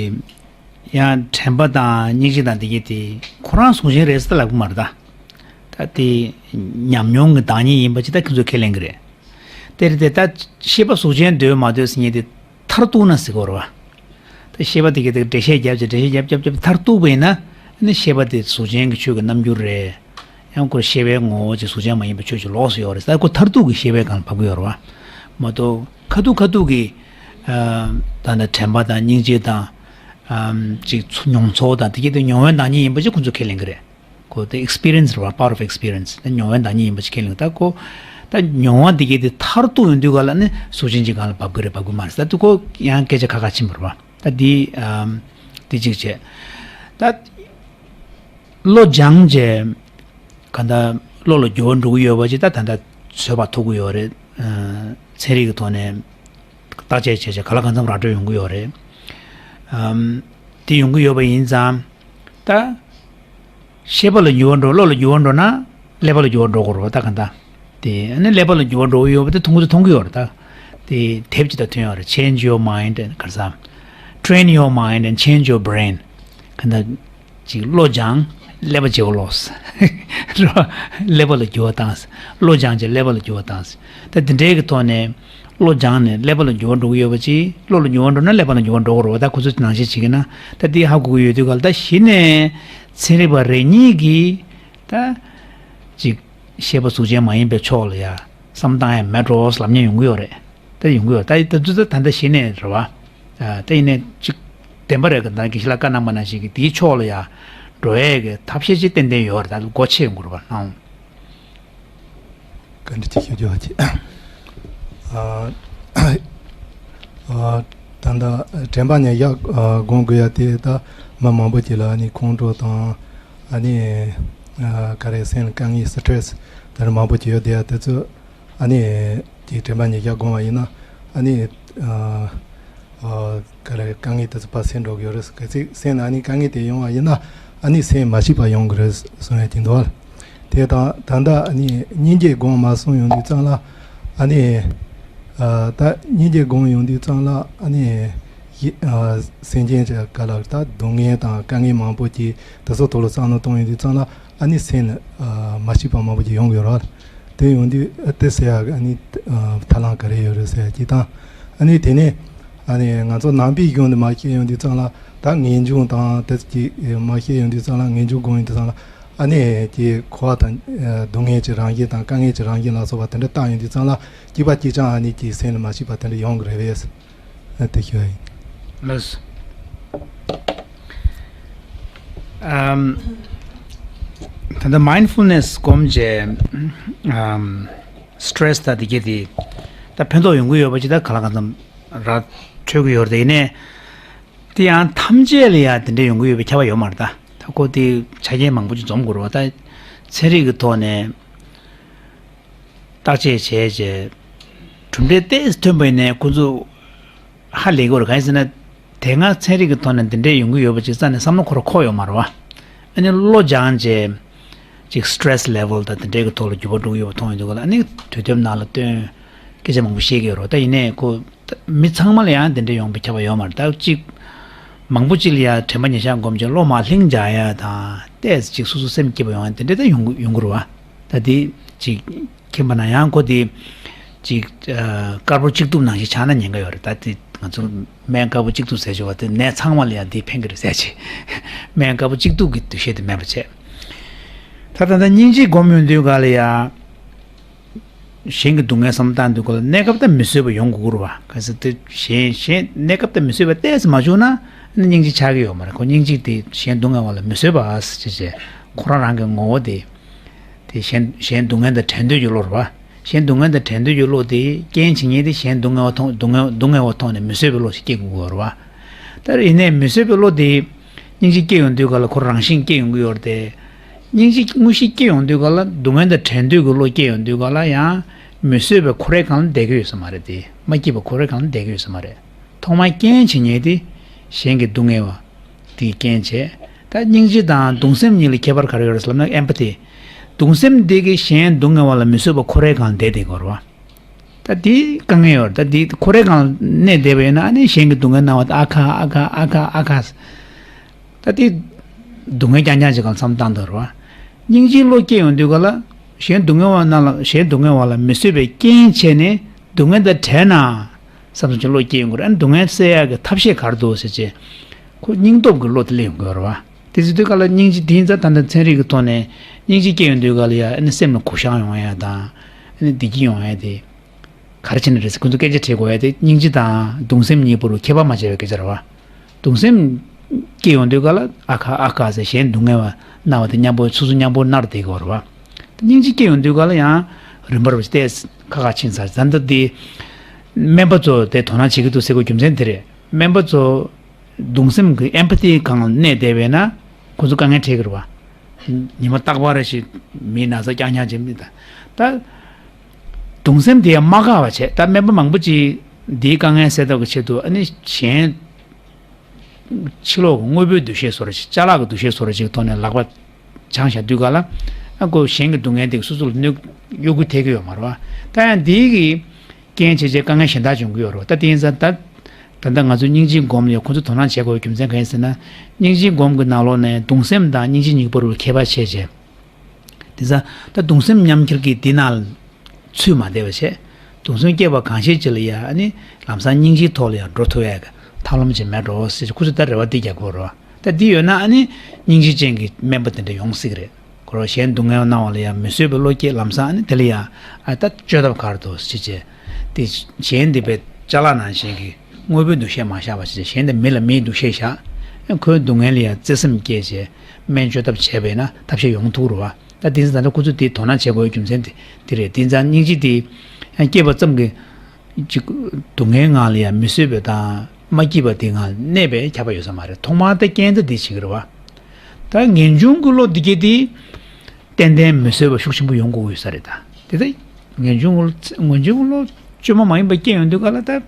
ཡང་དྲན་པ་དང་སྙིང་རྗེ་དང་དེ་གས་དེ་ཁོ་རང་གཟུགས་ཅན་རེད་ཟེར་ལབ་ཀྱི་མ་རེད་ད། ད་དེ་ཉམས་མྱོང་གི་བདག་ཉིད་ཡིན་པ་ཅིག་ད་ཁྱེད་ཚོས་ཁས་ལེན་གྱི་རེད། དེ་རེད་དེ་ད་ཤེས་པ་གཟུགས་ཅན་འདོད་མ་འདོད་ཟེར་མཁན་དེ་མཐར་གཏུགས་ན་ཟེར་གྱི་ཡོད་རེད་བ། ད་ཤེས་པ་དེ་གས་དེ་འགྲེལ་བཤད་རྒྱབ་ཅིག་འགྲེལ་བཤད་རྒྱབ་རྒྱབ་རྒྱབ་མཐར་གཏུགས་པ་ཡིན་ན་ནི་ཤེས་པ་དེ་གཟུགས་ཅན་གྱི་ཆོས་ཀྱི་རྣམ་འགྱུར་རེད། ཡང་ཁོ་ཤེས་པའི་ངོ་བོ་ཅིག་གཟུགས་ཅན་མ་ཡིན་པའི་ཆོས་ཅིག་ལོགས་སུ་ཡོད་རེད་ཟེར། ཁོ་མཐར་ཐུག་གི་ཤེས་པའི་སྒང་ལ་བབས་ཀྱི་ཡོད་རེད་བ། མ་གཏོགས་ཁ་ཐུག་ཁ་ཐུག་གི་ཨ་ད་ནི་དྲན་པ་དང་སྙིང་རྗེ་དང་ཨམ་ཅིག་ཚོ་མྱོང་ཚོར་དང་དེ་གྱད་དེ་མྱོང་བའི་བདག་ཉིད་ཡིན་པ་ཅིག་ཁོ་ཚོས་ཁས་ལེན་གྱི་རེད། ཁོ་དེ་ཨེག་སི་པི་རི་ཡན་སི་རེད་བ། པ་ཝར་ཨོཕ་ཨེག་སི་པི་རི་ཡན་སི། དེ་མྱོང་བའི་བདག་ཉིད་ཡིན་པ་ཅིག་ཁས་ལེན་གྱི། ད་ཁོ་ད་མྱོང་བ་དེ་གྱད་དེ་མཐར་ཐུག་ཡོང་དུས་ག་ལ་ནི་གཟུགས་ཅན་གྱི་སྒང་ལ་བབས་ཀྱི་རེད་བབས་ཀྱི་མ་རེད་ཟེར། ད་དེ་ཁོ་ཡང་སྐད་ཆ་ཁ་ཁ་ཕྱིན་པ་རེད་བ། ད་དེ་ཨམ་དེ་གཅིག་བྱས། ད་བློ་སྦྱངས་བྱས། གང་ལྟར་བློ་ལ་འགྱུར་བ་འགྲོ་གི་ཡོད་པ་ཅིག་ད་ད་ལྟ་ཚོད་དཔག་ཐུབ་ཀྱི་ཡོད་རེད། ཨ་ཚན་རིག་གི་ཐོག་ནས་བརྟག་དཔྱད་བྱས་བྱས་གང་ལ་གང་འཚམ་ར་སྤྲོད་ཡོང་གི་ཡོད་རེད། ཨམ་དེ་ཡོང་གི་ཡོད་པ་ཡིན་ཙང་ད་ཤེས་པ་ལ་འགྱུར་བ་འགྲོ། བློ་ལ་འགྱུར་བ་འགྲོ་ན་ཀླད་པ་ལ་འགྱུར་བ་འགྲོ་དགོས་རེད་བ། ད་གང་ལྟར་དེ་ཨ་ནི་ཀླད་པ་ལ་འགྱུར་བ་འགྲོ་གི་ཡོད་པ་དེ་མཐོང་གི་མཐོང་གི་ཡོད་རེད། ད་དེ་དེབ་ཅིག་ད་ཐོན་ཡོད་རེད། Change your mind ག་རེ་ཟེར། Train your mind and change your brain གང་ལྟར་ཅིག་བློ་སྦྱང་ ཀླད་པ་བྱེད་པ་ལོག་རེད་བ། ཀླད་པ་ལ་འགྱུར་བ་བཏང་། བློ་སྦྱངས་བྱས་ཀླད་པ་ལ་འགྱུར་བ་བཏང་། ད་དེ་འདྲའི་གི་ཐོག་ནས་བློ་སྦྱངས་ནས་ཀླད་པ་ལ་འགྱུར་བ་འགྲོ་གི་ཡོད་པ་ཅིག་བློ་ལ་འགྱུར་བ་འགྲོ་ན་ཀླད་པ་ལ་འགྱུར་བ་འགྲོ་གི་རེད་བ། ད་ཁོ་ཚོ་ནང་བཞིན་བྱེད་ཀྱི་ན། ད་དེ་ཧ་གོ་གི་ཡོད་དུས་ག་ལ། ད་གཞི་ནས་ཚན་རིག་པ་རེ་གཉིས་ཀྱིས་ད་ཅིག་ཤེས་པ་གཟུགས་ཅན་མ་ཡིན་པའི་ཕྱོགས་ལ་ཡ་བསམ་བཏང་ཡ་མེད་འགྲོ་ལབ་མཁན་ཡོང་གི་ཡོད་རེད། ད་ཡོང་གི་ཡོད། ད་ད་དུས་ད་ད་ལྟ་གཞི་ནས་རེད་བ། ད་ཡིན་ནའི་ཅིག་བདེན་པ་རེད། ག་ད་དགེ་བཤེས་ལགས་བཀའ་གནང་པ་ནང་བཞིན་གྱི་དེའི་ཕྱོགས་ལ་ཡ་འགྲོ་ཡས་ཀྱི་ཐབས་ཤེས་ཅིག་ཏན་ཏན་ཡོད་རེད། ད་སྒོ་ཕྱེ་ཡོང་གི་རེད་བ། ཨང་། བཀའ་འདྲི་ཅིག་ཞུ་རྒྱུ་བ་ཅིག་ཨ་ཨ་ད་ལྟ་དྲན་པ་ཉེར་བཞག་ཨ་སྒོམ་དགོས་ཡ་དེ། ད་མི་མང་པོ་ཅིག་ལ་ཨ་ནི་ཁོང་ཁྲོ་དང་། ཨ་ནི་ཨ་ག་རེ། སེམས་ལ་དཀའ་ངལ། སི་ཊེ་རེ་སི་དེ་འདྲ་མང་པོ་ཅིག་ཡོད་དེ། ཡ་དེ་ཚོ་ཨ་ནི་དེ་དྲན་པ་ཉེར་བཞག་སྒོམ་པ་ཡིན་ན། ཨ་ནི་ཨ་ཨ་ག་རེ། དཀའ་ངལ་དེ་ཚོ་ཕར་སེལ་འགྲོ་གི་ཡོད་རེད། གལ་སྲིད་སེམས་ལ་ཨ་ནི་དཀའ་ངལ་དེ་ཡོང་བ་ཡིན་ན། ཨ་ནི་སེམས་མ་ཞི་བ་ཡོང་གི་རེད་གསུང་ཡ་ཅིག་འདུག་བ། དེ་དང་ད་ལྟ་ཨ་ནི་སྙིང་རྗེ་སྒོམ་མ་སོང་ཡོང་དུས་ཙམ་ལ། ཨ་ནི་ཨ་ད་སྙིང་རྗེ་སྒོམ་ཡོང་དུས་ཙམ་ལ། ཨ་ནི་ཡི་ཨ་སེམས་ཅན་གྱི་ག་ལ་ད་སྡུག་བསྔལ་དང་དཀའ་ངལ་མང་པོ་ཅིག་དེ་ཚོ་ཐོག་ལ་བསམ་བློ་གཏོང་ཡོང་དུས་ཙམ་ལ། ཨ་ནི་སེམས་ལ་ཨ་མ་ཞི་བ་མང་པོ་ཅིག་ཡོང་གི་ཡོད་རེད། དེ་ཡོང་དུས་ཨ་དེ་སེལ་ཡག་གི་ཨ་ནི་ཨ་ཐབས་ལམ་ག་རེ་ཡོད་རེད་ཟེར་ཡ་གཅིག་དང་། ཨ་ནི་དེ་ནས་ཨ་ནི་ང་ཚོ་ནང་པའི་གཞུང་དེ་མར་བཤད་ཡོང་དུས་ཙམ་ལ། ད་ངེས་འབྱུང་དང་དེ་གཅིག་མར་བཤད་ཡོང་དུས་ཙམ་ལ། ངེས་འབྱུང་སྒོམ་ཡོང་དུས་ཙམ་ལ། ཨ་ནི་ཀྱི་འཁོར་བ་དང་ཨ་སྡུག་བསྔལ་གྱི་རང་བཞིན་དང་དཀའ་ངལ་གྱི་རང་བཞིན་ལ་སོགས་པ་དེ་འདྲ་བལྟ་ཡོང་དུས་ཙམ་ལ། གཅིག་པ་གཅིག་རྐྱང་ཨ་ནི་ཀྱི་སེམས་ལ་མ་ཞི་བ་དེ་འདྲ་ཡོང་གི་རེད་པས། ཨ་དེ་ཞུ་བ་ཡིན། ལགས། ཨམ། ད་ལྟ་མའིན་ཌ་ཕུལ་ནེ་སི་སྒོམ་བྱས། ཨམ། སི་ཊེ་རེ་སི་དང་དེ་གྱད་དེ་ད་ཕན་ཐོགས་ཡོང་གི་ཡོད་པ་ཅིག་ད་གང་ལ་གང་འཚམ་ར་འཕྲོད་ཀྱི་ཡོད་རེད། དེ་ཡིན་ནའི་དེ་ཡང་ཐམས་ཅད་ལ་ཡང་དེ་འདྲ་ཡོང་གི་ཡོད་པའི་ཁྱབ་པ་ཡོད་མ་རེད། ད་ད་ཁོ་དེ་ཆ་རྐྱེན་མང་པོ་ཅིག་འཛོམས་དགོས་རེད་བ། ད་ཚན་རིག་གི་ཐོག་ནས་བརྟག་དཔྱད་བྱས་རྗེས་གྲུབ་འབྲས་ཏོག་ཙམ་ཐོན་པ་ཡིན་ནའི་ཁོ་ཚོ་ཧ་ལས་ཀྱི་ཡོད་རེད། གང་ཡིན་ཟེར་ན། དེ་སྔ་ཚན་རིག་གི་ཐོག་ནས་འདི་འདྲས་ཡོང་གི་ཡོད་པ་ཅིག་རྩ་ནས་བསམ་བློ་འཁོར་འཁོར་ཡོད་མ་རེད་བ། ཨ་ནི་བློ་སྦྱངས་རྗེས་ཅིག་སི་ཊེ་རེ་སི་ལེ་ཝལ་དང་དེ་འདྲས་ཀྱི་ཐོག་ལ་འགྱུར་བ་འགྲོ་གི་ཡོད་པ་མཐོང་ཡོང་དུས་ག་ལ། ཨ་ནི་དུས་དེབ་ནང་ལ་བཏོན། སྐད་ཆ་མང་པོ་བཤད་ཀྱི་ཡོད་རེད། ད་ཡིན་ནའི་ཁོ་མི་ཚང་མ་ལ་ཡང་དེ་འདྲས་ཡོང་པའི་ཁྱབ་པ་ཡོད་མ་རེད། ད་གཅིག་མང་པོ་ཅིག་ལ་ཡང་དྲན་པ་ཉེར་བཞག་སྒོམ་བྱས་བློ་མར་ལྷིང་འཇགས་ཡ་དང་། ཏོག་ཙམ་ཅིག་སོ་སོ་སེམས་སྐྱིད་པ་ཡོང་ཡ་དེ་འདྲས་ད་ཡོང་གི་ཡོང་གི་རེད་བ། ད་དེ་ཅིག་མཁྱེན་པ་ན་ཡང་ཁོ་དེ་ཅིག་ཨ་དཀར་པོ་གཅིག་གཏུབ་ནང་བཞིན་ཆགས་ན་ཉེན་ཁ་ཡོད་རེད། ད་དེ་ང་ཚོ་སྨན་དཀར་པོ་གཅིག་གཏུབ་ཟེར་ཆོག་པ་དེ་ནད་ཚང་མ་ལ་ཡང་དེ་ཕན་གི་རེད་ཟེར་ཆེ། སྨན་དཀར་པོ་གཅིག་གཏུབ་ཀྱི་འདུ་ཤེས་དེ་མེད་པ་བྱས། ད་ད་ལྟ་སྙིང་རྗེ་སྒོམ་ཡོང་དུས་ག་ལ་ཡ། གཞན་གྱི་སྡུག་བསྔལ་བསམ་བློ་བཏང་དུས་ག་ལ་གནས་སྐབས་ད་མི་བཟོད་པ་ཡོང་དགོས་ཀྱི་རེད་བ། ག་ཟེར་དེ་གཞན་གཞན་གནས་སྐབས་ད་མི་བཟོད་པ་ཏོག་ཙམ་མ་བྱུང་ན་ནི་སྙིང་རྗེ་ཆགས་ཀྱི་ཡོད་མ་རེད། ཁོ་སྙིང་རྗེ་དེ་གཞན་སྡུག་བསྔལ་བ་ལ་མི་བཟོད་པ་ཟེར་བྱས་ཁོ་རང་རང་གི་ངོ་བོ་དེ། དེ་གཞན་གཞན་སྡུག་བསྔལ་དང་བྲལ་འདོད་ཀྱི་བློ་རེད་བ། གཞན་སྡུག་བསྔལ་དང་བྲལ་འདོད་ཀྱི་བློ་དེ་རྐྱེན་བྱེད་མཁན་དེ་གཞན་སྡུག་བསྔལ་བ་མཐོང་སྡུག་བསྔལ་སྡུག་བསྔལ་བ་མཐོང་ནས་མི་བཟོད་པའི་བློ་ཞིག་སྐྱེ་དགོས་ཀྱི་ཡོད་རེད་བ། ད་ཡིན་ནའི་མི་བཟོད་པའི་བློ་དེ་སྙིང་རྗེ་སྐྱེ་ཡོང་དུས་ག་ལ་ཁོ་རང་བཞིན་སྐྱེ་ཡོང་གི་ཡོད་རེད་དེ། སྙིང་རྗེ་དངོས་གཞི་སྐྱེ་ཡོང་དུས་ག་ལ་སྡུག་བསྔལ་དང་བྲལ་འདོད་ཀྱི་བློ་སྐྱེ་ཡོང་དུས་ག་ལ་ཡང་མི་བཟོད་པའི་ཁོ་རའི་སྒང་ལ་བསྡད་ཀྱི་ཡོད་ས་མ་རེད་དེ། མ་སྐྱིད་པ་ཁོ་རའི་སྒང་ལ་བསྡད་ཀྱི་ཡོད་ས་མ་རེད། ཐོག་མར་རྐྱེན་བྱེད་མཁན་དེ་གཞན་གྱི་སྡུག་བསྔལ་བ། དེའི་རྐྱེན་བྱས། ད་སྙིང་རྗེ་དང་གདུང་སེམས་གཉིས་ལ་ཁྱད་པར་ག་རེ་ཡོད་རེད་ལབ་ན། ཨེམ་པ་ཐི། གདུང་སེམས་འདི་གིས་གཞན་སྡུག་བསྔལ་བ་ལ་མི་བཟོད་པ་ཁོ་རའི་སྒང་བསྡད་བསྡད་དགོས་རེད་བ། ད་འདི་དཀའ་ངལ་ཡོད་རེད། ད་འདི་ཁོ་རའི་སྒང་གནས་བསྡད་པ་ཡིན་ན། ཨ་ནི་གཞན་གྱི་སྡུག་བསྔལ་སྣང་བ་དང་། ཨ་ཁ་ཨ་ཁ་ཨ་ཁ་ཨ་ཁ། ད་འདི་སྡུག་བསྔལ་རྐྱང་རྐྱང་ཅིག་སྒང་བསམ་བཏང་འདུག་རེད་བ། སྙིང་རྗེའི་བློ་སྐྱེ་ཡོང་དུས་ག་ལ་གཞན་སྡུག་བསྔལ་བ་རྣམས་ལ། གཞན་སྡུག་བསྔལ་བ་ལ་མི་བཟོད་པའི་རྐྱེན་བྱས་ནས་སྡུག་བསྔལ་དང་བྲལ་ན། བསམ་བློ་ཅིག་བློ་སྐྱེ་ཡོང་གི་རེད། ཨ་ནི་སྡུག་བསྔལ་སེལ་ཡག་གི་ཐབས་ཤེས་ག་རེ་འདུག་ཟེར་བྱས། ཁོ་སྙིང་སྟོབས་ཀྱི་བློ་དེ་སླེབས་ཡོང་གི་ཡོད་རེད་བ། དེ་ཟེར་དུས་ག་ལ་སྙིང་རྗེ་དེ་ཡིན་ཙང་། ད་ལྟ་ཚན་རིག་གི་ཐོག་ནས་སྙིང་རྗེ་སྐྱེ་ཡོང་དུས་ག་ལ་ཡ། ཨ་ནི་སེམས་ལ་གུ་བཤངས་ཡོང་ཡ་དང་། ཨ་ནི་བདེ་སྐྱིད་ཡོང་ཡ་དེ་ག་རེ་བྱས་ནས་རེད་ཟེར། ཁོ་ཚོ་སྐད་ཆ་དྲིས་དགོས་ཡ་དེ། སྙིང་རྗེ་དང་གདུང་སེམས་གཉིས་པོ་ལ་ཁྱད་པར་མ་བྱས་པའི་སྐད་ཆ་རེད་བ། གདུང་སེམས་སྐྱེ་ཡོང་དུས་ག་ལ་ཨ་ཁ་ཨ་ཁ་ཟེར། གཞན་སྡུག་བསྔལ་བ་སྣང་བ་དེ་མཉམ་པོ་སོ་སོ་མཉམ་པོ་མནར་བསྡད་དགོས་རེད་བ། སྙིང་རྗེ་སྐྱེ་ཡོང་དུས་ག་ལ་ཡང་རིམ་པར་བྱས་ཏེ་ཁ་ཁ་ཕྱིན་ཚར། ད་ལྟ་འདི་སྨན་པ་ཚོ་དེ་དོ་སྣང་བྱེད་ཀྱི་འདུག་ཟེར་དགོས་རྒྱུ་མཚན་དེ་རེད། སྨན་པ་ཚོ་གདུང་སེམས་ཀྱི་ཨེམ་པ་ཐི་སྒང་གནས་བསྡད་པས་ན་ཁོ་ཚོ་དཀའ་ངལ་འཕྲད་ཀྱི་རེད་བ། ཉི་མ་རྟག་པར་ཞིག་མིའི་ན་ཚ་རྐྱང་རྐྱང་བྱེད་མི་ད། ད་གདུང་སེམས་དེ་ཡང་མ་འགག་པ་བྱས། ད་སྨན་པ་མང་པོ་ཅིག་འདིའི་དཀའ་ངལ་སེལ་ཐབས་ཀྱི་ཆེད་དུ། ཨ་ནི་གཞན་ཕྱི་ལོགས་ཀྱི་དངོས་པོའི་འདུ་ཤེས་བཟོ་འདྲ་ཅིག་ཅ་ལག་གི་འདུ་ཤེས་བཟོ་འདྲ་ཅིག་གི་ཐོག་ནས་ལག་པ་འཆང་བཞག་དུས་ག་ལ། ཨ་ཁོ་གཞན་གྱི་སྡུག་བསྔལ་དེ་སོ་སོ་ལ་གནོད་གཡོ་འགུལ་ཐེབས་ཀྱི་ཡོད་མ་རེད་བ། ད་ཡང་འདིའི་གི་རྐྱེན་བྱས་བྱས་དཀའ་ངལ་གཞན་དག་འབྱུང་གི་ཡོད་རེད་བ། ད་དེ་ཡིན་ཙང་ད་ ད་ལྟ་ང་ཚོས་སྙིང་རྗེའི་སྒོམ་ལ་ཡང་ཁོ་ཚོས་དོ་སྣང་བྱེད་དགོས་པའི་རྒྱུ་མཚན་གང་ཡིན་ཟེར་ན། སྙིང་རྗེའི་སྒོམ་གྱི་ནང་ལོགས་ནས་གདུང་སེམས་དང་སྙིང་རྗེ་གཉིས་པོ་རུ་ཁྱད་པར་ཕྱེ་བྱས། དེ་ཙང་ད་གདུང་སེམས་མཉམ་ཁྱེར་གྱིས་འདི་ནང་ཚུད་མ་བསྡད་པ་བྱས། གདུང་སེམས་སྐྱེས་པ་གང་ཤེས་ཅིག་ལ་ཡང་ཨ་ནི་ལམ་སང་སྙིང་རྗེའི་ཐོག་ལ་ཡང་འགྲོ་ཐུབ་ཡག་གི་ཐབས་ལམ་ཅིག་མེད་འགྲོ་ཟེར། ཁོ་ཚོས་ད་རེ་བ་འདི་རྒྱག་གི་ཡོད་རེད་བ། ད་འདི་ཡོད་ན་ཨ་ནི་སྙིང་རྗེ་ཅན་གྱི་སྨན་པ་དེ་འདྲ་ཡོང་སྲིད་ཀྱི་རེད། ཁོ་རང་གཞན་སྡུག་བསྔལ་གནང་བ་ལ་ཡང་མི་བཟོད་པའི་བློ་སྐྱེས། ལམ་སང་ཨ་ནི་དེ་ལ་ཡང་ཨ་ད་བཅོས་ཐབས་ག་རེ་འདུག་ཟེར་བྱས། དེ་གཞན་འདི་པའི་ཅ་ལག་ནང་བཞིན་གྱི་དངོས་པོའི་འདུ་ཤེས་མ་བཞག་པ་བྱས། གཞན་དེ་མི་ལ་མིའི་འདུ་ཤེས་བཞག་ཁོའི་སྡུག་བསྔལ་ལ་ཡང་བརྩེ་སེམས་སྐྱེས་བྱས་སྨན་བཅོས་ཐབས་བྱས་པས་ན་ཐབས་ཤེས་ཡོང་ཐུབ་རེད་བ། ད་དེ་ཙང་ད་ལྟ་ཁོ་ཚོས་དེ་དོ་སྣང་བྱེད་དགོས་རྒྱུ་མཚན་དེ་དེ་རེད། དེ་ཙང་སྙིང་རྗེ་དེ་སྐྱེས་པ་ཙམ་གྱིས་ཅིག་སྡུག་བསྔལ་ངང་ལ་ཡང་མི་བཟོད་པའི་དང་མ་སྐྱིད་པ་དེ་ངང་གནས་པའི་ཁྱབ་པ་ཡོད་ས་མ་རེད། ཐོག་མར་ད་རྐྱེན་ད་འདི་བྱེད་ཀྱི་རེད་བ། ད་ངེས་འབྱུང་གི་བློ་འདི་གྱད་དེ་ཏན་ཏན་མི་བཟོད་པ་ཤུགས་ཆེན་པོ་ཡོང་དགོས་ཀྱི་ཡོད་ས་རེད། ད་དེ་ད་ངེས་འབྱུང་གི་བློ་ངེས་འབྱུང་གི་བློ་བཅོས་མ་མ་ཡིན་པ་སྐྱེ་ཡོང་དུས་ག་ལ་ད།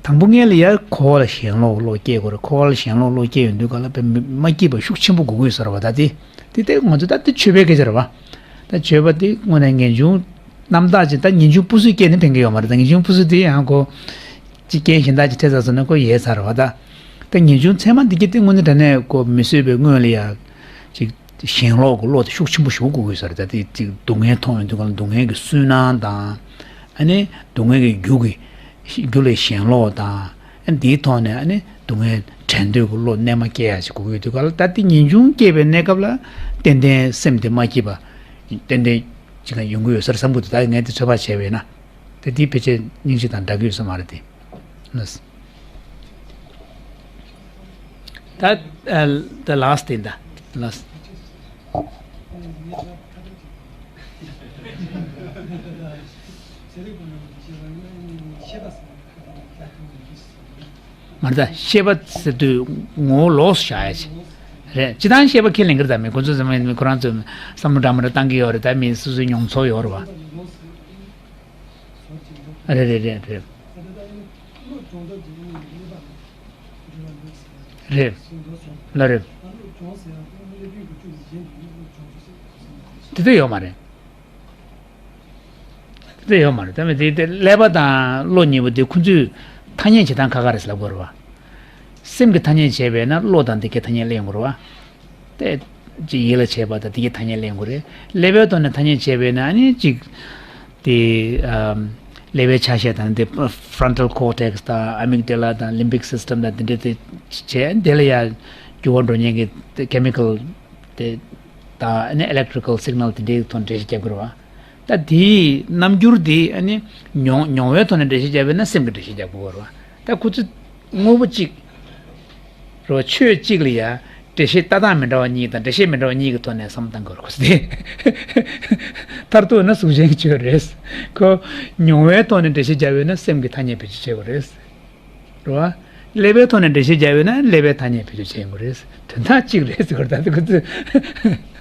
དང་པོ་ངེས་ལ་ཡ་འཁོར་བ་ལ་ཞེན་ལོག་བློ་སྐྱེ་དགོས་རེད། འཁོར་བ་ལ་ཞེན་ལོག་བློ་སྐྱེ་ཡོང་དུས་ག་ལ་དཔེ་མི་མ་སྐྱིད་པ་ཤུགས་ཆེན་པོ་དགོས་ཀྱི་ཡོད་ས་རེད་བ། ད་དེ་དེ་ལྟའི་ང་ཚོ་ད་དེ་བཅོས་པའི་སྐད་ཆ་རེད་བ། ད་བཅོས་པ་དེ་དངོས་གནས་ངེས་འབྱུང་རྣམ་དག་ཅིག་ད་ངེས་འབྱུང་སྤུ་སུས་སྐྱེས་ནས་ཕན་གྱི་ཡོད་མ་རེད། ད་ངེས་འབྱུང་སྤུ་སུ་དེ་ཡང་ཁོ་ཅིག་རྐྱེན་གཞན་དག་ཅིག་འཕྲད་ཚར་སོང་ན་ཁོ་ཡལ་ཚར་བ། ད་ད་ངེས་འབྱུང་ཚད་མ་འདི་གྱད་དེ་དངོས་གནས་དྲང་གནས་ཁོ་མི་བཟོད་པའི་སྔོན་ལ་ཡ་ཅིག་ཞེན་ལོག་གི་བློ་དེ་ཤུགས་ཆེན་པོ་ཞིག་དགོས་ཀྱི་ཡོད་ས་རེད། ད་དེ་ཅིག་སྡུག་བསྔལ་མཐོང་ཡོང་དུས་ག་ལ་སྡུག་བསྔལ་གྱི་སུན་སྣང་དང་། ཨ་ནི་སྡུག་བསྔལ་གྱི་རྒྱུ་གི་རྒྱུ་ལ་ཞེན་ལོག་དང་། ཨ་ནི་དེའི་ཐོག་ནས་ཨ་ནི་སྡུག་བསྔལ་བྲལ་འདོད་ཀྱི་བློ་རྣལ་མ་སྐྱེ་ཡག་ཅིག་དགོས་ཀྱི་ཡོད་དུས་ག་ལ། ད་དེ་ངེས་འབྱུང་སྐྱེས་པའི་གནས་སྐབས་ལ་ཏན་ཏན་སེམས་དེ་མ་སྐྱིད་པ་ཏན་ཏན་ཅིག་ཡོང་གི་ཡོད་ས་རེད་བསམ་གྱི་འདུག་ད་ངས་དེ་ཚོད་དཔག་བྱས་པས་ན། དེ་དེའི་ཕལ་ཆེར་སྙིང་རྗེ་དང་འདྲ་གི་ཡོད་ས་མ་རེད་དེ། ལགས། ད་ཨ། the last thing, the last. མ་རེད། ད་ཤེས་པ་ཟེར་དུས་ངོ་བོ་ལོགས་སུ་བཞག་ཡ་ཅིག་རེད། སྤྱིར་བཏང་ཤེས་པ་ཁས་ལེན་གྱི་རེད། ད་མི་ཁོ་ཚོ་ཚང་མ་ཁོ་རང་ཚོ་བསམ་བློ་འདྲ་མི་འདྲ་བཏང་གི་ཡོད་རེད། ད་མི་སོ་སོའི་མྱོང་ཚོར་ཡོད་རེད་བ། རེད་རེད་རེད་རེད། རེད། ལ་རེད། དེ་ཚོ་ཡོད་མ་རེད། དེ་ཚོ་ཡོད་མ་རེད། ད་མི་དེ་དེ་ཀླད་པ་དང་བློ་གཉིས་པོ་དེ་ཁོ་ཚོས་ཐ་སྙད་བྱེད་སྟངས་ཁ་ཁ་རེད་ལབ་དགོས་རེད་བ། སེམས་ཀྱི་ཐ་སྙད་བྱས་པས་ན་བློ་དང་དེ་གའི་ཐ་སྙད་ལེན་དགོས་རེད་བ། ཏེ། ཅིག་ཡིད་ལ་བྱེད་པ་དང་དེ་གའི་ཐ་སྙད་ལེན་དགོས་རེད། ཀླད་པའི་ཐོག་ནས་ཐ་སྙད་བྱས་པས་ན་ཨ་ནི་ཅིག་དེ་ཨམ། ཀླད་པའི་ཆ་ཤས་དང་དེ་frontal cortex དང་amygdala དང་limbic system དང་དེ་འདྲ་དེ་བྱས། དེ་ལ་ཡང་འགྱུར་བ་འགྲོ་མཁན་གྱི་དེ་chemical དེ་དང་ཨ་ནི་electrical signal དེ་འདྲའི་ཐོག་འགྲེལ་བཤད་རྒྱག་དགོས་རེད་བ། ད་དེའི་རྣམ་འགྱུར་དེ་ཨ་ནི་མྱོང་མྱོང་བའི་ཐོག་ནས་འགྲེལ་བཤད་བརྒྱབ་པས་ན་སེམས་ཀྱི་འགྲེལ་བཤད་རྒྱག་དགོས་རེད་བ། ད་ཁོ་ཚོ་དངོས་པོ་གཅིག་རེད་བ། ཆོས་གཅིག་ལ་ཡ་འགྲེལ་བཤད་ལྟ་སྟངས་མི་འདྲ་བ་གཉིས་དང་འགྲེལ་བཤད་མི་འདྲ་བ་གཉིས་ཀྱི་ཐོག་ནས་བསམ་བློ་གཏང་དགོས་རེད་ཁོ་ཚོ་དེ། མཐར་གཏུགས་ན་གཟུགས་ཅན་གྱི་ཆོས་རེད། ཁོ་མྱོང་བའི་ཐོག་ནས་འགྲེལ་བཤད་བརྒྱབ་པས་ན་སེམས་ཀྱི་ཐ་སྙད་བེད་སྤྱོད་བྱེད་དགོས་རེད། རེད་བ། ཀླད་པའི་ཐོག་ནས་འགྲེལ་བཤད་བརྒྱབ་པས་ན་ཀླད་པའི་ཐ་སྙད་བེད་སྤྱོད་བྱེད་དགོས་རེད། དོན་དག་གཅིག་རེད་ཟེར་བ་ད་ལྟ་ཁོ་ཚོས།